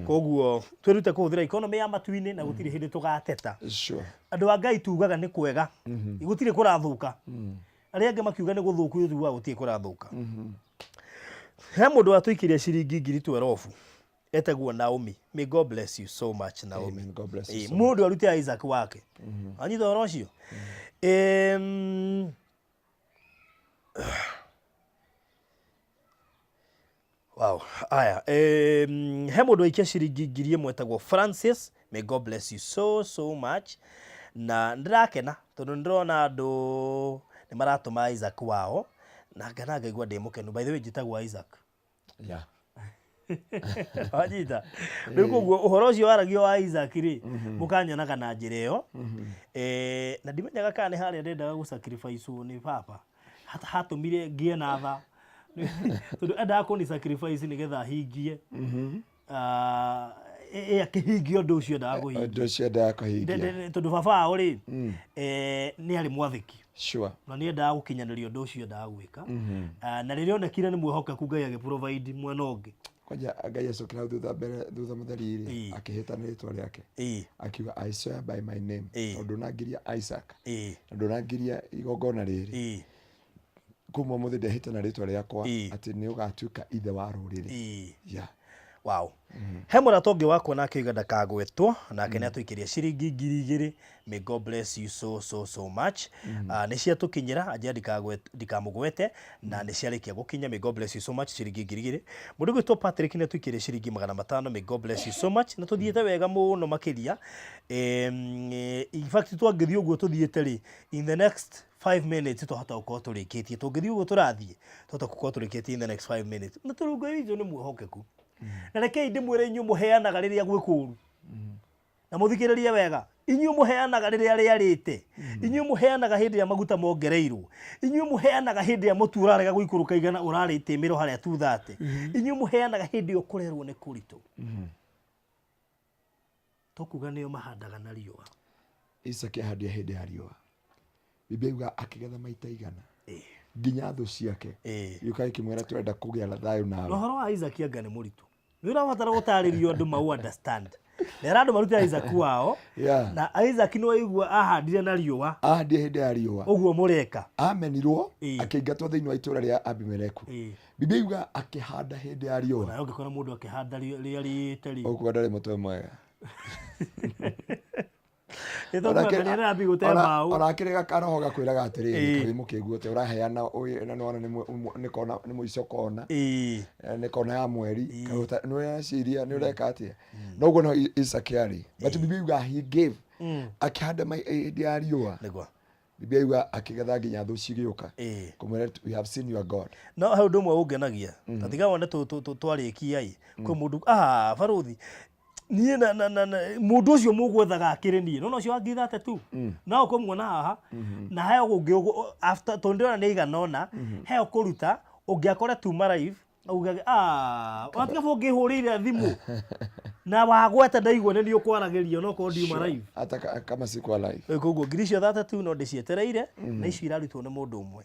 koguo twĩrute kũhũthĩra economy ya matu-inĩ na gũtirĩ hĩndĩ tũgateta. Andũ a Ngai tugaga nĩ kwega, gũtirĩ kũrathũka. Arĩa angĩ makiuga nĩ gũthũku, ithuĩ tugaga gũtirĩ kũrathũka. He mũndũ watũikĩria ciringi 12,000 etagwo Naomi, may God bless you so much, Naomi. Amen. God bless you so. Mũndũ arute Isaac wake, anyita ũhoro ũcio. Wow. Aya, he mũndũ waikia ciringi 1,000 etagwo Francis, may God bless you so so much. Na ndĩrakena tondũ nĩndĩrona andũ nĩ maratũma Isaac wao na ngana ngaigua ndĩ mũkenu. By the way, njĩtagwo Isaac. Wanyita rĩu, koguo ũhoro ũcio waragio wa Isaac rĩ, mũkanyonaga na njĩra ĩyo. Na ndimenyaga kana nĩ harĩa ndendaga gũ sacrifice nĩ baba hatũmire ngĩe na tha tondũ endaga kũni sacrifice nĩgetha ahingie, akĩhingie ũndũ ũcio endaga kũhingia. Ũndũ ũcio endaga kũhingia. Tondũ baba wao rĩ, nĩ arĩ mwathĩki na nĩ endaga gũkinyanĩria ũndũ ũcio endaga gwĩka. Na rĩrĩa onekire nĩ mwĩhokeku, Ngai agĩ provide mwena ũngĩ. Kwanja Ngai acokera hau thutha mbere thutha mũtheri rĩ, akĩhĩta nĩ rĩtwa rĩake, akiuga, "I swear by my name, tondũ ndũnangiria Isaac na ndũnangiria igongona rĩrĩ, kuma ũmũthĩ ndehĩta na rĩtwa rĩakwa atĩ nĩ ũgatuĩka ithe wa rũrĩrĩ." Yeah. Wow. He mũrata ũngĩ wakwa nake oiga ndakagwetwo, nake nĩ atũikĩria ciringi 2,000, may God bless you so so so much. Nĩ ciatũkinyĩra, anjĩra ndikamũgwete na nĩ ciarĩkia gũkinya, may God bless you so much, ciringi 2,000. Mũndũ gwĩtwo Patrick nĩ atũikĩria ciringi 500, may God bless you so much. Na tũthiĩte wega mũno makĩria. In fact, twangĩthiĩ ũguo tũthiĩte rĩ, in the next 5 minutes twahota gũkorwo tũrĩkĩtie. Tũngĩthiĩ ũguo tũrathiĩ, twahota gũkorwo tũrĩkĩtie in the next 5 minutes. Na tondũ Ngai witũ nĩ mwĩhokeku, na rekei ndĩmwĩre, inyuĩ mũheanaga rĩrĩa gwĩ kũũru, na mũthikĩrĩrie wega, inyuĩ mũheanaga rĩrĩa rĩarĩte, inyuĩ mũheanaga hĩndĩ ĩrĩa maguta mongereirwo, inyuĩ mũheanaga hĩndĩ ĩrĩa mũtu ũrarega gũikũrũka 100 ũrarĩtĩmĩrwo harĩa 230, inyuĩ mũheanaga hĩndĩ ĩyo kũrerwo nĩ kũritũ, tokuga nĩo mahandaga na riũa. Isaac ahandire hĩndĩ ya riũa. Biblia yuga akĩgetha maita 100, nginya thũ ciake gĩũka gĩkĩmwĩra, "Tũrenda kũgĩa na thayũ na nawe." Ũhoro wa Isaac anga nĩ mũritũ. Nĩ ũrabatara gũtarĩrio andũ mau understand. Nera andũ marute Isaac wao. Yeah. Na Isaac nĩ waigua ahandire na riũa. Ahandire hĩndĩ ya riũa. Ũguo mũreka. Amenirwo Ĩĩ. akĩingatwo thĩinĩ wa itũũra rĩa Abimeleku. Ĩĩ. Biblia yuga akĩhanda hĩndĩ ya riũa. Nawe ũngĩkora mũndũ akĩhanda rĩarĩte rĩ. Ũkuga ndarĩ mũtwe mwega. Nĩ tondũ nĩ arambia gũte mbaũ. Ona akĩrĩ gakaroho gakwĩraga atĩrĩrĩ Ĩĩ. kaĩ mũkĩgu atĩa ũraheana ũyũ na nĩwona nĩ kona nĩ mũico kona Ĩĩ. Nĩ kona ya mweri kaĩ nĩ ũreciria nĩ ũreka atĩa no ũguo no Isaac arĩ but Biblia yuga he gave akĩhanda hĩndĩ ya riũa. Nĩguo. Biblia yuga akĩgetha nginya thũ cigĩũka Ĩĩ. kũmwĩra we have seen your God. No he ũndũ ũmwe ũngenagia ta tiga wone twarĩkia ĩ kwĩ mũndũ ah baruthi niĩ na, na, na, na mũndũ ũcio mũgwethaga akĩrĩ niĩ nona ũcio wa ngiri thate tu no ũkũmuona haha na he ũngĩ after tondũ ndĩrona nĩ igana ũna he ũkũruta ũngĩakore tuma live augage ah watiga bo ngĩhũrĩire thimũ na wagweta ndaigua nĩ niĩ ũkwaragĩria no korwo ndiuma live. Hata kama sikuwa live. Rĩu koguo ngiri icio thate tu no ndĩcietereire na icio irarutwo nĩ mũndũ ũmwe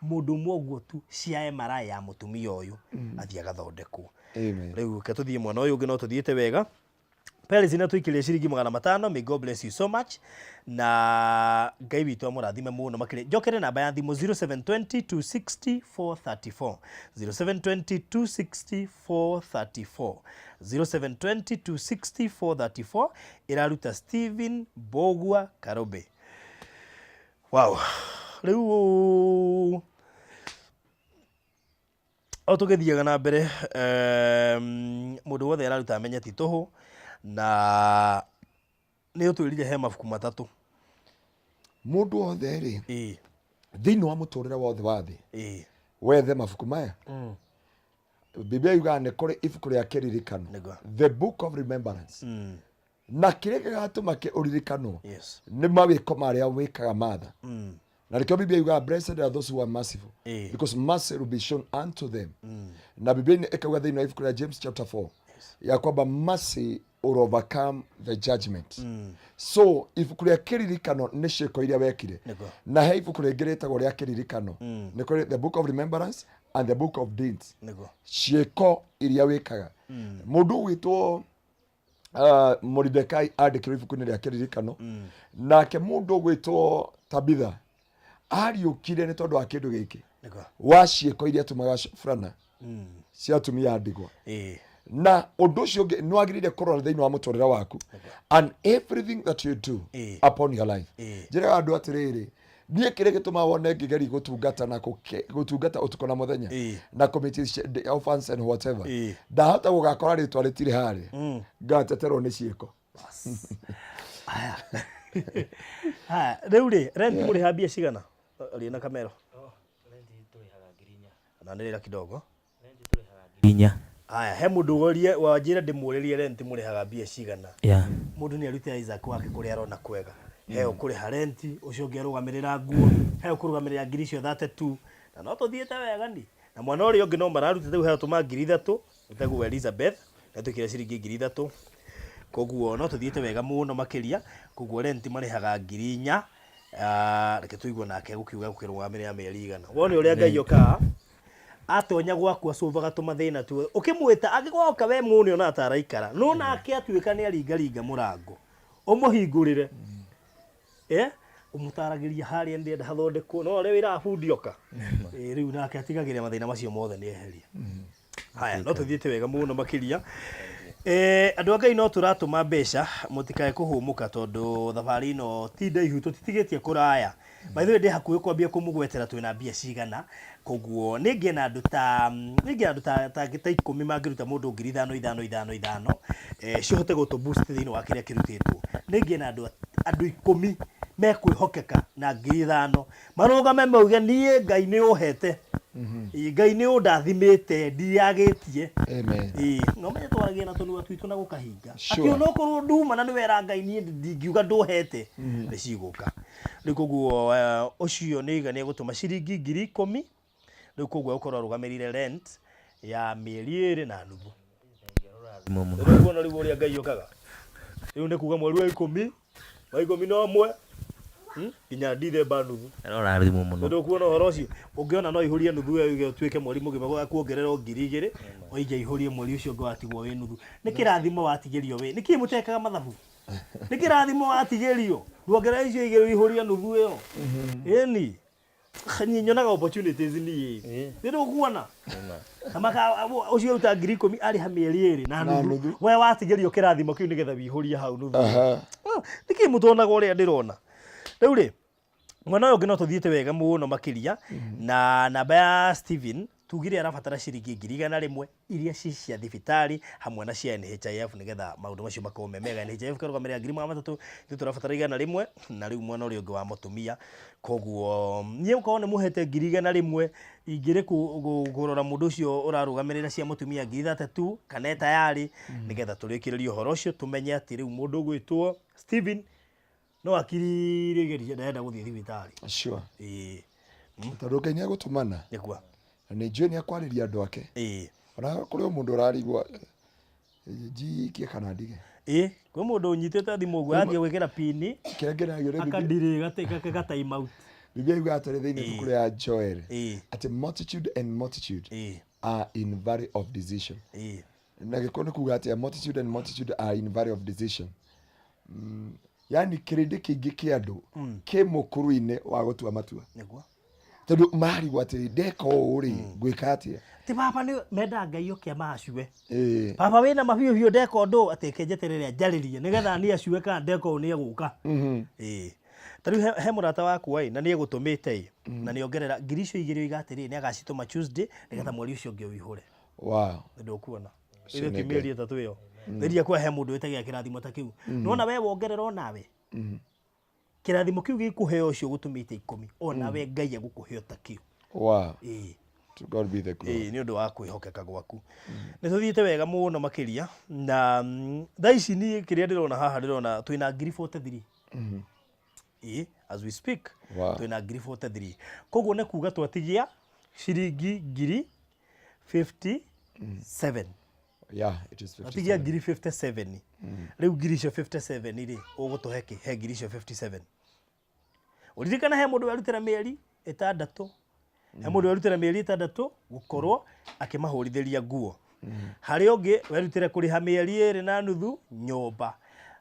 mũndũ ũmwe ũguo tu cia MRI ya mũtumia ũyũ athiĩ agathondekwo. Amen. Rĩu reke tũthiĩ mwena ũyũ ũngĩ no tũthiĩte wega. Peris nĩ atũikĩria ciringi 500. May God bless you so much na Ngai witũ amũrathime mũno makĩria. Njokere namba ya thimũ 0720 260 434, 0720 260 434, 0720 260 434 ĩraruta Stephen Mbũgua Karũmbĩ. Wow, rĩu o tũgĩthiaga na mbere, mũndũ wothe araruta amenye ti tũhũ na nĩ ũtwĩrire he mabuku matatũ. Mũndũ wothe rĩ thĩinĩ wa mũtũrĩre wothe wa thĩ wethe mabuku maya. Biblia yugaga nĩ kũrĩ ibuku rĩa kĩririkano, the book of remembrance, na kĩrĩa gĩgatũma ũririkanwo nĩ mawĩko marĩa wĩkaga matha na nĩkĩo Biblia yugaga blessed are those who are merciful because mercy will be shown unto them. Na Biblia ĩkauga thĩinĩ wa ibuku rĩa James chapter 4 ya kwamba mercy will overcome the judgment. So ibuku rĩa kĩririkano nĩ ciĩko iria wekire. Na he ibuku rĩngĩ rĩtagwo rĩa kĩririkano, nĩ kũrĩ the book of remembrance and the book of deeds, ciĩko iria wĩkaga. Mũndũ ũgwĩtwo Moridekai andĩkĩrwo ibuku-inĩ rĩa kĩririkano, nake mũndũ ũgwĩtwo Tabitha ariũkire nĩ tondũ wa kĩndũ gĩkĩ wa ciĩko iria atũmaga burana cia atumia a ndigwa. Na ũndũ ũcio ũngĩ nĩ wagĩrĩire kũrora thĩinĩ wa mũtũrĩre waku and everything that you do upon your life. Njĩraga andũ atĩrĩrĩ, niĩ kĩrĩa gĩtũmaga wone ngĩgeria gũtungata na gũtungata ũtukũ na mũthenya na committee the orphans and whatever, ndahota gũgakora rĩtwa rĩtirĩ harĩa ngateterwo nĩ ciĩko. Haya. Haya, rĩu rĩ rent mũrĩha mbia cigana? Aria na kamera. Na nĩrĩra kidogo. 4,000. Haya, he mũndũ worie wanjĩra ndĩmũrĩrie rent mũrĩhaga mbia cigana. Mũndũ nĩ arute Isaac wake kũrĩa arona kwega. He ũkũrĩha rent, ũcio ũngĩ arũgamĩrĩra nguo, he ũkũrũgamĩrĩra ngiri icio thate tu. Na no tũthiĩte wega ni. Na mwana ũrĩa ũngĩ no mararutĩte rĩu he ũtũma 3,000, ĩtagwo Elizabeth, etũkĩra ciringi 3,000. Koguo no tũthiĩte wega mũno makĩria, koguo rent marĩhaga 4,000. Ah, reke tũigue nake gũkiuga gũkĩrũgamĩrĩra mĩeri igana. Wone ũrĩa Ngai okaga atonya gwaku acũvaga tũmathĩna tuothe ũkĩmwĩta angĩkorwo oka we mũne ona ataraikara no nake atuĩka nĩ aringaringa mũrango ũmũhingũrĩre ũmũtaragĩria harĩa ndĩrenda hathondekwo no ũrĩa wĩraga bundi oka. Rĩu nake atigagĩrĩra mathĩna macio mothe nĩ eheria. Haya, no tũthiĩte wega mũno makĩria. Andũ a Ngai no tũratũma mbeca mũtikae kũhũmũka tondũ thabarĩ ĩno ti ndaihu tũtitigĩtie kũraya. By the way ndĩ hakuhĩ kwambia kũmũgwetera twĩna mbia cigana, koguo nĩ ngĩe na andũ ta nĩ ngĩe na andũ ta ta ta 10 mangĩruta mũndũ 5,000 5 5 5 cihote gũtũ boost thĩinĩ wa kĩrĩa kĩrutĩtwo. Nĩ ngĩe na andũ 10 mekwĩhokeka na 5,000 marũgame mauge niĩ Ngai nĩ ũhete. Ĩĩ, Ngai nĩ ũndathimĩte ndiagĩtie. Amen. Ĩĩ, no menye twaragia na tũnua twitũ na gũkahinga. Sure. Atĩ onokorwo nduma na nĩ wera Ngai niĩ ndingiuga ndũhete nĩ cigũka. Rĩu koguo ũcio nĩ iga nĩ egũtũma ciringi 10,000. Rĩu koguo egũkorwo arũgamĩrĩire rent ya mĩeri 2.5. Mũno. Rĩu kuona rĩu ũrĩa Ngai okaga. Rĩu nĩ kuga mweri wa 11 wa 11. Nginya Dithemba nuthu. Arorathimwo mũno. Tondũ kuona ũhoro ũcio ũngĩona no ihũrie nuthu ĩyo uge ũtuĩke mweri mũgima gũgakuongerera o 2000 oige ihũrie mweri ũcio ũngĩ watigwo wĩ nuthu. Nĩ kĩrathimo watigĩrio wĩ. Nĩkĩ mũtekaga mathabu? Nĩ kĩrathimo watigĩrio. Ndwongerera icio igĩrĩ ũihũrie nuthu ĩyo. Ĩni. Niĩ nyonaga opportunities niĩ. Nĩ ndũkuona? Na maka ũcio ruta 10,000 arĩha mĩeri ĩrĩ na Na nuthu. nuthu. We watigĩrio kĩrathimo kĩu nĩgetha wĩihũrie hau nuthu. Aha. Ah, nĩkĩ mũtonaga ũrĩa ndĩrona rĩu rĩ mwena ũyũ ũngĩ no tũthiĩte wega mũno makĩria na namba ya Steven tugire arabatara ciringi 100,000 iria ci cia thibitarĩ hamwe na cia NHIF nĩgetha maũndũ macio makorwo me mega. NHIF karũgamĩrĩra 300,000, ithuĩ tũrabatara 100 na rĩu mwena ũrĩa ũngĩ wa mũtumia. Koguo niĩ okorwo nĩ mũhete 100,000 ingĩrĩ kũrora mũndũ ũcio ũrarũgamĩrĩra cia mũtumia 32,000 kana e tayari nĩgetha tũrĩkĩrĩrie ũhoro ũcio tũmenye atĩ rĩu mũndũ ũgwĩtwo Steven no akirĩrĩrie ndarenda gũthiĩ thibitarĩ. Sure. Ĩĩ. Tondũ Ngai nĩ egũtũmana. Nĩguo. Na nĩ njũĩ nĩ ekwarĩria andũ ake. Ĩĩ. Ona kũrĩ o mũndũ ũrarigwo njikie kana ndige. Ĩĩ, kwĩ mũndũ ũnyitĩte thimũ ũguo athiĩ gwĩkĩra pini Kĩrĩa ngenagio nĩ Biblia- akadirĩ gate time out. Biblia yugaga atĩrĩ thĩinĩ ibuku rĩa Joel Ĩĩ. atĩ multitude and multitude Ĩĩ. are in valley of decision. Ĩĩ. Na gĩkũyũ nĩ kuga atĩa multitude and multitude are in valley of decision. Yani kĩrĩndĩ kĩingĩ kĩa andũ kĩ mũkuru-inĩ wa gũtua matua. Nĩguo. Tondũ mararigwo atĩrĩ ndeka ũũ rĩ ngwĩka atĩa? Ti baba nĩ mendaga Ngai oke amacue. Ĩĩ. Baba wĩna mabiũ biũ ndeka ũndũ atĩ reke njeterere anjarĩrie nĩgetha niĩ acue kana ndeka ũũ nĩegũka. Ĩĩ. Ta rĩu he mũrata wakwa ĩ na nĩegũtũmĩte ĩ na nĩongerera 2,000 oiga atĩrĩ nĩagacitũma Tuesday nĩgetha mweri ũcio ũngĩ ũihũre. Wow. Ndũkuona. Ũcio Ĩrĩ nĩ ti Ngai. mĩeri 3 ĩyo. Thĩria kwa he mũndũ wĩtagia kĩrathimo ta kĩu. Nĩwona we wongerera onawe. Kĩrathimo kĩu gĩkũheo ũcio ũgũtũmĩte 10 onawe Ngai egũkũhe o ta kĩu. Wow. Ĩĩ. To God be the glory. Ĩĩ nĩ ũndũ wa kwĩhokeka gwaku. Nĩ tũthiĩte wega mũno makĩria na thaa ici niĩ kĩrĩa ndĩrona haha ndĩrona twĩna 43,000. Ĩĩ, as we speak Wow. twĩna 43,000. Koguo nĩ kuga twatigia ciringi 57,000. Yeah, it is 57. Twatigia 57,000. Rĩu 57,000 rĩ ũgũtũhe kĩ he 57,000? Ũririkana he mũndũ werutĩra mĩeri 6. He mũndũ werutĩra mĩeri 6 gũkorwo akĩmahũrithĩria nguo. Harĩ ũngĩ werutĩra kũrĩha mĩeri 2.5 nyũmba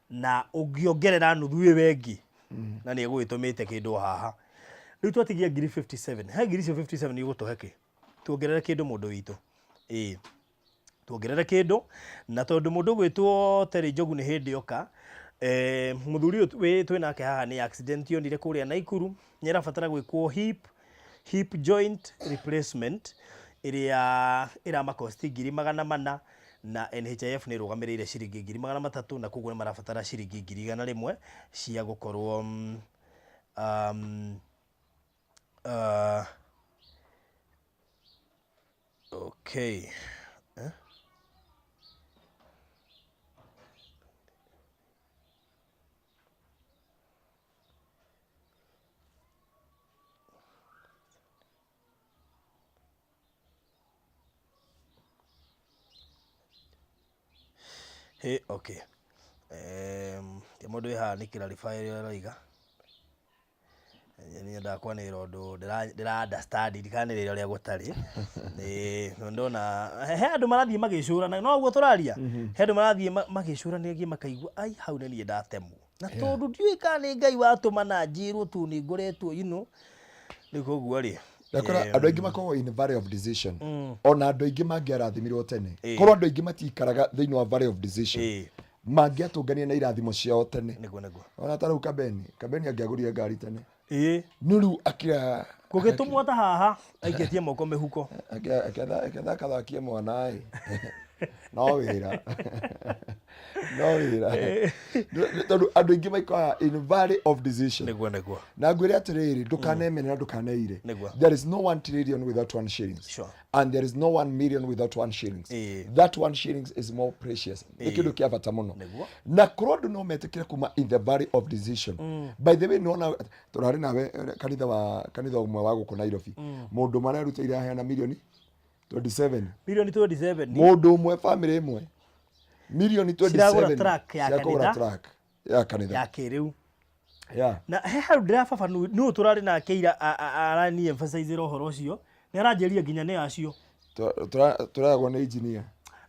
na ũngĩongerera nuthu ĩyo ĩngĩ na nĩ egũgĩtũmĩte kĩndũ haha. Rĩu twatigia 57,000. He 57,000 igũtũhe kĩ? Tuongerere kĩndũ mũndũ witũ. Ĩĩ. Tuongerere kĩndũ na tondũ mũndũ ũgwĩtwo Terry Njogu nĩ hĩndĩ oka mũthuri ũyũ twĩ nake haha nĩ accident yonire kũrĩa Naikuru nĩ arabatara gwĩkwo hip joint replacement ĩrĩa ĩramakosti 400,000 na NHIF nĩ ĩrũgamĩrĩire ciringi 300,000 na koguo nĩ marabatara ciringi 100,000 cia gũkorwo okay. Hey, okay. Ti mũndũ wĩ haha nĩ clarify ũrĩa aroiga. Niĩ nyendaga kwanĩrĩra ũndũ ndĩra understand ndikanĩrĩre ũrĩa gũtarĩ. Nĩ ndona he andũ marathiĩ magĩcũranagia, no ũguo tũraria? He andũ marathiĩ magĩcũranagia makaigua ai hau nĩ niĩ ndatemwo. Na tondũ ndiũĩ kana nĩ Ngai watũma na njĩrwo tu nĩ ngoretwo you know. Rĩu koguo rĩ. Ndakora andũ aingĩ makoragwo in valley of decision. Ona andũ aingĩ mangĩarathimirwo tene. Korwo andũ aingĩ matikaraga thĩinĩ wa valley of decision. Mangĩatũngania na irathimo ciao tene. Nĩguo nĩguo. Ona ta rĩu Kabeni, Kabeni angĩagũrire ngari tene. Ĩĩ. No rĩu akira Gũgĩtũmwo ta haha aikĩtie moko mĩhuko. Akĩatha akathakie mwana ĩ. No wĩra. No wĩra. Tondũ andũ aingĩ maikaraga in valley of decision. Nĩguo nĩguo. Na ngwĩre atĩrĩrĩ, ndũkanemene na ndũkaneire. Nĩguo. There is no 1 trillion without 1 shillings. Sure. And there is no 1 million without 1 shillings. That 1 shillings is more precious. Nĩ kĩndũ kĩa bata mũno. Nĩguo. Na korwo andũ no metĩkĩre kuma in the valley of decision. By the way, nĩwona tũrarĩ nawe kanitha wa kanitha ũmwe wa gũkũ Nairobi. Mũndũ ũmwe arerutĩire aheana milioni 27. Milioni 27. Mũndũ ũmwe family ĩmwe. Milioni 27. Ciragũra truck ya Ciakũgũra kanitha. truck ya kanitha. Ya kĩrĩu. Yeah. Na he hau ndĩrababa nũ tũrarĩ nake ira arani emphasize ũhoro ũcio, nĩ aranjĩria nginya nĩ acio. Tũragwo nĩ engineer.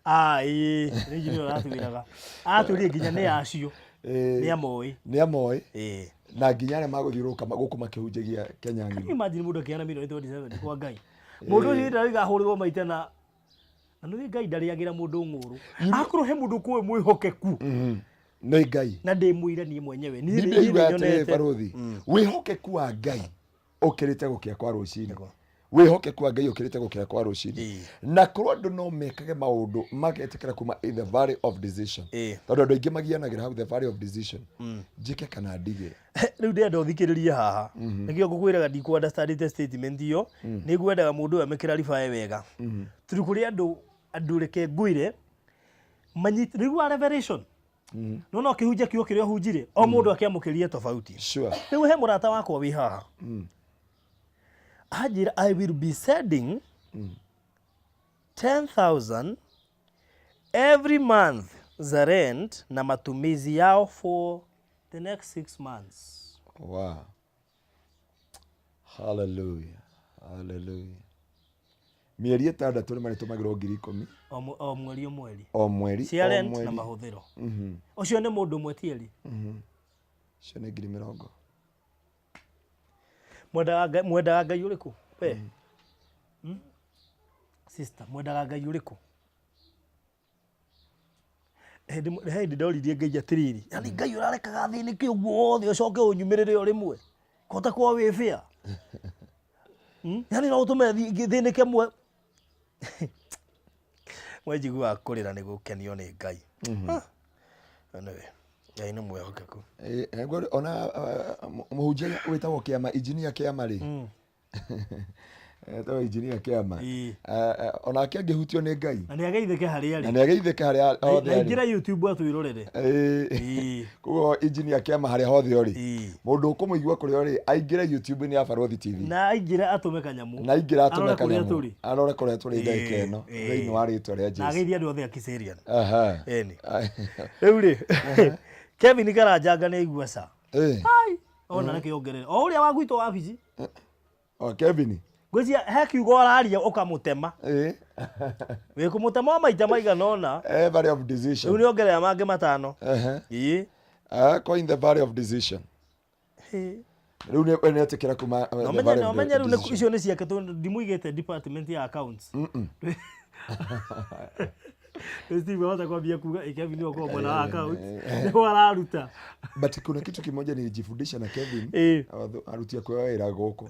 Ah, ĩĩ, nĩ engineer ũratwĩraga. Atwĩrire nginya nĩ acio. Nĩ amoĩ. Nĩ amoĩ. Ĩĩ. Na nginya arĩa magũthiũrũrũka gũkũ makĩhunjagia Kenya Can you ng'ima. imagine mũndũ akĩheana mirioni 27 kwa Ngai? Mũndũ ũcio ndarauga ahũrĩrwo maita na na nĩ Ngai ndarĩagĩra mũndũ ng'ũrũ. Akorwo he mũndũ kũĩ mwĩhokeku Nĩ Ngai. Na ndĩ mũira niĩ mwenyewe. Niĩ Biblia niĩ yugaga atĩrĩrĩ, nĩnyonete. barũthi, wĩhokeku wa Ngai ũkĩrĩte gũkĩa kwa rũcinĩ. Wĩhokeku wa Ngai ũkĩrĩte gũkĩa kwa rũcinĩ. Na korwo andũ no mekage maũndũ magetĩkĩra kuma in the valley of decision, tondũ andũ aingĩ magianagĩra hau the valley of decision, njĩke kana ndige. Rĩu ndĩrenda ũthikĩrĩrie haha, nĩkĩo ngũkwĩraga ndikũ understandĩte statement ĩyo. Nĩ ngwendaga mũndũ ũyũ amĩclarify wega, tondũ kũrĩ andũ reke ngwĩre manyit rĩu wa revelation no no kĩhunjia kiugo kĩrĩa ũhunjire, o mũndũ akĩamũkĩrie tofauti. Rĩu he mũrata wakwa wĩ haha anjĩra, "I will be sending 10,000 every month za rent na matumizi yao for the next 6 months." Wow. Hallelujah. Hallelujah. Mĩeri 6 nĩ marĩtũmagĩrwo 10,000. O mweri o mweri. O mweri. Cia O rent na mweri. mahũthĩro. Ũcio nĩ mũndũ ũmwe, ti erĩ. Icio nĩ 20,000. Mwendaga Ngai ũrĩkũ we? Sister, mwendaga Ngai ũrĩkũ? He hĩndĩ ndoririe Ngai atĩrĩrĩ, yani Ngai ũrarekaga thĩnĩke ũguo wothe, ũcoke ũnyumĩrĩre o rĩmwe kũhota kwa wĩ fair? Yani no ũtũme thĩnĩke mwe mwe njiguaga kũrĩra nĩ gũkenio nĩ Ngai. Ah, anyway, Ngai nĩ mwĩhokeku. Ona mũhunjia wĩtagwo Kĩama, Engineer Kĩama rĩ, etagwo Engineer Kĩama. Onake angĩhutio nĩ Ngai. Na nĩ ageithĩke harĩa Na arĩ. nĩ ageithĩke harĩa hothe Na arĩ. ingĩra YouTube atwĩrorere. Koguo Engineer Kĩama, harĩa hothe ũrĩ, mũndũ ũkũmũigua kũrĩa ũrĩ, aingĩre YouTube-inĩ ya Barũthi TV. Na aingĩre atũme kanyamũ. Na aingĩre atũme Arore kũrĩa kanyamũ. tũrĩ. Arore kũrĩa tũrĩ ndagĩka ĩno, thĩinĩ wa rĩtwa rĩa Na Jesu. ageithie andũ othe a Kiserian. Ĩni. Rĩu rĩ, Kevin Karanjanga nĩ aigua ca. Ona reke ongerere o ũrĩa wa gwitũ wabici. O Kevin. Ngwĩciria he kiugo araria ũkamũtema. Wĩ kũmũtema o maita maigana ũna. Valley of decision. Rĩu nĩ ongerera mangĩ matano. Ĩĩ. Ko in the valley of decision. Rĩu nĩ nĩetĩkĩra kuma the Na ũmenye valley na of ũmenye rĩu decision. icio nĩ ciake tondũ ndimũigĩte department ya accounts. Rĩu Steve ahota kwambia kuga, "Ĩ, Kevin okorwo mwena wa accounts nĩho araruta." But kuna kitu kimoja nilijifundisha na Kevin, aruti akwa wĩra gũkũ,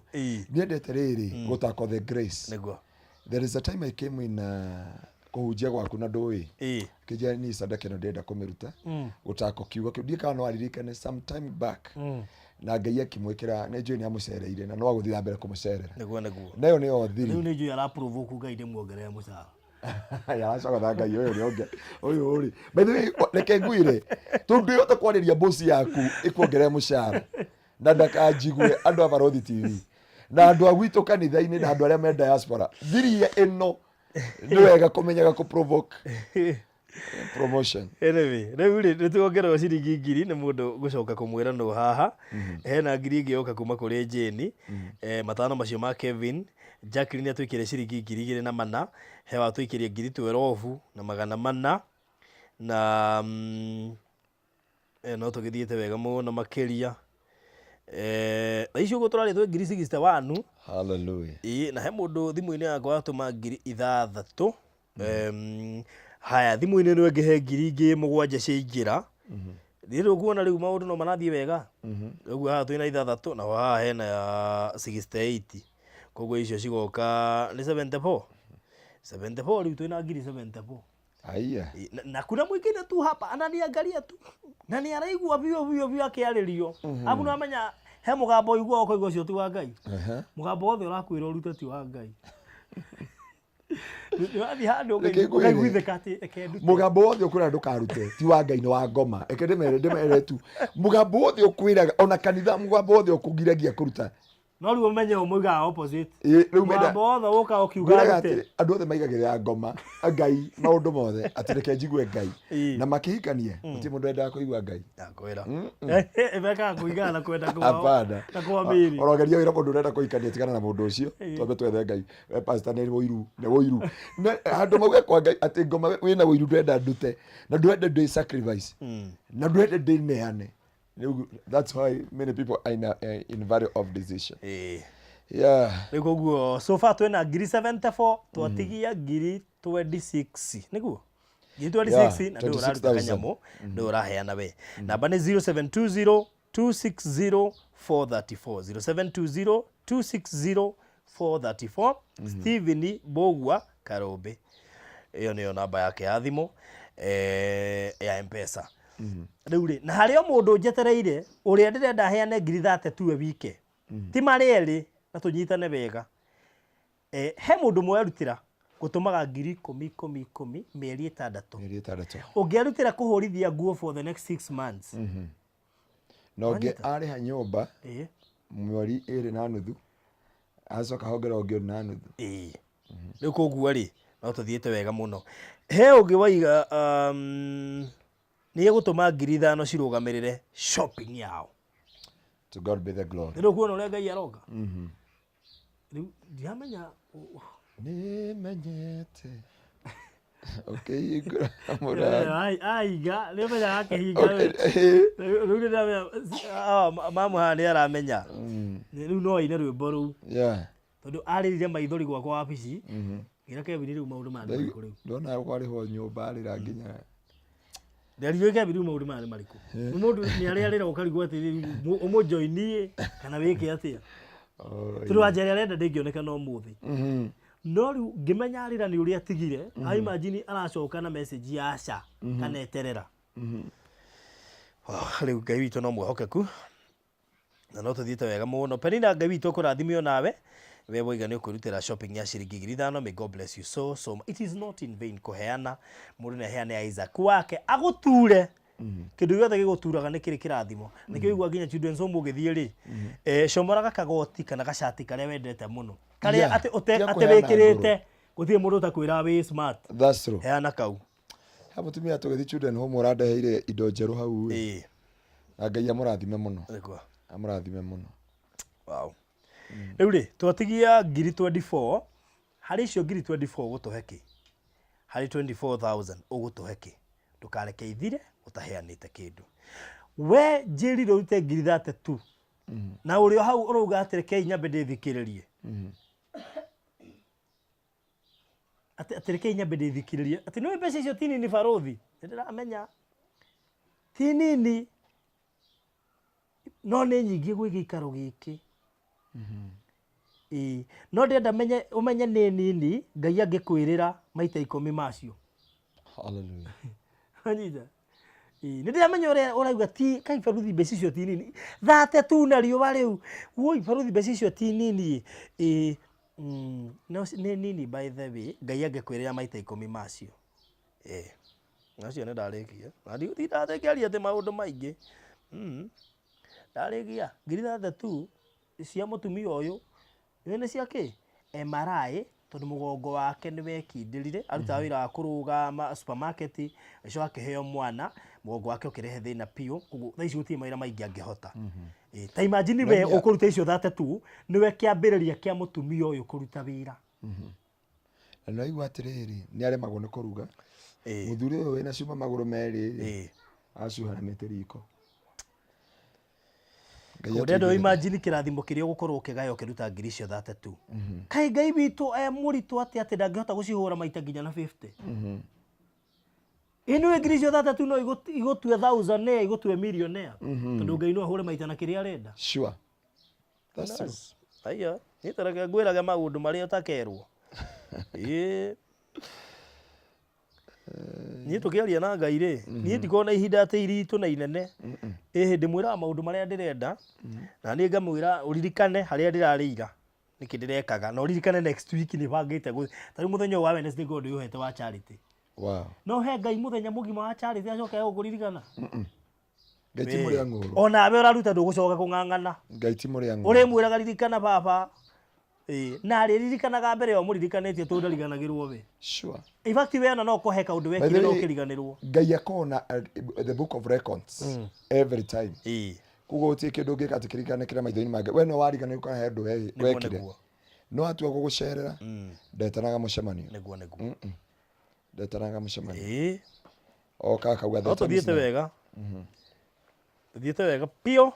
niendete rĩrĩ gũtakwo the grace. There is a time I came in kũhunjia gwaku na ndũĩ kĩnjĩra ni sadaka ĩno ndĩrenda kũmĩruta gũtako kiugo kĩu, ndiĩ kana no aririkane some time back, na Ngai akĩmwĩkĩra, nĩ njũĩ nĩ amũcereire na no agũthiĩ na mbere kũmũcerera. Nĩguo. Nayo nĩyo thiri. Rĩu nĩ njũĩ araprovoke Ngai ndĩmuongerere mũcara. Yaracogotha Ngai ũyũ nĩonge ũyũ rĩ. By the way, reke ngwĩre, tondũ ndwĩhota kwarĩria bosi yaku ĩkuongerere mũcara na ndakanjigue andũ a Barũthi TV na andũ a gwitũ kanitha-inĩ na andũ arĩa me diaspora, thiri ĩno nĩ wega kũmenyaga kũ provoke promotion. Anyway, rĩu rĩ, nĩ tuongererwo ciringi 1,000 nĩ mũndũ gũcoka kũmwĩra nũ haha. Hena 1,000 ĩngĩ yoka kuma kũrĩ Jane. Matano macio ma Kevin. Jacqueline atwĩkĩre ciringi 2,400. He watwĩkĩrie 12,400 na no tũgĩthiĩte wega mũno makĩria. Thaa ici ũguo tũrarĩ twĩ 61,000. Hallelujah. Ĩĩ, na he mũndũ thimũ-inĩ yakwa watũma 6,000. Haya, thimũ-inĩ ĩno ĩngĩ he 7,000 ciaingĩra. Rĩrĩ ũkuona rĩu maũndũ no marathiĩ wega. Ũguo haha twĩna ithathatũ, naho haha hena ya 68, koguo icio cigoka nĩ 74 74. Rĩu twĩna 74,000. Aya. Na kuna mwingine tu hapa ananiangalia tu na nĩ araigua biũ biũ biũ akĩarĩrio. Abu nĩ wamenya he mũgambo ũiguaga ũkaigua ũcio ti wa Ngai. Mũgambo wothe ũrakwĩra ũrute ti wa Ngai. Nĩ wathiĩ handũ Reke ngwĩre. ũkaiguithĩka atĩ reke ndute. Mũgambo wothe ũkwĩra ndũkarute ti wa Ngai, nĩ wa ngoma. Reke ndĩmere tu, mũgambo wothe ũkwĩraga, ona kanitha, mũgambo wothe ũkũgiragia kũruta. No rĩu ũmenye ũmũigaga opposite. Ĩ, rĩu menda Mũgambo wothe ũkaga ũkiuga ngwĩraga arute. atĩrĩ andũ othe maigagĩrĩra ngoma ngai maũndũ mothe atĩ reke njigue ngai Ĩ. na makĩhikania gũtirĩ mũndũ wendaga kũigua ngai Ndakwĩra. Mekaga kũigana na kwenda kwao. hapana Na kwa mĩri. orogeria wĩra mũndũ ũrenda kũhikania tigana na mũndũ ũcio twambe twethe ngai we pastor nĩ ũiru nĩ ũiru Na handũ mauge kwa ngai atĩ ngoma wĩna ũiru ndwenda ndute na ndwende ndĩ sacrifice na ndwende ndĩ neane Rĩu, that's why many people are in value of decision Ĩ. yeah Rĩu koguo so far twĩna ngiri 74 twatigia ngiri 26 nĩguo ngiri 26 Yeah, na ndũĩ ũraruta 26,000. kanyamũ ndũĩ ũraheana we namba nĩ 0720 260 434 0720 260 434 Stephen Bogwa Karũmbĩ ĩyo nĩyo namba yake ya thimũ ya Mpesa rĩu rĩ na harĩ o mũndũ njetereire ũrĩa ndĩrenda heane ngiri 32 wike ti marĩ erĩ na tũnyitane wega he mũndũ mwerutĩra gũtũmaga ngiri ikũmi ikũmi ikũmi mĩeri ĩtandatũ mĩeri ĩtandatũ ũngĩerutĩra kũhũrithia nguo for the next 6 months. Na ũngĩ arĩha nyũmba mweri ĩrĩ na nuthu acoka hongera ũngĩ ũrĩ na nuthu. Ĩĩ, rĩu koguo rĩ no tũthiĩte wega mũno. He ũngĩ waiga nĩ egũtũma 5,000 cirũgamĩrĩre shopping yao. To God be the glory. Rĩu kuona ũrĩa Ngai aroka rĩu ndiramenya. Nĩmenyete ũkĩhingũra mũrango. Aiga nĩ ũmenyaga akĩhinga rĩu nĩ ndamenya mamu haha nĩ aramenya rĩu no aine rwĩmbo rũu tondũ arĩrire maithori gwakwa wabici ngĩra Kevin rĩu maũndũ maya nĩ marĩkũ rĩu. Ndona kwarĩhwo nyũmba arĩra nginya. Nderirwo Kevin rĩu maũndũ maya nĩ marĩkũ, mũndũ nĩ arĩa arĩra ũkarigwo atĩrĩrĩ ũmũjoinie kana wĩke atĩa tondũ wanja ĩrĩa arenda ndĩngĩonekana ũmũthĩ. No rĩu ngĩmenya arĩra nĩ ũrĩa atigire mm. Imagine aracoka na message ya aca kana eterera. Oh, rĩu Ngai witũ no mwĩhokeku na no tũthiĩte wega mũno. Penina, Ngai witũ akũrathime onawe we waiga nĩ ũkwĩrutĩra shopping ya ciringi 5,000. May God bless you so so much. It is not in vain kũheana. Mũndũ nĩ aheane Isaac wake agũture kĩndũ gĩothe gĩgũturaga nĩ kĩrĩ kĩrathimo nĩkĩo igua nginya children's home ũgĩthiĩ rĩ comoraga kagoti kana gacati karĩa wendete mũno karĩa atĩ Tiga atĩ kũheana. Wĩkĩrĩte gũtirĩ mũndũ ũtakwĩra wĩ smart. That's true. Heana kau. Ha mũtumia tũgĩthiĩ children home ũrandeheire indo njerũ hau ĩ. Na Ngai amũrathime mũno. Nĩguo. Amũrathime mũno. Wow. Rĩu rĩ twatigia ngiri 24 harĩ icio ngiri 24 ũgũtũhe kĩ harĩ 24,000 ũgũtũhe kĩ ndũkareke ithire ũtaheanĩte kĩndũ we njĩrire ũrute ngiri 32 na ũrĩ o hau ũrauga atĩ rekei nyambe ndĩthikĩrĩrie atĩ rekei nyambe ndĩthikĩrĩrie atĩ nĩũĩ mbeca icio ti nini barũthi nĩ ndĩramenya ti nini no nĩ nyingĩ gwĩ gĩikaro gĩkĩ. Ĩĩ no ndĩrenda menye ũmenye nĩ nini Ngai angĩkwĩrĩra maita 10 macio. Hallelujah. Wanyita? Ĩĩ nĩ ndĩramenya ũrĩa ũrauga ti kai baruthi mbeca icio ti nini 32 na riũa rĩu woi baruthi mbeca icio ti nini ĩĩ no nĩ nini by the way Ngai angĩkwĩrĩra maita 10 macio. Ĩĩ acio nĩ ndarĩkia na ndigũtinda ngĩaria atĩ maũndũ maingĩ ndarĩkia ngiri 32 cia mũtumia ũyũ nĩ nĩ cia kĩ MRI tondũ mũgongo wake nĩ wekindĩrire arutaga wĩra wa kũrũgama supermarket agĩcoka akĩheo mwana mũgongo wake ũkĩrehe thĩna biũ koguo thaa ici gũtirĩ mawĩra maingĩ angĩhota. Ta imagine we ũkũruta icio 32 nĩwe kĩambĩrĩria kĩa mũtumia ũyũ kũruta wĩra. Na nĩwaigua atĩrĩrĩ nĩ aremagwo nĩ kũruga mũthuri ũyũ wĩna cuma magũrũ merĩ acuha na mĩtĩ riko. Ngai Ndĩrenda atũigĩrĩre. Imagine kĩrathimo kĩrĩa ũgũkorwo ũkĩgaya ũkĩruta ngiri icio 32 kaĩ Ngai witũ e mũritũ atĩ atĩ ndangĩhota gũcihũra maita nginya na 50 ĩ nĩwe ngiri icio 32 no igũtue thousandaire igũtue millionaire tondũ Ngai no ahũre maita na kĩrĩa arenda. Sure, that's true. Aiya niĩ tareke ngwĩrage maũndũ marĩa ũtakerwo ĩĩ niĩ tũkĩaria na Ngai rĩ niĩ ndikoragwo na ihinda atĩ iritũ na inene ĩ hĩndĩ mwĩraga maũndũ marĩa ndĩrenda na niĩ ngamwĩra ũririkane harĩa ndĩrarĩira nĩkĩ ndĩrekaga na ũririkane next week nĩ bangĩte ta rĩu mũthenya ũyũ wa Wednesday ngorwo ndĩũhete wa charity. No he Ngai mũthenya mũgima wa charity acoke egũkũririkana. Ngai ti mũrĩa ng'ũũrũ. Onawe ũraruta ndũgũcoka kũng'ang'ana. Ngai ti mũrĩa ng'ũũrũ. Ũrĩmwĩraga ririkana baba. Ĩĩ, na arĩririkanaga mbere ya ũmũririkanĩtie tondũ ndariganagĩrwo we. Sure. In fact we ona no kũhe kaũndũ By the wekire no way, ũkĩriganĩrwo. Ngai akoragwo na the book of records every time. Ĩĩ. Koguo gũtirĩ kĩndũ ũngĩka atĩ kĩriganĩkĩre maitho-inĩ make. We no wariganĩrwo kana he ũndũ wekire. Nĩguo. No atua gũgũcerera ndetanaga mũcemanio. Nĩguo nĩguo. Ndetanaga mũcemanio. Ĩĩ. Oka akauga No the time is tũthiĩte now. wega. Tũthiĩte wega biũ.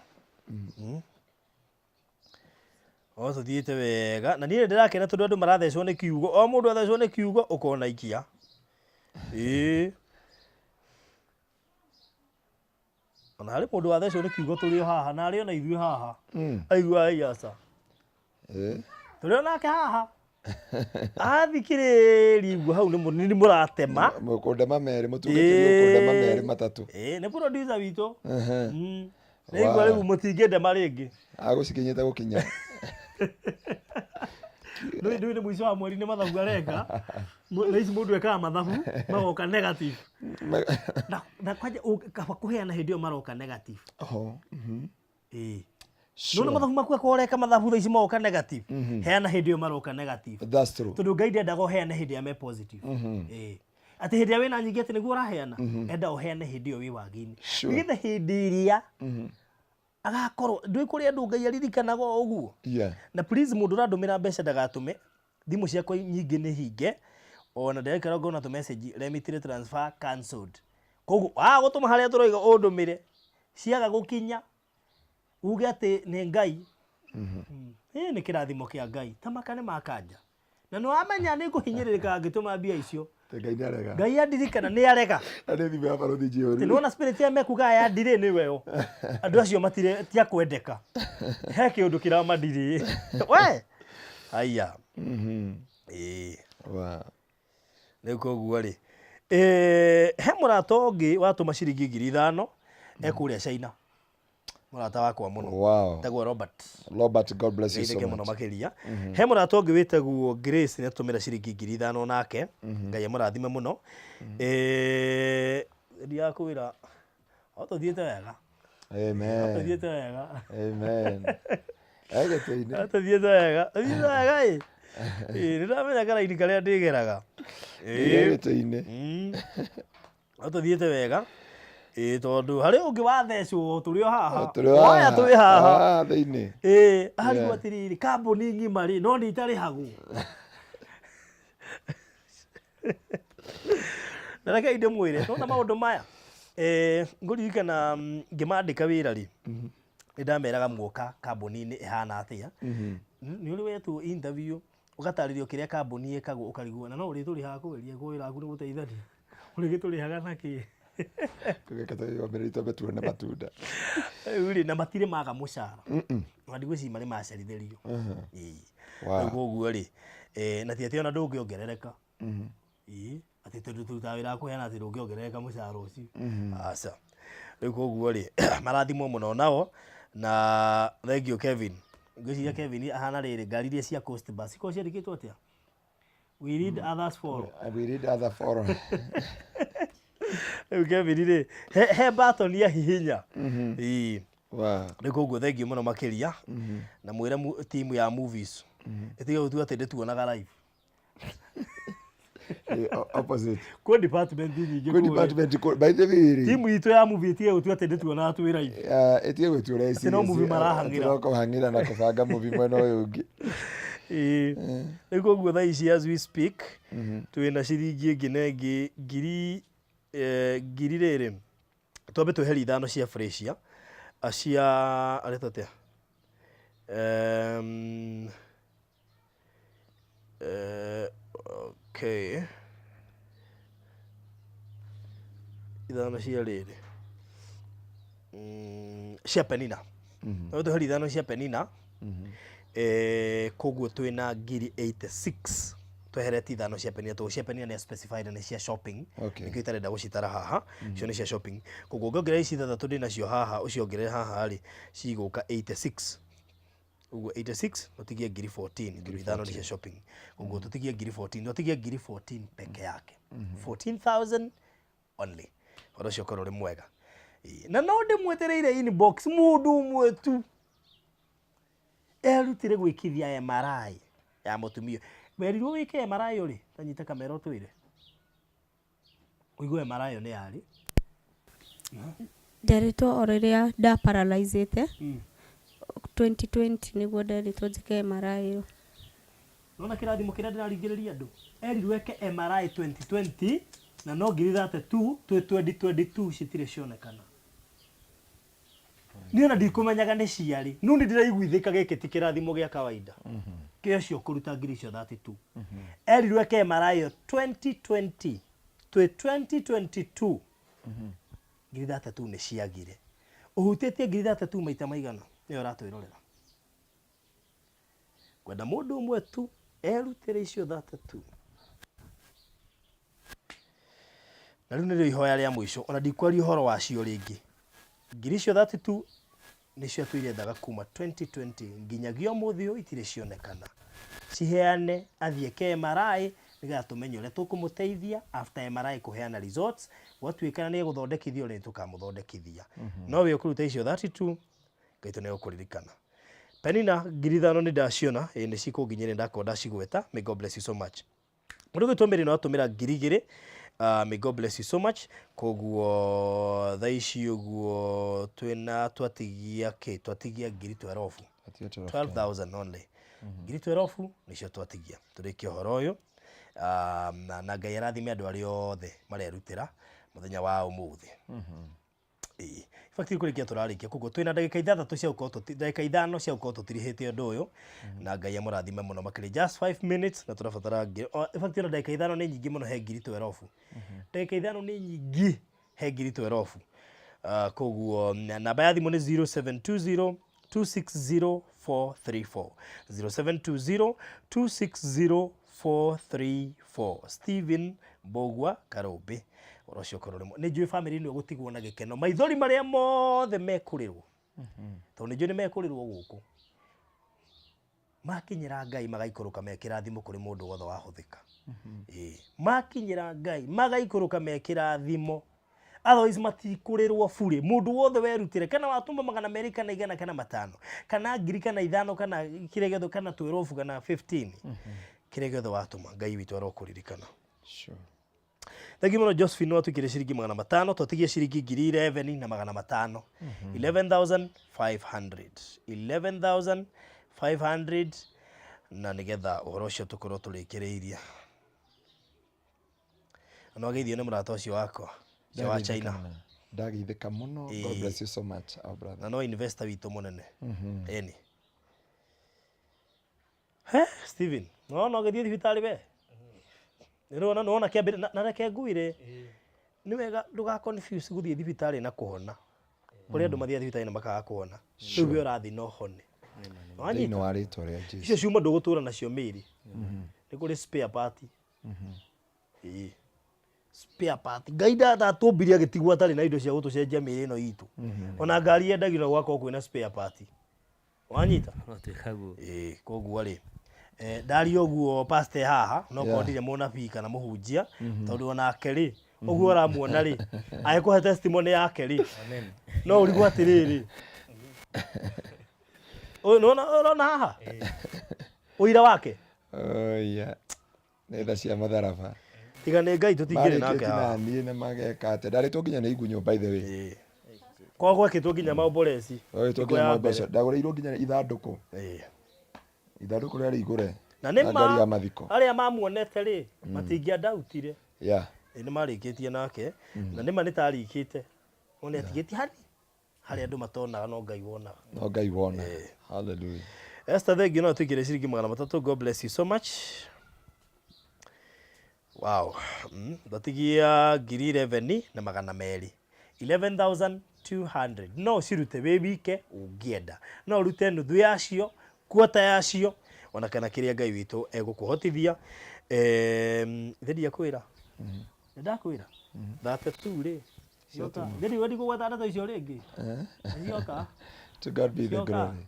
O tũthiĩte wega na niĩ ndĩrakena tondũ andũ marathecwo nĩ kiugo o mũndũ athecwo nĩ kiugo ũkona ikia. Ĩĩ. Ona harĩ mũndũ wathecwo nĩ kiugo tũrĩ o haha na arĩ ona ithuĩ haha. Aigua ai aca. Ĩĩ. Tũrĩ o nake haha. Athikĩrĩria igua hau nĩ mũratema. Mũkũndema merĩ mũtungatĩri ũkũndema merĩ matatũ. Ĩĩ nĩ producer witũ. Ehe. Nĩigua Wow. rĩu mũtingĩndema rĩngĩ. Agũcikinyĩte gũkinya. Ndũĩ ndũĩ nĩ mũico wa mweri nĩ mathabu areka. Thaa ici mũndũ ekaga mathabu magoka negative. Na kwanja kaba kũheana hĩndĩ ĩyo maroka negative. Oho. Ĩĩ. Sure. Nona mathabu maku akorwo ũreka mathabu thaa ici magoka negative. Heana hĩndĩ ĩyo maroka negative. That's true. Tondũ Ngai ndendaga ũheane hĩndĩ ĩrĩa me positive. Ĩĩ. Atĩ hĩndĩ ĩrĩa wĩna nyingĩ atĩ nĩguo ũraheana, enda ũheane hĩndĩ ĩyo wĩ wagi-inĩ. Sure. Nĩgetha hĩndĩ ĩrĩa agakorwo ndũĩ kũrĩ andũ Ngai aririkanaga o ũguo. Yeah. Na please mũndũ ũrandũmĩra mbeca ndagatũme thimũ ciakwa nyingĩ nĩ hinge ona ndĩraikara ngona tũ message remitire transfer cancelled koguo waga gũtũma harĩa tũroiga ũndũmĩre ciaga gũkinya uge atĩ nĩ Ngai. Ĩĩ nĩ kĩrathimo kĩa Ngai ta maka nĩ makanja na nĩ wamenya nĩ ngũhinyĩrĩrĩka ngĩtũma mbia icio. Ngai nĩ arega. Ngai andirikana nĩ arega. Na nĩ thimũ ya barothi Atĩ njihũru. nĩwona spirit ya mekuga aya ndirĩ nĩweyo andũ acio matirĩ ti a kwendeka he kĩũndũ kĩramandirĩ we aya. Ĩĩ. Wow. Rĩu koguo rĩ he mũrata ũngĩ watũma ciringi 5,000 ekũrĩa China, mũrata wakwa mũno. Wow. Etagwo Robert. Robert, God bless you so Geithĩke mũno much. makĩria. He mũrata ũngĩ wĩtagwo Grace nĩatũmĩra ciringi 5,000 nake Ngai amũrathime mũno. Ndiakwĩra o tũthiĩte wega. Amen. Tũthiĩte wega. Amen. Egĩtĩ-inĩ. Tũthiĩte wega tũthiĩte wega ĩ. Ĩ nĩndamenya karaini karĩa ndĩgeraga. Ĩ. Egĩtĩ-inĩ. No tũthiĩte wega ĩ tondũ harĩ ũngĩ wathecwo tũrĩ o haha. Tũrĩ o Waya twĩ haha. Ah, thĩinĩ. Ĩ arigwo Yeah. atĩrĩrĩ kambuni ng'ima rĩ no nĩ itarĩhagwo. Na rekei ndĩmwĩre nona maũndũ maya ngũririkana ngĩmandĩka wĩra rĩ nĩ ndameraga muoka kambuni-inĩ ĩhana atĩa. Nĩ ũrĩ wetwo interview ũgatarĩrio kĩrĩa kambuni ĩkagwo ũkarigwo na no ũrĩtũrĩhaga kũgeria kwa wĩra waku nĩ gũteithania ũrĩgĩtũrĩhaga nakĩ. Tũgĩka tũgĩgomereri twambe tuone matunda. Rĩu rĩ na matirĩ maga mũcara ona ndigwĩciria marĩ macerithĩrio. Ĩĩ. Wow. Rĩu koguo rĩ na ti atĩ ona ndũngĩongerereka. Ĩĩ atĩ tondũ tũrutaga wĩra wa kũheana atĩ ndũngĩongerereka mũcara ũcio. Aca. Rĩu koguo rĩ marathimwo mũno nao na thank you Kevin. Ngwĩciria Kevin ahana rĩrĩ ngari iria cia Coast Bus ikoragwo ciandĩkĩtwo atĩa? We lead others follow. We read other follow. Rĩu Kevin rĩ he button ya hihinya. Ĩĩ. Wow. Rĩu koguo thank you mũno makĩria na mwĩre timu ya movies ĩtige gũtua atĩ ndĩtuonaga live. Opposite. Kwĩ department nyingĩ Kwĩ kũrĩa. department by the way rĩ. Timu itũ ya movie ĩtige gũtua atĩ ndĩtuonaga twĩ live. Ĩtige gwĩtua Atĩ no movie marahang'ĩra. No kũhang'ĩra na kũbanga movie mwena ũyũ ũngĩ. Ĩĩ. Rĩu koguo thaa ici as we speak twĩna ciringi ĩngĩ na ĩngĩ ngiri ngiri rĩrĩ twambe tweherie ithano cia Freshia cia aretwo atĩa okay ithano cia rĩrĩ cia Penina no tweherie ithano cia Penina koguo twĩna ngiri 86 tweheretie ithano cia Penina tondũ cia Penina nĩ specified nĩ cia shopping. Okay. Nĩkĩo itarenda gũcitara haha icio nĩ cia shopping koguo ngĩongerera ici ithathatũ ndĩnacio haha ũciongerere haha rĩ cigũka 86 ũguo 86 tũtigie ngiri 14 tondũ ithano nĩ cia shopping koguo tũtigie ngiri 14 tũtigie ngiri 14 peke yake 14,000 only ũndũ ũcio ũkorwo ũrĩ mwega. Ĩĩ, na no ndĩmwetereire inbox mũndũ ũmwe tu erutire gwĩkithia MRI ya mũtumia werirwo wĩke MRI ũrĩ tanyita kamera ũtwĩre ũigue MRI ĩyo nĩ yarĩ Nderitwo o rĩrĩa ndaparalyzĩte 2020 nĩguo nderitwo njĩke MRI ĩyo. Nona kĩrathimo kĩrĩa ndĩraringĩrĩria andũ erirwo eke MRI 2020 na no ngiri 32 twĩ 2022 citirĩ cionekana niĩ ona ndikũmenyaga nĩ ciarĩ no nĩ ndĩraiguithĩka gĩkĩ ti kĩrathimo gĩa kawaida kĩa ũcio kũruta ngiri icio 32 erirwo eke MRI ĩyo 2020 twĩ 2022 ngiri 32 nĩ ciagire ũhutĩtie ngiri 32 maita maigana nĩyo ũratwĩrorera kwenda mũndũ ũmwe tu erutĩre icio 32 na rĩu nĩrĩo ihoya rĩa mũico ona ndikwaria ũhoro wacio rĩngĩ ngiri icio 32 nĩcio tũirethaga kuma 2020 nginyagia ũmũthĩ ũyũ itirĩ cionekana ciheane athiĩ eke MRI nĩgetha tũmenye ũrĩa tũkũmũteithia after MRI kũheana results gwatuĩkana nĩ egũthondekithio rĩ tũkamũthondekithia no we ũkũruta icio 32 Ngai tũ nĩegũkũririkana Penina ngiri ithano nĩ ndaciona ĩ nĩ cikũnginyĩra ndakorwo ndacigweta may God bless you so much mũndũ gwĩtwo Mary no atũmĩra ngiri igĩrĩ may God bless you so much koguo thaa ici ũguo twĩna twatigia kĩ twatigia ngiri 12 12000 only ngiri 12 nĩcio twatigia tũrĩkie ũhoro ũyũ na Ngai arathime andũ arĩa othe marerutĩra mũthenya wa ũmũthĩ Ĩĩ. In fact kũrĩkia tũrarĩkia koguo twĩna ndagĩka ithathatũ cia gũkorwo ndagĩka ithano cia gũkorwo tũtirihĩte ũndũ ũyũ na Ngai amũrathime mũno makĩria just 5 minutes na tũrabatara ngiri in fact ona ndagĩka ithano nĩ nyingĩ mũno he ngiri 12 ndagĩka ithano nĩ nyingĩ he ngiri 12 koguo namba ya thimũ nĩ 0720 260434 0720 260434 Stephen Mbogua Karũmbĩ ũhoro ũcio ũkorwo ũrĩ nĩ njũĩ bamĩrĩ ĩno ĩgũtigwo na gĩkeno maithori marĩa mothe mekũrĩrwo tondũ nĩ njũĩ nĩ mekũrĩrwo gũkũ makinyĩra Ngai magaikũrũka me kĩrathimo kũrĩ mũndũ wothe wahũthĩka ĩĩ makinyĩra Ngai magaikũrũka me kĩrathimo otherwise matikũrĩrwo burĩ mũndũ wothe werutĩre kana watũma magana merĩ kana igana kana matano kana ngiri kana ithano kana kĩrĩa gĩothe kana 12 kana 15 kĩrĩa gĩothe watũma Ngai witũ arokũririkana Sure. Thengi mũno Josephine watwĩkĩre ciringi magana matano twatigie ciringi ngiri 11 na magana matano 11500 11500 na nĩgetha ũhoro ũcio tũkorwo tũrĩkĩrĩirie na wageithio nĩ mũrata ũcio wakwa ũcio wa China Ndageithĩka mũno. God bless you so much, our brother. na no investor witũ mũnene ĩni he Steven nona ũgĩthiĩ thibitarĩ we nĩũrona nĩwona kĩambĩrĩria na reke ngwĩre nĩ wega ndũga confuse gũthiĩ thibitarĩ na kũhona kũrĩ andũ mathiaga thibitarĩ na makaga kũhona rĩu we ũrathiĩ na ũhone Thĩinĩ wa rĩtwa rĩa Jesu. icio ciuma ndũgũtũra nacio mĩĩrĩ nĩ kũrĩ spare part ĩĩ spare part Ngai ndatũmbire agĩtigwo atarĩ na indo cia gũtũcenjia mĩĩrĩ ĩno itũ ona ngari yendagio na gũgakorwo kwĩna spare part wanyita Gwatuĩka guo. ĩĩ koguo rĩ ndaria ũguo pastor haha no korwo Yeah. ndirĩ mũnabii kana mũhunjia tondũ onake rĩ ũguo ũramuona rĩ agĩkũhe testimony yake rĩ no ũrigwo atĩrĩrĩ ũyũ nĩwona ũrona haha ũira wake Oh, yeah. Nĩ tha cia matharaba. tiga nĩ Ngai tũtingĩrĩ nake Marĩkĩtie haha na niĩ na mageka atĩa. Ndarĩtwo nginya nĩ igunyũ by the way. Ĩĩ. kwa gwekĩtwo nginya maomboreci Gwekĩtwo nginya maomboreci. Ndagũrĩirwo nginya ithandũkũ. Ĩĩ. Ithandũkũ rĩarĩ igũre. na nĩ ngari ma ya mathiko. arĩa mamuonete rĩ matingĩandautire Yeah. Ĩĩ nĩ marĩkĩtie nake na nĩ ma nĩ tarĩkĩte one atigĩtie hani harĩa andũ matonaga no Ngai wonaga No Ngai wona. Hallelujah. Esther thengiũ no twĩkĩre ciringi magana matatũ God bless you so much wow twatigia ngiri 11 na magana merĩ 11200 no ũcirute wĩ wike ũngĩenda no ũrute nuthu yacio kuota yacio ona kana kĩrĩa Ngai witũ egũkũhotithia ithe ndiakwĩra nĩ ndakwĩra 32 rĩ cioka ithe ndiwe ndigũgweta ndeto icio rĩngĩ cioka To God be the Cioka. glory.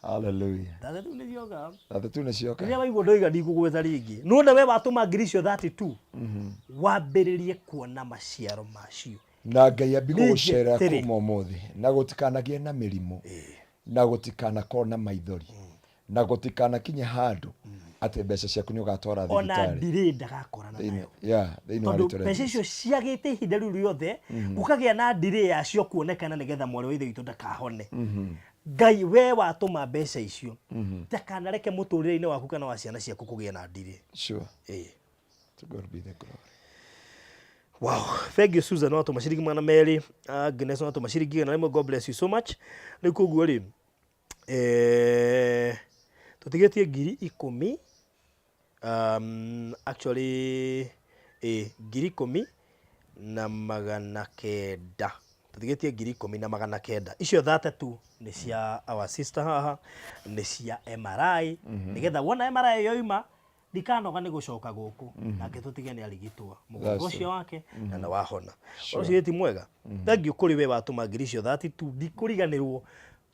Hallelujah. 32 nĩ cioka 32 nĩ cioka. rĩrĩa waigua ndoiga ndigũgwetha rĩngĩ nona we watũma ngiri icio 32 wambĩrĩrie kuona maciaro macio Na Ngai ambi gũgũcerera Nĩ kuma ũmũthĩ, na gũtikanagĩe na mĩrimũ, na gũtikanakorwo na maithori, na gũtikanakinye handũ atĩ mbeca ciaku nĩ ũgatwara Ona thibitarĩ. ndirĩ ndagakorana nayo. Yeah, thĩinĩ wa Tondũ rĩtwa rĩa mbeca Jesũ. icio ciagĩte ihinda rĩu rĩothe, gũkagĩa na ndirĩ yacio kuonekana nĩgetha mwarĩ wa ithe witũ ndakahone. Ngai, we watũma mbeca icio, ndakanareke mũtũrĩre-inĩ waku kana wa ciana ciaku kũgĩe na ndirĩ. Sure. Ĩĩ. To God be the glory. Wow, thank you Susan watũma ciringi 200, Agnes watũma ciringi 100, God bless you so much. Rĩu koguo rĩ, tũtigĩtie 10,000, actually 10,900. Tũtigĩtie 10,900. Icio 32 nĩ cia our sister haha, nĩ cia MRI, nĩgetha wona MRI yoima, ndikanoga nĩ gũcoka gũkũ, nake tũtige nĩ arigitwo mũgongo That's ũcio wake na nĩ wahona. Ũcio ti mwega. Thank you kũrĩ we watũma ngiri icio 32, ndikũriganĩrwo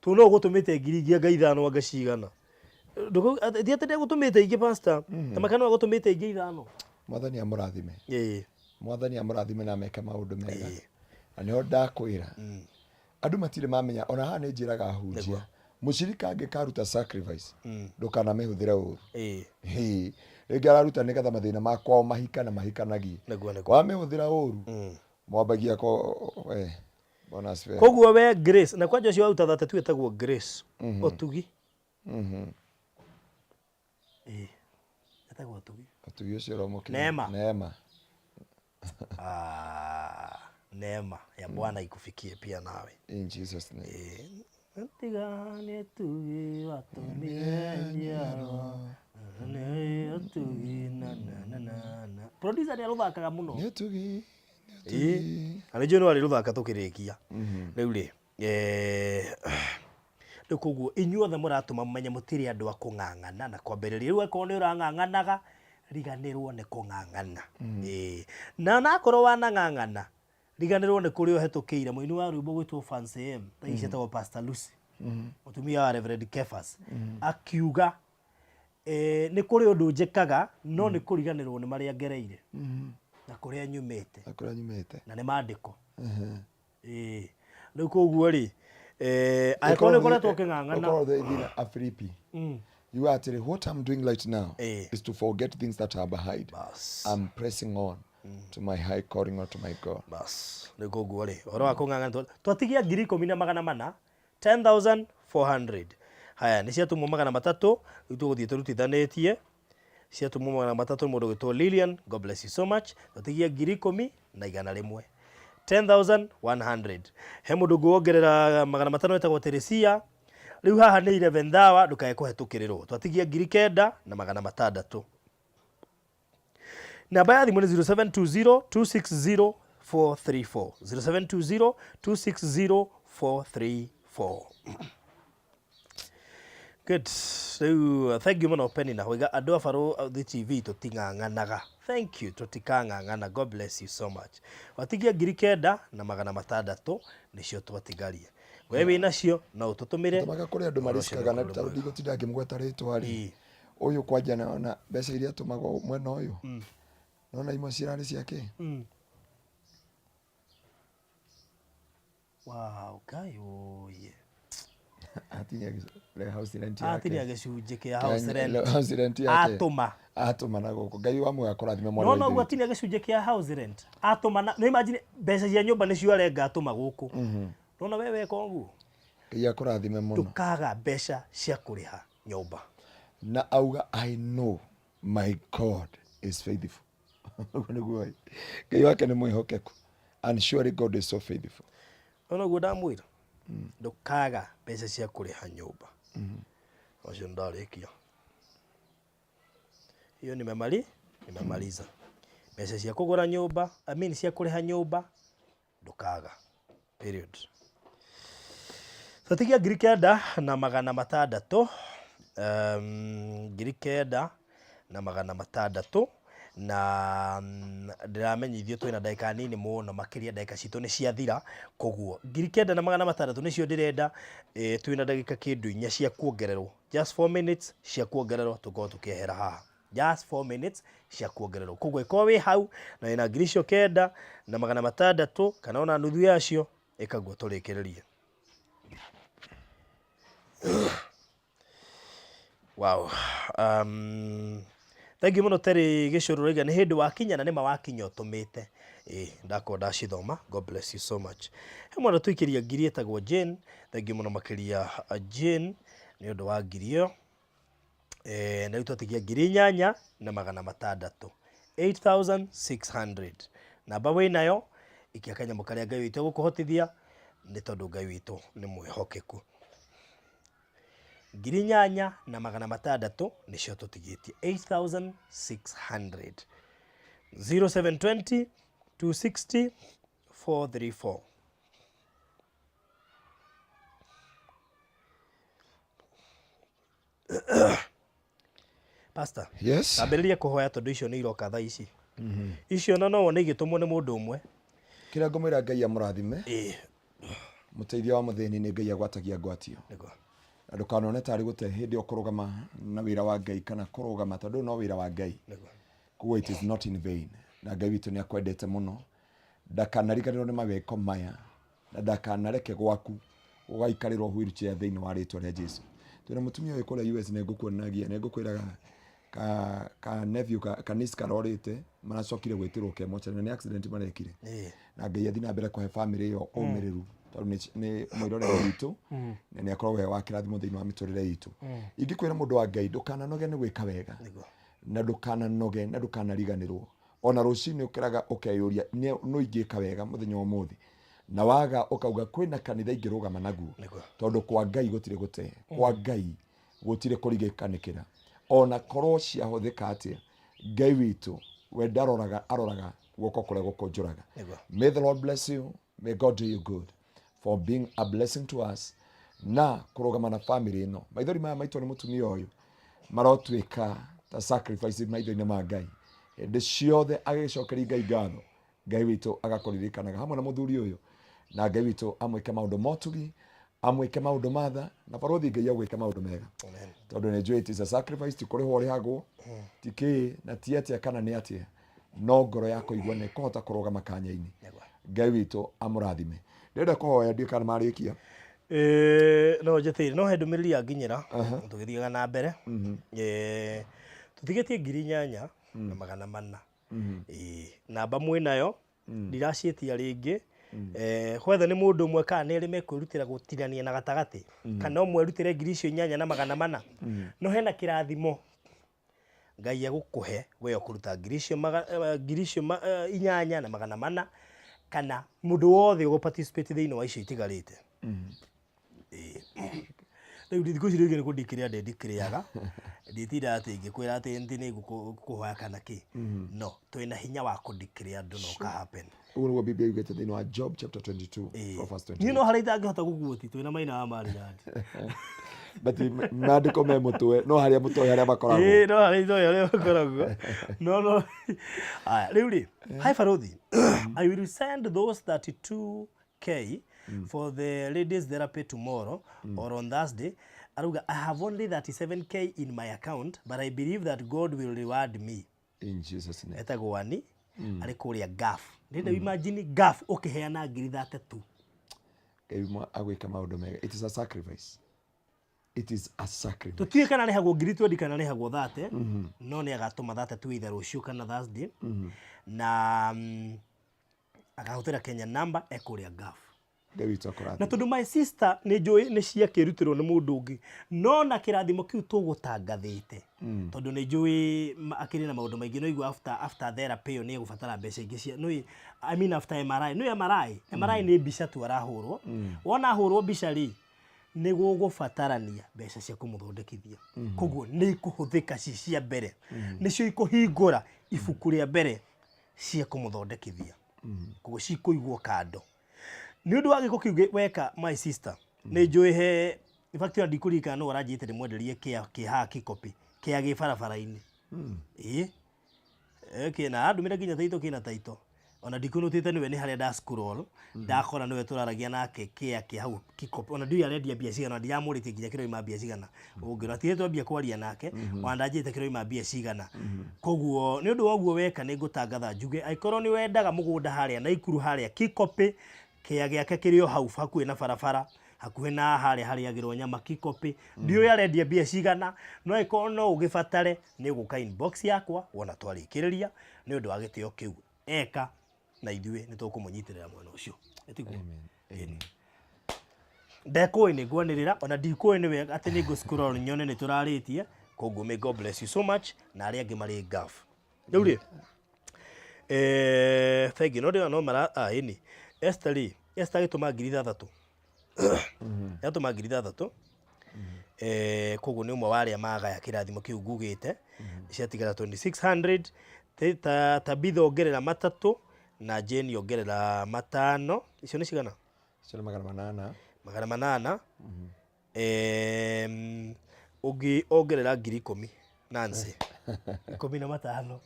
tondũ no ũgũtũmĩte ngiri ingĩ anga ithano anga cigana. Ti atĩ ndegũtũmĩte ingĩ, pastor, ta makana no agũtũmĩte ingĩ ithano. Mwathani amũrathime. Ĩĩ. Mwathani amũrathime na ameke maũndũ mega. Na nĩho ndakwĩra, andũ matirĩ mamenya, ona haha nĩ njĩraga ahunjia, mũcirika angĩkaruta sacrifice, ndũkanamĩhũthĩre ũru. Hĩ, rĩngĩ araruta nĩgetha mathĩna ma kwao mahikana mahikanagie. Nĩguo, nĩguo. Wamĩhũthĩra ũru, mwambagia ko we. Bwana asifiwe. Koguo we Grace, na kwanja ũcio waruta 32 etagwo Grace Ũtugi. Ĩĩ, etagwo Ũtugi. Ũtugi ũcio ũromũkinyĩra. Neema. Neema. Ah, neema ya Bwana ikufikie pia nawe. In Jesus' name. Tigane tugi watũmire njiarwa nĩ ũtugi na na na na na. Producer nĩ arũthakaga mũno. Nĩ ũtugi, nĩ Ĩĩ. ũtugi. Na nĩ njũĩ nĩ warĩrũthaka tũkĩrĩkia. Rĩu rĩ, rĩu koguo inyuothe mũratũma mũmenye mũtirĩ andũ a kũng'ang'ana na kwambĩrĩria. Rĩu akorwo nĩ ũrang'ang'anaga, riganĩrwo nĩ kũng'ang'ana. Ĩĩ. Na onakorwo wanang'ang'ana, riganĩrwo nĩ kũrĩa ũhetũkĩire. Mũini wa rwĩmbo gwĩtwo Fancy M, thaa ici etagwo Pastor Lucy, mũtumia wa Reverend Kefas, akiuga nĩ kũrĩ ũndũ njĩkaga no nĩ kũriganĩrwo nĩ marĩa ngereire na kũrĩa nyumĩte. Na kũrĩa nyumĩte. Na nĩ mandĩko. Ĩĩ. Rĩu koguo rĩ, angĩkorwo nĩ ũkoretwo ũkĩng'ang'ana, Ũkorwo thĩinĩ a Filipi. You are atĩrĩ, what I'm doing right now is to forget things that are behind. Bas. I'm pressing on to my high calling or to my God. Bas, rĩu koguo rĩ, ũhoro wa kũng'ang'ana twatigia 14,400, 10,400. Haya, nĩ ciatumwo 300, rĩu tũgũthiĩ tũrutithanĩtie. Ciatumwo 300 mũndũ ũgwĩtwo Lilian, God bless you so much. Twatigia 10,100. 10,100. He mũndũ ngũwongerera 500 wetagwo Teresia. Rĩu haha nĩ 11 thawa, ndũkae kũhetũkĩrĩrwo. Twatigia 9600. Namba ya thimũ nĩ 0720 260 434. 0720 260 434. Good. Rĩu thank you mũno Penina hoiga andũ a Barũthi TV tũting'ang'anaga. Thank you, tũtikang'ang'ana. God bless you so much. Watigia 9600 nĩcio twatigaria. We wĩ nacio no ũtũtũmĩre. Tũmaga kũrĩ andũ maricikaga na tondũ ndigũtinda ngĩmũgweta rĩtwa rĩ. Ũyũ kwanja naona mbeca iria atũmagwo mwena ũyũ. Nona imwe cirarĩ ciake. Wow, Ngai oye. Atinia house rent yake. Atinia gĩcunjĩ kĩa house rent. House rent yake. Atũma. Atũma na gũkũ. Ngai wa muoyo akũrathime mwana No wa noguo Ithe witũ. atinia gĩcunjĩ kĩa house rent. Atũma na no imagine mbeca cia nyũmba nĩcio arenga atũma gũkũ. Nona we weka ũguo. Ngai akũrathime mũno. Ndũkaga mbeca cia kũrĩha nyũmba. Na auga I know my God is faithful. Ũguo nĩguo Ngai wake nĩ mwĩhokeku. And surely God is so faithful. No noguo ndamwĩra. Ndũkaga mbeca cia kũrĩha nyũmba. Ũcio ndarĩkia. Hiyo nimemaliza. Mbeca cia kũgũra nyũmba, I mean cia kũrĩha nyũmba, ndũkaga. Period. Twatigia 9600, 9600 na ndĩramenyithio twĩna ndagĩka nini mũno makĩria, ndagĩka citũ nĩ ciathira, koguo 9600 nĩcio ndĩrenda. Twĩna ndagĩka kĩndũ inya cia kuongererwo, just 4 minutes cia kuongererwo tũkorwo tũkĩehera haha. Just 4 minutes cia kuongererwo. Koguo ĩkorwo wĩ hau na wĩna ngiri icio 9600 kana ona nuthu yacio, ĩka guo tũrĩkĩrĩrie. Wow. Thank you mũno Terry Gĩcũrũ raiga nĩ hĩndĩ wakinya na nĩma wakinya ũtũmĩte. Ĩĩ ndakorwo ndacithoma. God bless you so much. He mwana tũikĩria ngiri ĩtagwo Jane. Thank you mũno makĩria Jane nĩ ũndũ wa ngiri ĩyo. Na rĩu twatigia 8600. 8600. Namba wĩnayo ikia kanyamũ karĩa Ngai witũ egũkũhotithia nĩ tondũ Ngai witũ nĩ mwĩhokeku. 8600 nĩcio tũtigĩtie. 8600. 0720 260 434. Pastor. Yes. Ambĩrĩria kũhoya tondũ icio nĩ iroka thaa ici. Icio no wone igĩtũmwo nĩ mũndũ ũmwe. Kĩrĩa ngũmwĩra Ngai amũrathime. Ĩĩ. Mũteithia wa mũthĩni nĩ Ngai agwatagia ngwatio. Nĩguo. Na ndũkanone tarĩ gũte hĩndĩ ĩyo kũrũgama na wĩra wa Ngai kana kũrũgama tondũ no wĩra wa Ngai. Nĩguo. Koguo it is not in vain. Na Ngai witũ nĩ akwendete mũno. Ndakanariganĩrwo nĩ mawĩko maya na ndakanareke gwaku gũgaikarĩrwo wheelchair thĩinĩ wa rĩtwa rĩa Jesu. Twĩna mũtumia ũyũ kũrĩa US nĩ ngũkuonagia nĩ ngũkwĩraga ka nephew ka niece karorĩte maracokire gwĩtĩrwo ke mocarĩ na nĩ accident marekire. Na Ngai athiĩ na mbere kũhe family ĩyo ũmĩrĩru tondũ nĩ mwĩroreri witũ na nĩ akoragwo e wa kĩrathimo thĩinĩ wa mĩtũrĩre itũ. Ingĩkwĩra mũndũ wa Ngai ndũkananoge nĩ gwĩka wega na ndũkananoge na ndũkanariganĩrwo. Ona rũcinĩ ũkĩraga ũkeyũria no ingĩka wega mũthenya wa ũmũthĩ na waga ũkauga kwĩna kanitha ingĩrũgama naguo tondũ kwa Ngai gũtirĩ gũte, kwa Ngai gũtirĩ kũrigĩkanĩkĩra. Ona korwo ciahũthĩka atĩa, Ngai witũ we ndaroraga, aroraga guoko kũrĩa gũkũnjũraga. May the Lord bless you, may God do you good for being a blessing to us na kũrũgama na family ĩno. Maithori maya maitwo nĩ mũtumia ũyũ marotuĩka ta sacrifice maitho-inĩ ma Ngai. Hĩndĩ ciothe agĩcokeria Ngai ngatho, Ngai witũ agakũririkanaga hamwe na mũthuri ũyũ, na Ngai witũ amwĩke maũndũ ma ũtugi, amwĩke maũndũ ma tha, na barũthi Ngai agwĩke maũndũ mega. Tondũ nĩ njũĩ it is a sacrifice, ti kũrĩhwo ũrĩhagwo, ti kĩ na ti atĩa kana nĩ atĩa, no ngoro ya kũigua nĩ kũhota kũrũgama kanya-inĩ. Ngai witũ amũrathime. Ndĩrenda kũhoya ndiũĩ kana marĩkia. No njĩtĩire no he ndũmĩrĩri yanginyĩra tũgĩthiaga na mbere. Tũtigĩtie 8400. Namba mwĩnayo ndiraciĩtia rĩngĩ. Whether nĩ mũndũ ũmwe kana nĩ erĩ mekwĩrutĩra gũtinania na gatagatĩ kana ũmwe erutĩre ngiri icio 8400. No hena kĩrathimo Ngai egũkũhe we ũkũruta ngiri icio ngiri icio 8400 kana mũndũ wothe ũgũ participate thĩinĩ wa icio itigarĩte. Rĩu thikũ ici rĩngĩ nĩ kũndikĩrĩa ndĩndikĩrĩaga nditinda atĩ ngĩkwĩra atĩ nĩ nĩ ngũkũhoya kana kĩ. No twĩna hinya wa kũndikĩrĩa andũ no ka happen. Ũguo nĩguo Biblia yugĩte thĩinĩ wa Job chapter 22 from verse 28. Niĩ no harĩa itangĩhota gũguoti twĩna maina wa Maryland. But maandĩko me mũtwe no harĩa mũtoĩ harĩa makoragwo. Ĩĩ no harĩa itoĩ harĩa makoragwo. No no. Aya rĩu rĩ, hi Baruthi. I will send those 32K for the ladies therapy tomorrow or on Thursday. Arauga I have only 37K in my account but I believe that God will reward me. In Jesus name. Etagwo Ani arĩ kũrĩa Gulf. Ndĩrenda imagine Gulf ũkĩheana ngiri 32. Ngai agwĩka maũndũ mega. It is a sacrifice. It is a sacrifice. Tũtiũĩ kana arĩhagwo ngiri 20 kana arĩhagwo 30, no nĩ agatũma 32 either rũciũ kana Thursday. Na akahũthĩra Kenya number ekũrĩa Gulf. Ngai witũ akũrathime. Na tondũ my sister nĩ njũĩ nĩ ciakĩrutĩrwo nĩ mũndũ ũngĩ, no na kĩrathimo kĩu tũgũtangathĩte. Tondũ nĩ njũĩ akĩrĩ na maũndũ maingĩ, no igua after therapy ĩyo nĩ egũbatara mbeca ingĩ cia, nĩ, I mean after MRI, nĩ MRI, MRI nĩ mbica tu arahũrwo. Wona ahũrwo mbica rĩ, nĩ gũgũbatarania mbeca cia kũmũthondekithia. Koguo nĩ ikũhũthĩka ci cia mbere. Nĩcio ikũhingũra ibuku rĩa mbere cia kũmũthondekithia. Koguo cikũigwo kando. Nĩ ũndũ wa gĩko kĩu weka my sister, nĩ njũĩ he, in fact ona ndikũririkana nũ ũranjĩrĩte ndĩmwenderie kĩa kĩ haha kĩkopi, kĩa gĩ barabara-inĩ. Ĩĩ. Kĩna andũmĩre nginya taito kĩna taito. Ona ndikunũtĩte nĩwe nĩ harĩa nda scroll ndakora nĩwe tũraragia nake kĩa kĩa hau kiko ona ndiũĩ arendia mbia cigana, ndiramũrĩtie nginya kĩroima mbia cigana ũngĩrora tigä twambia kwaria nake ona ndanjĩte kĩroima mbia cigana. Koguo nĩ ũndũ wa ũguo weka nĩ ngũtangatha njuge angĩkorwo nĩ wendaga mũgũnda harĩa Naikuru harĩa Kikopĩ, kĩa gĩake kĩrĩ o hau hakuhĩ na barabara, hakuhĩ na harĩa harĩagĩrwo nyama Kikopĩ, ndiũĩ arendia mbia cigana, no angĩkorwo no ũgĩbatare nĩ ũgũka inbox yakwa wona twarĩkĩrĩria nĩ ũndũ wa gĩtĩo kĩu eka na ithuĩ nĩ tũkũmũnyitĩrĩra mwena ũcio. Ĩtiguo? Ĩni. Ndekũĩ nĩ ngwanĩrĩra ona ndikũĩ nĩ wega atĩ nĩ ngũ-scroll nyone nĩ tũrarĩtie. Koguo may God bless you so much na arĩa angĩ marĩ Gulf. Rĩu rĩ thengi no ndĩrona no mara ah, ĩni Esther rĩ, Esther agĩtũma 6,000, yatũma 6,000. Koguo nĩ ũmwe wa arĩa magaya kĩrathimo kĩu ngugĩte ciatigara 2600. Tabitha ongerera 3 na Jane ongerera 5, icio nĩ cigana? Icio nĩ 800. 800. Ũngĩ ongerera 10,000, Nancy, 15.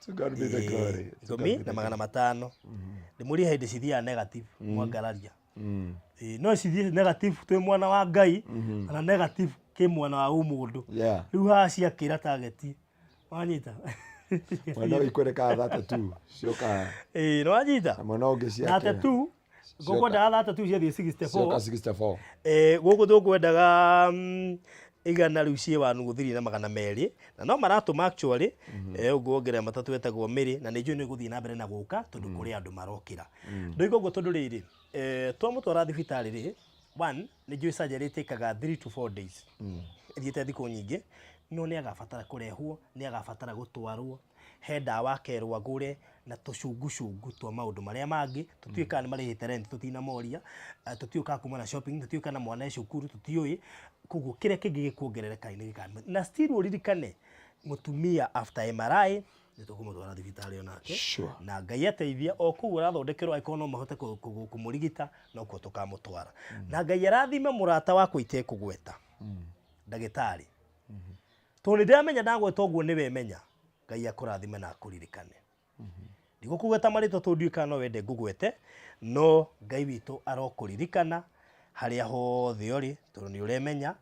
To God be the glory. To God Ikũmi be na the 500. Ndĩmũrie hĩndĩ cithiaga negative mwangararia. Ĩĩ, no cithiĩ negative twĩ mwena wa Ngai kana negative kĩ mwena wa ũmũndũ. Rĩu haha ciakĩra target wanyita. Mwena ũyũ ikwerekaga 32 cioka. Ĩĩ, nĩ wanyita. Na mwena ũngĩ ciakĩra. 32 ngũkwendaga 32 ciathiĩ 64. Cioka 64. Gũkũ tũkwendaga igana rĩu ciĩ wanu gũthirie na 200 na no maratũma actually. Ũguo ongerera 3 etagwo Mĩrĩ na nĩ njũĩ nĩ gũthiĩ na mbere na gũka tondũ kũrĩ andũ marokĩra. Ndoiga ũguo tondũ rĩrĩ twamũtwara thibitarĩ rĩ, one nĩ njũĩ surgery ĩtĩkaga 3 to 4 days, ĩthiĩte thikũ nyingĩ, no nĩ agabatara kũrehwo, nĩ agabatara gũtwarwo he ndawa akerwo agũre na tũcungucungu twa maũndũ marĩa mangĩ tũtiũĩ kana nĩ marĩhĩte rent, tũtinamoria, tũtiũĩ kana kuma na shopping, tũtiũĩ kana mwana e cukuru, tũtiũĩ. Koguo kĩrĩa kĩngĩ gĩkuongerereka nĩ gĩka na still ũririkane mũtumia after MRI nĩ tũkũmũtwara thibitarĩ onake. Na Ngai ateithia o kũu arathondekerwo angĩkorwo no mahote kũmũrigita nokuo tũkamũtwara. Na Ngai arathime mũrata wakwa itekũgweta ndagĩtarĩ tondũ nĩ ndĩramenya ndagweta ũguo nĩwe menya. Ngai akũrathime na akũririkane. Ndigũkũgweta marĩtwa tondũ ndiũĩ kana no wende ngũgwete, no Ngai witũ arokũririkana harĩa hothe ũrĩ tondũ nĩ ũremenya,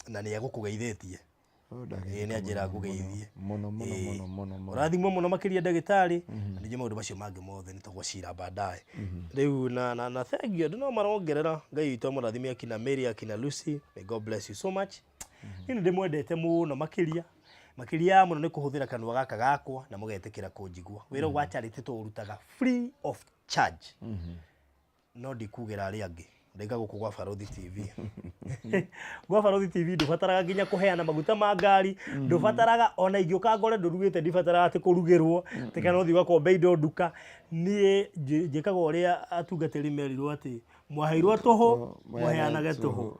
na nĩ egũkũgeithĩtie. Oh, Ĩĩ, nĩ anjĩra ngũgeithie. Mũno mũno. Mũno mũno mũno. Ũrathimwo mũno makĩria ndagĩtarĩ, na ningĩ maũndũ macio mangĩ mothe nĩ tũgũcira baadaye. Rĩu na thengiũ andũ no marongerera. Ngai witũ amũrathime akina Mary, akina Lucy, may God bless you so much. Niĩ nĩ ndĩmwendete mũno makĩria makĩria mũno nĩ kũhũthĩra kanua gaka gakwa na mũgetĩkĩra kũnjigua. Wĩra ũyũ wa charity tũũrutaga free of charge, no ndikugĩra arĩa angĩ. Ndaiga gũkũ gwa Barothi TV, gwa Barothi TV ndũbataraga nginya kũheana maguta ma ngari, ndũbataraga ona ingĩũka ngore ndũrugĩte, ndibataraga atĩ kũrugĩrwo atĩ kana ũthiĩ ũgakombe indo nduka. Niĩ njĩkaga ũrĩa atungatĩri merirwo atĩ mwaheirwo tũhũ mũheanage tũhũ.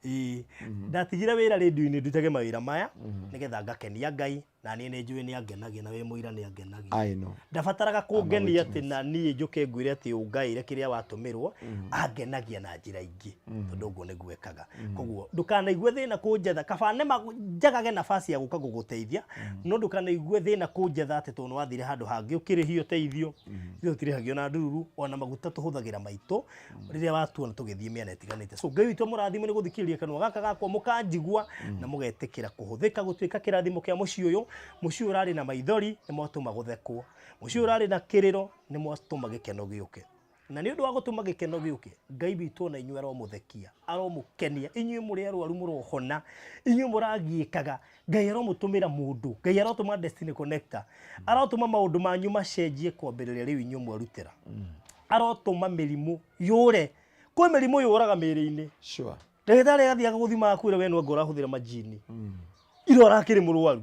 Ĩĩ, ndatigire wĩra rĩndiũ-inĩ ndutage mawĩra maya nĩgetha ngakenia Ngai, na niĩ nĩ njũĩ nĩ angenagia na wĩ mũira nĩ angenagia. I know. Ndabataraga kũngenia atĩ na niĩ njũke ngwĩre atĩ ũngaĩre kĩrĩa watũmĩrwo, angenagia na njĩra ingĩ tondũ ũguo nĩguo ekaga. Koguo ndũkanaigue thĩna kũnjetha, kaba nĩma njagage nafasi ya gũka gũgũteithia, no ndũkanaigue thĩna kũnjetha atĩ tondũ nĩwathire handũ hangĩ ũkĩrĩhio ũteithio. Ithuĩ tũtirĩhagio na ndururu, ona maguta tũhũthagĩra maitũ rĩrĩa watuona tũgĩthiĩ mĩena ĩtiganĩte. So Ngai witũ amũrathime nĩ gũthikĩrĩria kanua gaka gakwa, mũkanjigua na mũgetĩkĩra kũhũthĩka gũtuĩka kĩrathimo kĩa mũciĩ ũyũ. Mũciĩ ũyũ ũrarĩ na maithori nĩ mwatũma gũthekwo, mũciĩ ũyũ ũrarĩ na kĩrĩro nĩ mwatũma gĩkeno gĩũke, na nĩ ũndũ wa gũtũma gĩkeno gĩũke, Ngai witũ ona inyuĩ aromũthekia, aromũkenia. Inyuĩ mũrĩ arwaru mũrohona, inyuĩ mũragiĩkaga, Ngai aromũtũmĩra mũndũ, Ngai arotũma destiny connector, arotũma maũndũ manyu macenjie kwambĩrĩria rĩu inyuĩ mwerutĩra, arotũma mĩrimũ yũre. Kwĩ mĩrimũ yũraga mĩĩrĩ-inĩ. Ndagĩtarĩ agathiaga gũthima akwĩra we no anga ũrahũthĩra majini iro arakĩrĩ mũrwaru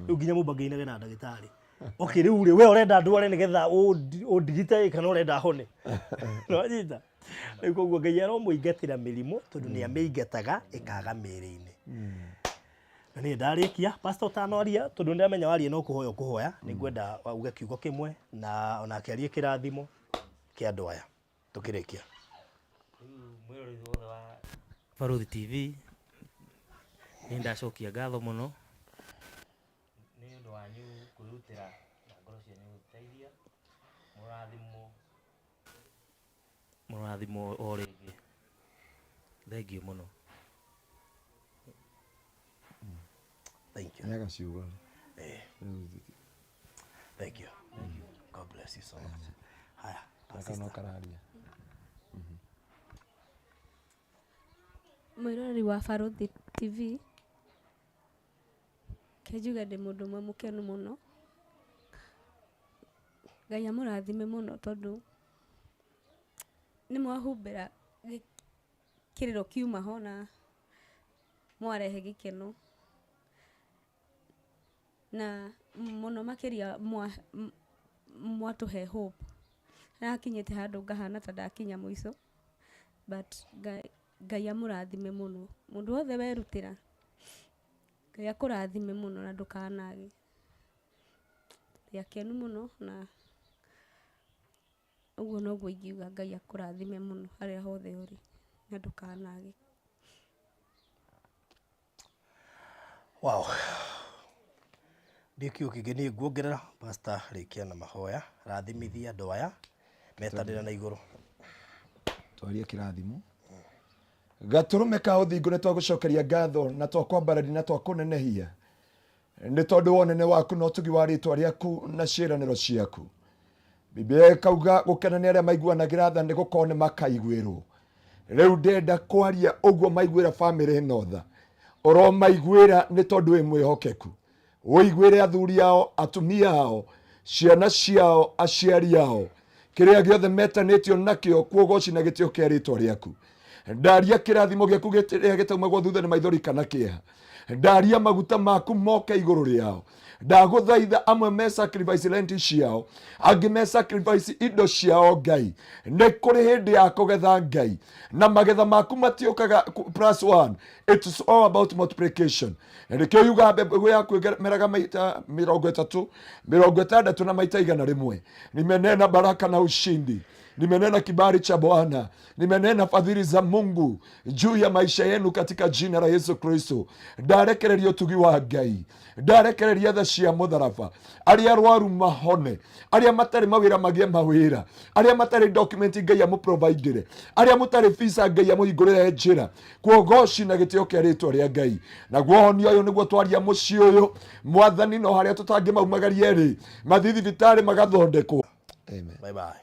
rĩu nginya mũbange na ndagĩtarĩ. Okay, rĩu rĩ we ũrenda ndware nĩgetha ũndigite kana ũrenda hone? Nĩwanyita? Rĩu koguo Ngai aromũingatĩra mĩrimũ tondũ nĩ amĩingataga ĩkaga mĩĩrĩ-inĩ. Na niĩ ndarĩkia, pastor, ũtanoria tondũ nĩndamenya waria no kũhoya ũkũhoya, nĩ ngwenda uge kiugo kĩmwe na onake arie kĩrathimo kĩa andũ aya tũkĩrĩkia. Mwĩroreri wothe wa Barothi TV, nĩ ndacokia ngatho mũno nĩ ũndũ wanyu kwĩrutĩra na ngoro. Ngoro cianyu gũteithia mũrathimwo mũrathimwo o rĩngĩ. Thengiũ mũno. Thank you. Nĩaga ciugo. Eh, thank you. God bless you so much. Haya, our Gaka no sister. kararia. Mwĩroreri wa Barũthi TV, ke njuge ndĩ mũndũ ũmwe mũkenu mũno. Ngai amũrathime mũno tondũ nĩ mwahumbĩra kĩrĩro kiuma ho na mwarehe gĩkeno. Na mũno makĩria mwatũhe hope. Hakinyĩte handũ ngahana ta ndakinya mũico, but Ngai amũrathime mũno. Mũndũ wothe werutĩra, Ngai akũrathime mũno na ndũkanage. Ndĩ akenu mũno na ũguo noguo ingiuga Ngai akũrathime mũno harĩa hothe ũrĩ na ndũkanage. Wow. Ndiũ kiugo kĩngĩ niĩ nguongerera pastor rĩkia na mahoya rathimithia andũ aya metanĩra na igũrũ. Twarie kĩrathimo. Gatũrũme ka ũthingu nĩ twagũcokeria ngatho na twakwambarari na twakũnenehia nĩ tondũ wa ũnene waku na ũtugi wa rĩtwa rĩaku na ciĩranĩro ciaku. Biblia ĩkauga gũkena nĩ arĩa maiguanagĩra tha nĩ gũkorwo nĩ makaiguĩrwo. Rĩu ndĩrenda kwaria ũguo maiguĩra bamĩrĩ ĩno tha. Ũromaiguĩra nĩ tondũ wĩ mwĩhokeku. Ũiguĩre athuri ao, atumia ao, ciana ciao, aciari ao, kĩrĩa gĩothe metanĩtio nakĩo kuogoci na gĩtĩo kĩa rĩtwa rĩaku. Ndaria kĩrathimo gĩaku gĩrĩa gĩtaumagwo thutha nĩ maithori kana kĩeha. Ndaria maguta maku moke igũrũ rĩao. Ndagũthaitha amwe me sacrifice rent ciao, angĩ me sacrifice indo ciao Ngai. Nĩ kũrĩ hĩndĩ ya kũgetha Ngai, na magetha maku matiũkaga plus one. It's all about multiplication. Na nĩkĩo yugaga mbegũ yaku ĩmeraga maita 30, 60 na maita 100. Nimenena baraka na ushindi, nimenena kibali cha Bwana, nimenena fadhili za Mungu juu ya maisha yenu katika jina la Yesu Kristo. Ndarekereria ũtugi wa Ngai, ndarekereria tha cia mũtharaba, arĩa arwaru mahone, arĩa matarĩ mawĩra magĩe mawĩra, arĩa matarĩ document Ngai amũprovidere, arĩa mũtarĩ visa Ngai amũhingũrĩre njĩra. Kuogoci na gĩtĩo kĩa rĩtwa rĩa Ngai. Naguo ũhonio ũyũ nĩguo twaria mũciĩ ũyũ, Mwathani, no harĩa tũtangĩmaumagaria rĩ, mathiĩ thibitarĩ magathondekwo. Amen. Bye bye.